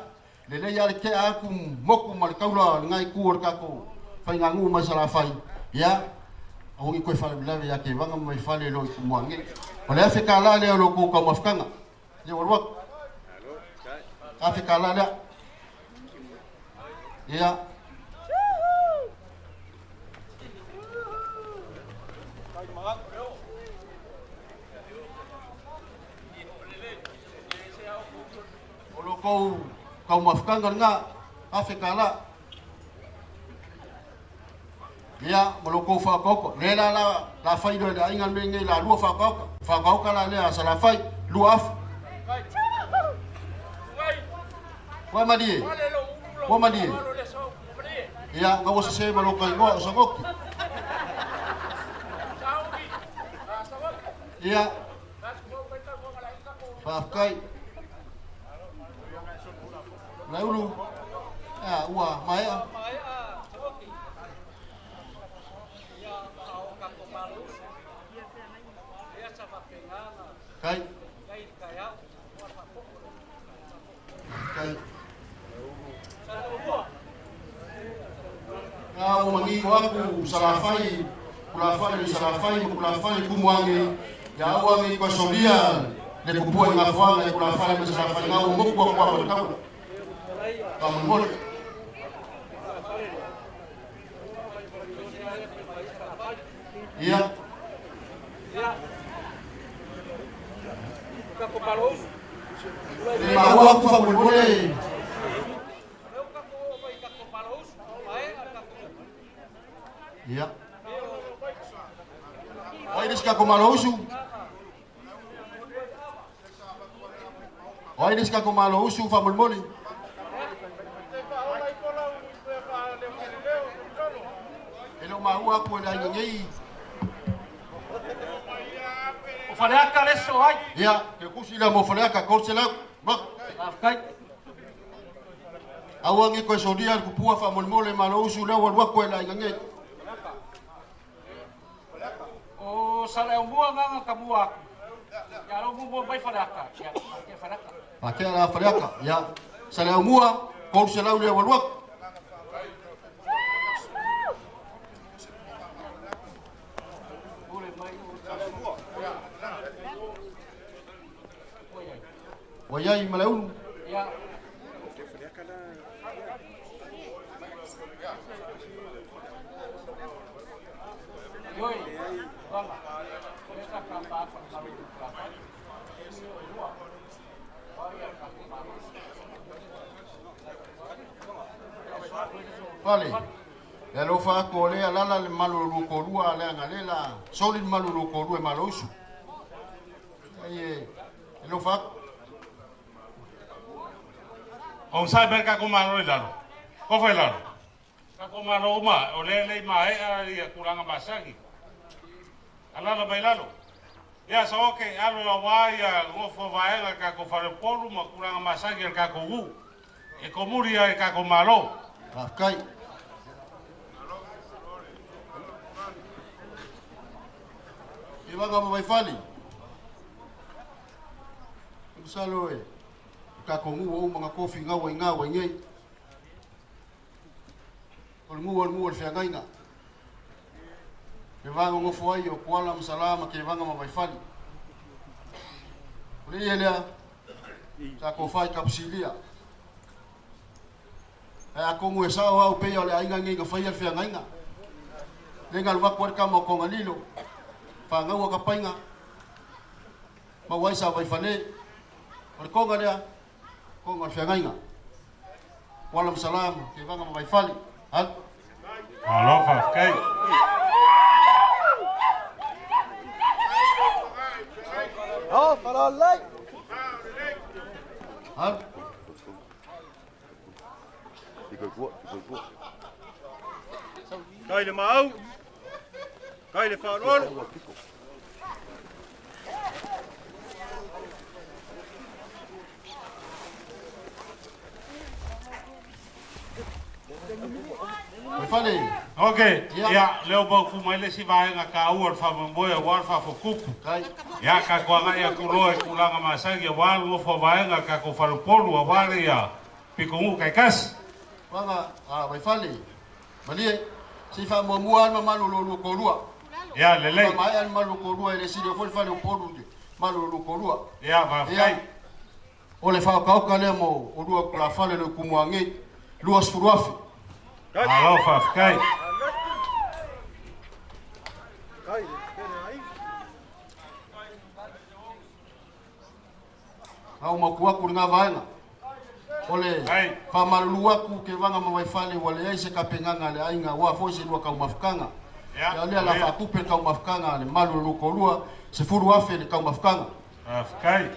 lelei lava le tea atu motu ma le taula o lena itu o le tatou faiganuu mai Salafai. Ia, aua ne i toe faalavelave ia Tevaga ma Vaifale e le o i Tumua nei. O le $1,000 lea o lo outou taumafataga. Lea ua alu atu. $1,000 lea. Ia. O lo outou taumafataga lena, $1,000. Ia, ma lo outou faokaoka. Lea la la la fai loa e le aiga le mea lenei la lua faokaoka. Faokaoka la lea a Salafai, 2,000. Ua malie. Ua malie. Ia, na ua sese ma lo ta igoa o Sagoki. Ia, faafetai. Laulu, ia, ua maea. Kai. Kai. A ua manino atu Salafai, Pulafale i Salafai ma Pulafale i Tumuange, ia aua ne i toe solia le pupua i Gafoaga i Pulafale ma Salafai, na ua motu atu lava i le taula. Faamolemole. Ia. Le maua atu faamolemole. Ia. O ai le isi tatou Malousu? O ai le isi tatou Malousu faamolemole? E le o maua atu e le aiga nei. O Faleata le isi o ai. Ia, te tusi lea mo Faleata, 300. Ma. Faafetai. Aua ne i toe solia le tupua faamolemole Malousu lea ua alu atu e le aiga nei. O Saleaumua agaga tamua atu. Ia lou muamua mai Faleata. Ia, fatea Faleata. Fatea la Faleata. Ia, Saleaumua, 300 lea ua alu atu. Ua i ai ma Leulu. Ia. Fale. E alofa atu o lea lala le malu o lua toalua leaga lea la soli le malu o lua toalua e Malousu. Ai e alofa atu. Onosai mai le tatou Malo i lalo. Tofa i lalo. Tatou Malo uma, o lea e le i maea ia tulaga masani. Alala mai lalo. Ia Saoke, alo aua ia nofo vaega le tatou faleupolu ma tulaga masani a le tatou nuu. E komuli ai le tatou Malo. Faafetai. Ivaga ma Vaifale. Masalo e tatou nuu ua uma ona tofi gaua i gaua i nei. O le nuu o le nuu o le feagaiga. Le va nonofo ai o Kuala ma Sala ma Tevaga ma Vaifale. O le ie lea, sa ko fai kapusilia. Ae atonu e sao au pei o le aiga nei na faia le feagaiga. Le na alu atu ai le tama o Togalilo, fanau a Kapaiga, maua ai sa Vaifale. O le toga lea, toga o le feagaiga. Kuala ma Salama, Tevaga ma Vaifale. Alu. Malo faafetai. Alu. Kai le maau. Kai le faaaloalo. Vaifale. Ok, ia, lea ua maua mai le isi vaega taua o le faamoemoe aua le faafotupu. Kai. Ia, tatou agai atu loa i tulaga masani aua le nofo a vaega a le tatou faleupolu aua le ia pitonuu taitasi. Vaga a Vaifale. Malie, se i faamuamua lava le mamalu o lo oulua toalua. Ia, lelei. Faamaea le mamalu o toalua e le sili ai foi le faleupolu i le mamalu o lo oulua toalua. Ia, faafetai. Ia, o le faaokaoka lea mo oulua tulafale o le Tumua nei, 20,000. Malo faafetai. A ua mapu atu lena vaega. O le faamalulu atu Kevaga ma Vaifale ua leai se tapenaga a le aiga aua foi se lua taumafataga. Ia o lea o le a faatupe le taumafataga a le malu o le lua toalua, 10,000 le taumafataga. Faafetai.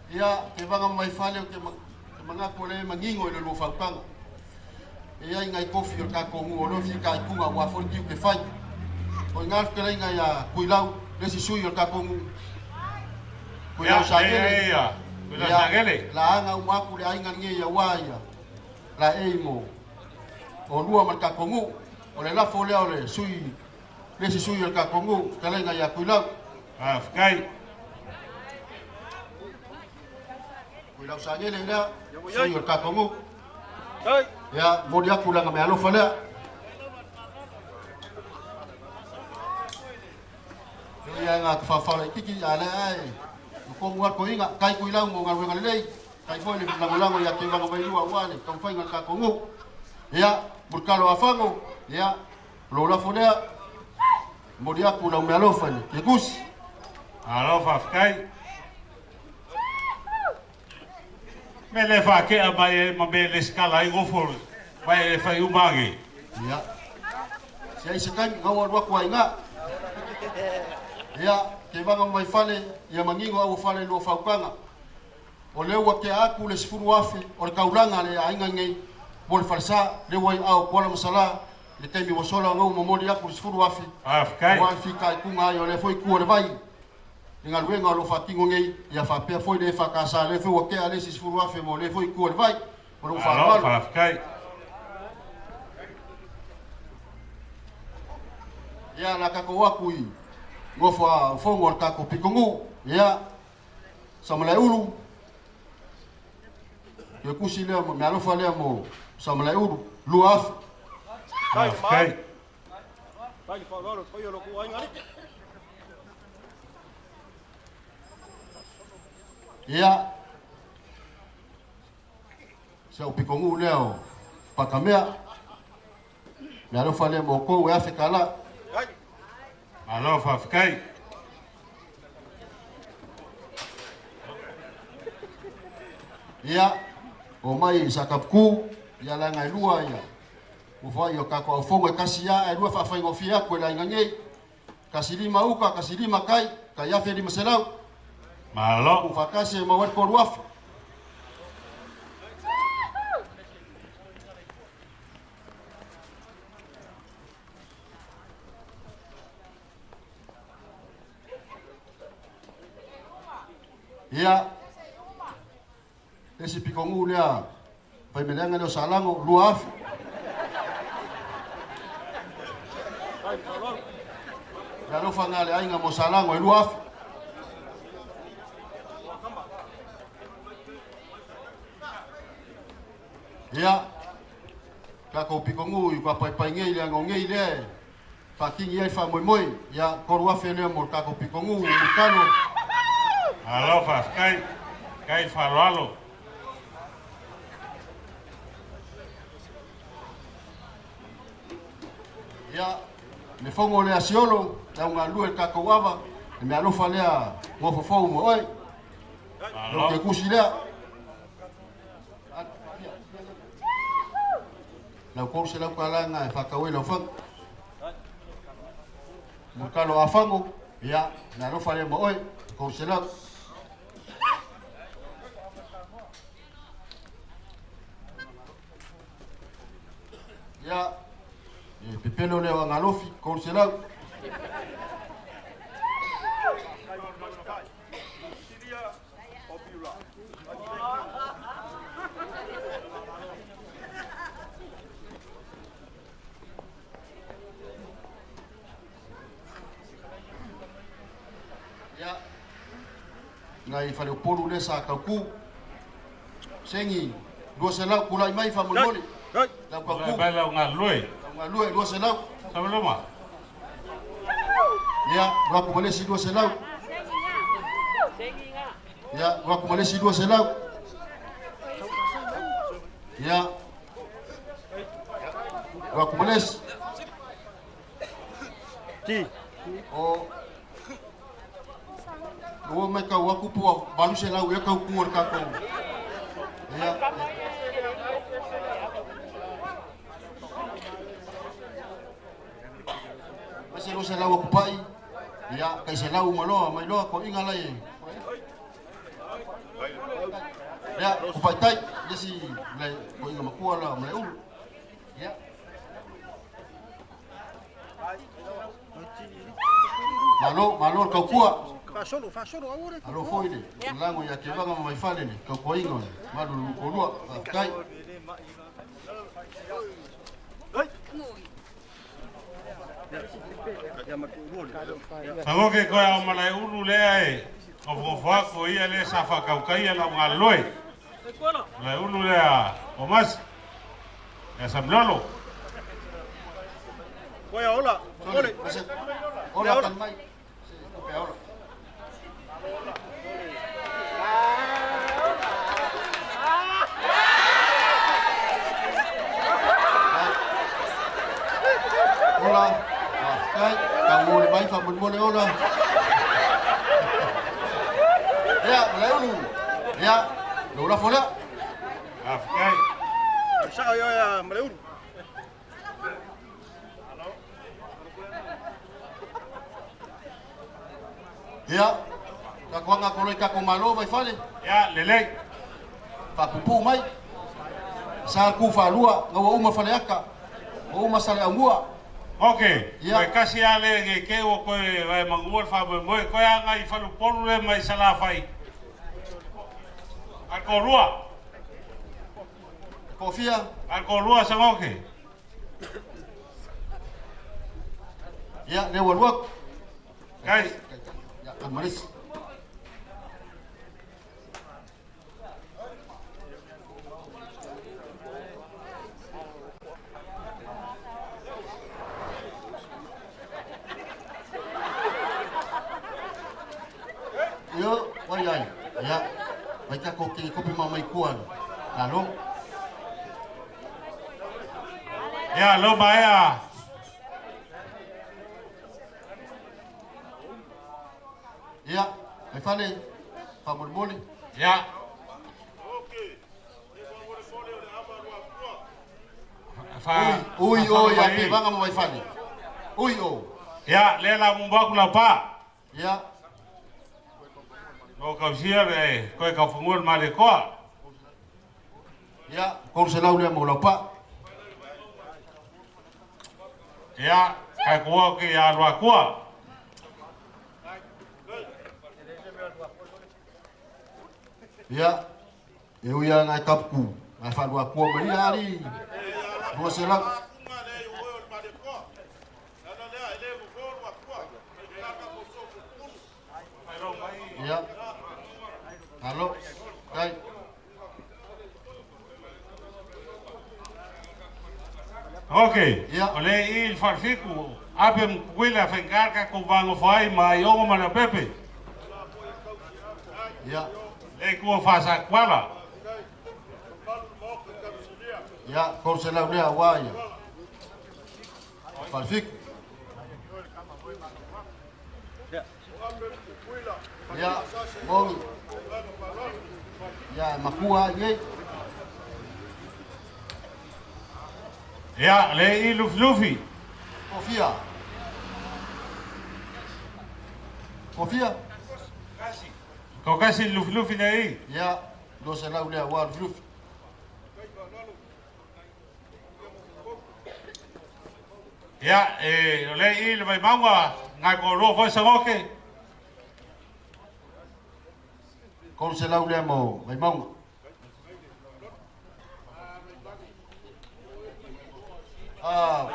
Ia, Kevaga ma Vaifale, ou te manatu o lea e manino i le lua fautuaga. E i ai nai tofi o le tatou nuu o lea e fitaituga aua foi le tiute fai. O i ina le fetalaiga ia Tuilau, le isi sui o le tatou nuu. Tuilau Sagele. Tuilau Sagele. Laga uma atu le aiga lenei aua ia laei mo olua ma le tatou nuu. O le lafo lea o le sui, le isi sui o le tatou nuu, fetalaiga ia Tuilau. Faafetai. Tuilau Sagele lea, sui o le tatou nuu. Ia, momoli atu lana meaalofa lea. E ia ngā whawhara i tiki, a lea ai, o kongu ako inga, kai kui lau mo galuega lelei, kai foi le lagolago ia Tevaga Vailua aua le taumafaiga o le tatou nuu. Ia, Mulitalo Afago, ia, o lou lafo lea, momoli atu lau meaalofa i le Kekusi. Malo faafetai. Mea le faatea mai ai ma mea le sikala ai gofo mai e fai uma age. Ia, se ai se taimi, gau alu atu ai ngā. Ia, Tevaga ma Vaifale, ia manino au o fale i lua fautuaga. O lea ua tea atu le 10,000 o le taulaga a le aiga nei mo le falesa, lea ua i aao Kuala ma Salā, i le taimi ua sola ona ua momoli atu le 10,000 Faafetai. aua le fitaituga ai o lea foi itu o le vai i galuega o lo o faatino nei, ia faapea foi le EFKS, lea foi ua tea le isi 10,000 mo lea foi itu o le vai. O lou Malo faaaloalo. faafetai. Ia, la tatou atu i nofo a fono a le tatou pitonuu, ia, Samalaeulu, toe tusi lea, meaalofa lea mo Samalaeulu, 2,000. Faafetai. Ia, si au pitonuu lea o Patamea, meaalofa lea mo outou e $1,000. Malo faafetai. Ia, o mai sa tapuku, ia laga e lua ia. Ua foi o tatou aufono e tasi lava ae lua faafaigofie atu e le aiga nei. 15 uka, 15 kai, tai 1500. Malo. Ua faatasi e maua ai le 3,000. Ia, le isi pitonuu lea, faimeleaga lea o Salago, 2,000. Le alofa na le aiga mo Salago e 2,000. Ia, takou pikogu i papaipaigai le agogei lea e faatigi ai faamoemoe. Ia, 3,000 lea mo le takou pikogu mulitalo. Malo faafetai, kai le faaaloalo. Ia, le fogo lea siolo, le au galulue i le tatou ava, le meaalofa lea gofofou mo oe. Lo ke kusi lea. Lau 300 tala e whakau ai lau faga. Mulitalo afango, ia, meaalofa lea mo oe, 300. Ia, e pepelo lea o Agalofi, 300. Ia, nai Faleupolu lea sa tauku. Sengi, 200 kulai mai faamolemole. Lau Tulai tauku. mai lau galulue. Lau galue, 200. Samaloma. Ia, lua atu ma le isi 200. Ia, lua atu ma le isi 200. Ia, lua atu ma le isi. O, ua mai tau atu po ua 800 ea tauku o le tatou. Ia, mai se 200 aku pai. Ia, kai 100 uma loa, mai loa, koiga lai e. Ia, ku tai, le isi le koiga makua la ma le ulu. Ia. Malo, malo le kaukua. Faasolo, faasolo, aua le. Alo foi le, lango ia te vanga mai fale le, kaukuainga o le, malu lu kolua, faafetai. Sangoke koe au malae ulu lea e ofofo aku ia le sa whakaukaia lau galulue. Malae ulu lea o Masi. Ia Samlolo. Koe ola. Ole, ola kan mai. Se, kope ola. Ola, faafetai, tau le mai faamolemole ola. Ia, malae ulu. Ia, lou lafo lea. Faafetai. Sao ia ia Maleulu. Ia, takuanga koloi kako malo vai fale. Ia, lelei. Faapupu mai. Sa ku faalua, ngaua uma faleaka. Ua uma sale aumua. Ok, Ia. koe kasi a le nge ke o koe vai mangua le whamoemoe, koe anga i Falupolu le mai Salafai. Al korua, Kofia, al korua Sangoke. ia, le ua Kai, Ia, kan malis. Yo, wai ai. Ia, vai ta ko ke kopi ma mai kuan. Alo. ia, lo maea. Ia, vai fale, faamolemole. Ia. Fa, Ui o ia te vanga ma vai fale. Ui o. Ia, le la mumbaku lau pa. Ia, No kausia le koe kaufungu le male koa. ia, 300 lea mo lau pa. Ia, kai kua ke ia lua kua. Ia, e ui a ngai kapuku. Ngai whalua kua mai ia ali. 200. Ia. Alo. Kai. Ok, o le i le Falefitu, Ape ma Tutuila e faigata le tatou va nofo ai ma Aiono ma Leaupepe. Ia. Le itu o Fasatuala. Ia, 300 lea aua ia. Falefitu. Ia, moni. Ia, e makua ai nei. Ia, le i Lufilufi. Kofia. Kofia. Kokasi Lufilufi le i. Ia, 200 lea aua Lufilufi. Ia, e, o le i le Vaimauga, ngai ko lua foi Sagoke. 300 lea mo Vaimauga. Ah.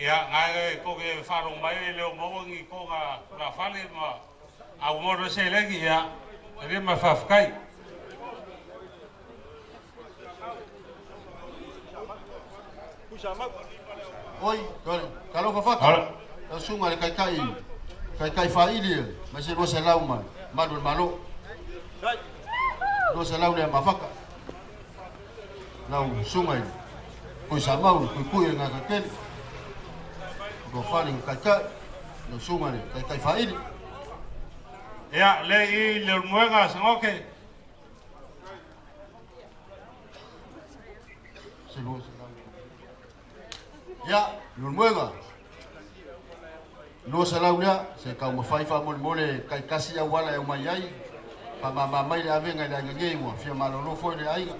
Ia, ngai ko ke whalong mai le o maua ngi ko ngā la fale ma au mo se lengi ia, le ma whawhakai. Oi, tole, talofa faka. Lau susuga i le Taitai, Taitai faili mai se 200 ma malu o le Malo. 200 lea ma faka. Lau susuga i le Tuisamau, le Tuitui o le Gagakele. Tofa le Taitai, lau susuga i le Taitai faili. Ia, le i le Ulumoega Sagoke. Se 200. Ia, Leulumoega. 200 lea, se taumafai faamolemole taitasi auala e omai ai, faamama mai le avega i le aiga nei ua fia malolo foi le aiga.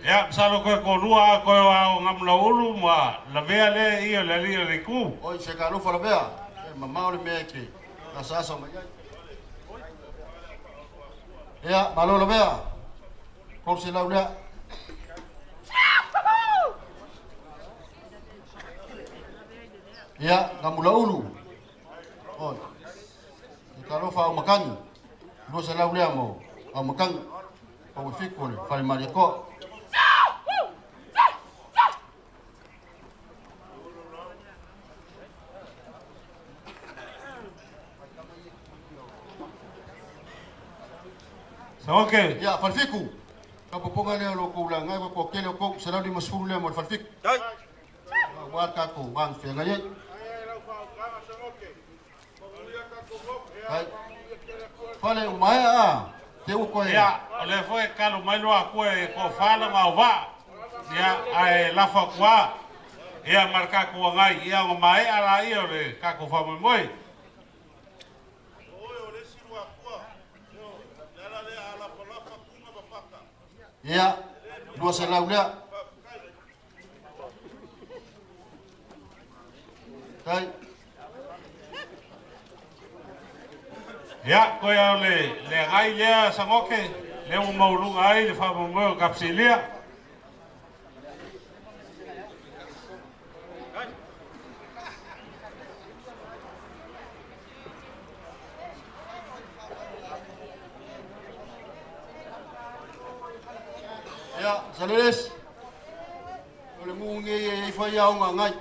Ia, masalo koe ko lua a koe o ao ngamula ulu ma lavea le ia le alii o le itu. Oi, se talofa lavea, e mamao le mea e te asaasa mai ai. Ia, malo lavea, 300 lea. Ia, Gamulaulu. Oi. I talofa au makani. 200 lea mo au makani. Pau e fiku le fale Mariakoa. Ok. Ia, Falefiku. Ka popoga lea o lo kou lagai ua toatele o kou, 150 lea mo le Falefiku. Aua le tatou va feagai ai. Ai. Fale o maea a. Te ua koe. Ia, o lea foi e kalo mai loa akua e ko whala ma o vaa. Ia, ae lafo atu a. Ia, ma le tatou agai. Ia, o maea la ia o le tatou faamoemoe. Ia, 200 lea. Tai. Ia, koe au le, le agai lea Sagoke, lea ua maualuga ai le faamoemoe o Kapisilia. Ia, Saleles, o le mu nei e i fai au ngā ngai.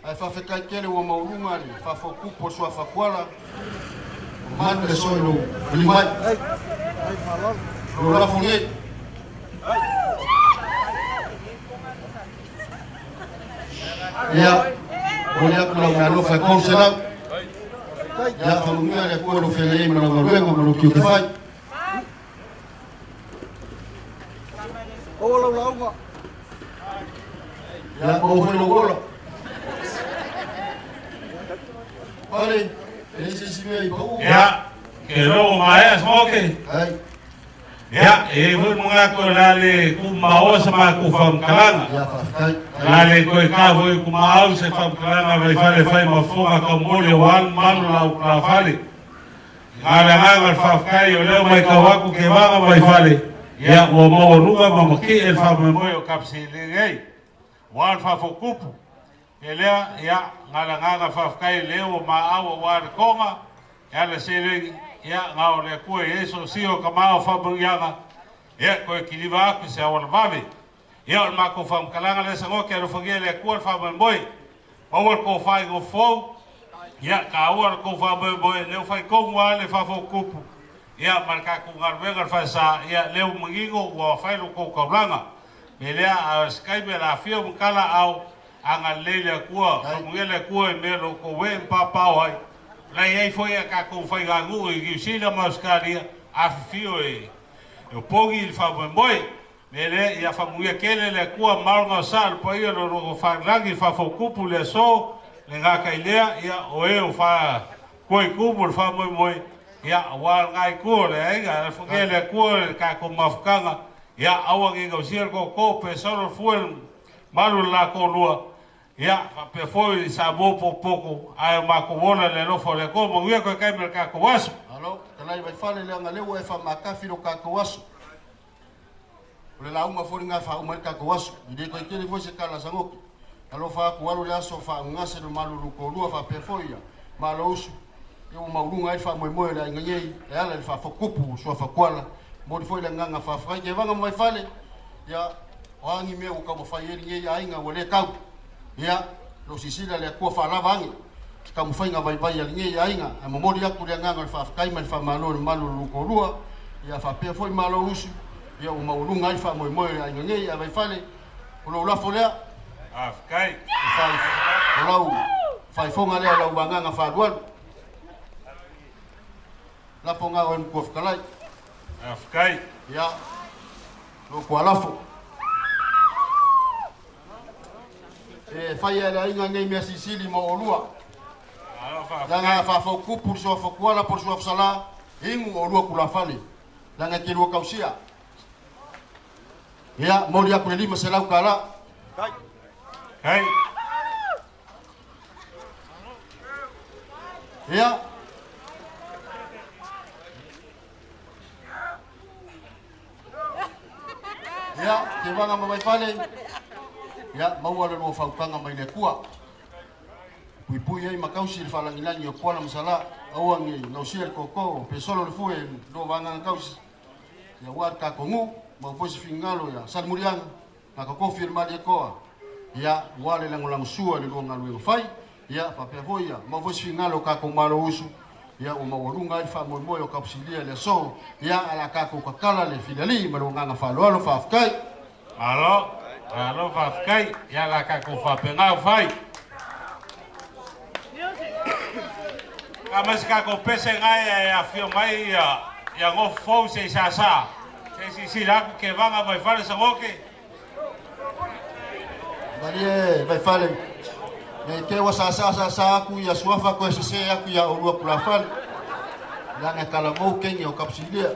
Ae faafetai tele ua maualuga le faafotupu o le suafa Tuala, o manu le aso i lou vili mai. Lou lafo nei. Ia, momoli atu lau meaalofa e 300. Ia, faamanuia le Atua i lou feagai ai ma lau galuega ma lou tiute fai. Ola lau lauga. Ia, maua foi lou ola. Pale, e leai se isi mea i pau. Ia, ke loo maea Sagoke. Ai. Ia, e i ai foi le manatu o le a le tuumaoa sa matou faamatalaga. Ia, faafetai. O le a le toe ta foi i tumaau se faamatalaga vaifale e fai ma fofoga taumoli aua le mamalu o la utulafale. Na o le agaga o le faafetai o lea ua matau atu ke vaga vaifale, ia, ua maualuga ma matie le faamoemoe o Kapsili nei, aua le faafotupu. E lea, ia, na o le agaga faafetai lea ua maau aua le toga, E ala seleni, ia, gao le Atua i ai so sio ka mao whamangianga, ia, koe kiliva aku se awala vave. Ia, o le makou faamatalaga lea sagoa ke alofagia e le Atua le faamoemoe. Maua le kou faaigo fou, ia, taua le kou faamoemoe, lea ua faitonu lava le faafotutupu, ia, ma le tatou galuega le faasa, ia, lea ua manino ua fai lo tou taulaga. Me lea, a o se taimi o le afio ma tala ao, agalelei le Atua, faamanuia le Atua i mea lo tou ee ma paopao ai. O la e i ai foi a tatou faiganuu i Niu Sila ma Ausetalia, afifio e opogi i le faamoemoe. Me lea, ia faamanuia tele le Atua malo na sa le paia lo lo faalagi le faafoutupu le aso, le gata i lea, ia o e o fa kua i tumu le faamoemoe, ia aua le ngai tua le aiga, alofagia le Atua le tatou mafutaga, ia aua nei gausia le toto pe solo le fue malu le latou lua, ia faapea foi i Samoa potopoto, ae o matou ola le alofa o le Atua, manuia toe taimi o le tatou aso. Alo, talai mai fale le anga lea ua e faamatafi lo tatou aso. O le lauga foi lena e faauma ai le tatou aso. E le toe tele foi se tala a Sagoto. Alofa atu alo le aso faaugase le malulu tolua faapea foi ia Malousu ia ua mauluga ai le faamoemoe o le aiga nei e ala i le faafotutupu o Suafa Kuala. Momoli foi le agaga faafetai Tevaga ma Vaifale ia o a ni mea ua taumafai ai lenei aiga ua le tau. Ia lou silasila le Atua faalava ane se taumafaiga vaivai a lenei aiga ae momoli atu le agaga o le faafetai ma le faamalo i le malulu tolua ia faapea foi Malousu ia ua maualuga ai le faamoemoe o le aiga nei ae Vaifale o lou lafo lea. Faafetai. O lau faifoga lea o lau agaga faalualu. Lafo ngā oe matua fetalai. Faafetai. Ia, lou tualafo. E fai e le aiga nei mea silisili mo olua. Leaga faafoutupu le suafa Tuala po o le suafa Salā, inu olua tulafale. Leaga e te lua tausia. Ia, momoli atu le $500. Kai. Ia. Ia, Tevaga ma Vaifale. Ia, maua le lua fautuaga mai le Atua. Puipui ai ma tausi le faalagilagi o Kuala ma Salā, aua nei gausia le toto pe solo le fue lua vagaga tausi. Ia aua le tatou nuu, maua foi se finagalo ia Salemuliaga, na totofi e le Malietoa, ia aua le lagolagosua i le lua galuega fai, ia faapea foi ia maua foi se finagalo o tatou Malousu, ia ua maualuga ai le faamoemoe o Kapusilia i le aso, ia ae o le a tatou tatala le filialii ma le agaga faaaloalo, faafetai. Malo, malo faafetai, ia la tatou faapena fai. Ka mai se tatou pese ngai e afio mai ia ia ngofo fou se i sasa. Se i sisila atu Tevaga mai fale Sagoke. Malie Vaifale, nei te ua sasa sasa atu ia suafa koe sese atu ia olua tulafale. Leaga e talamou kenge o Kapusilia.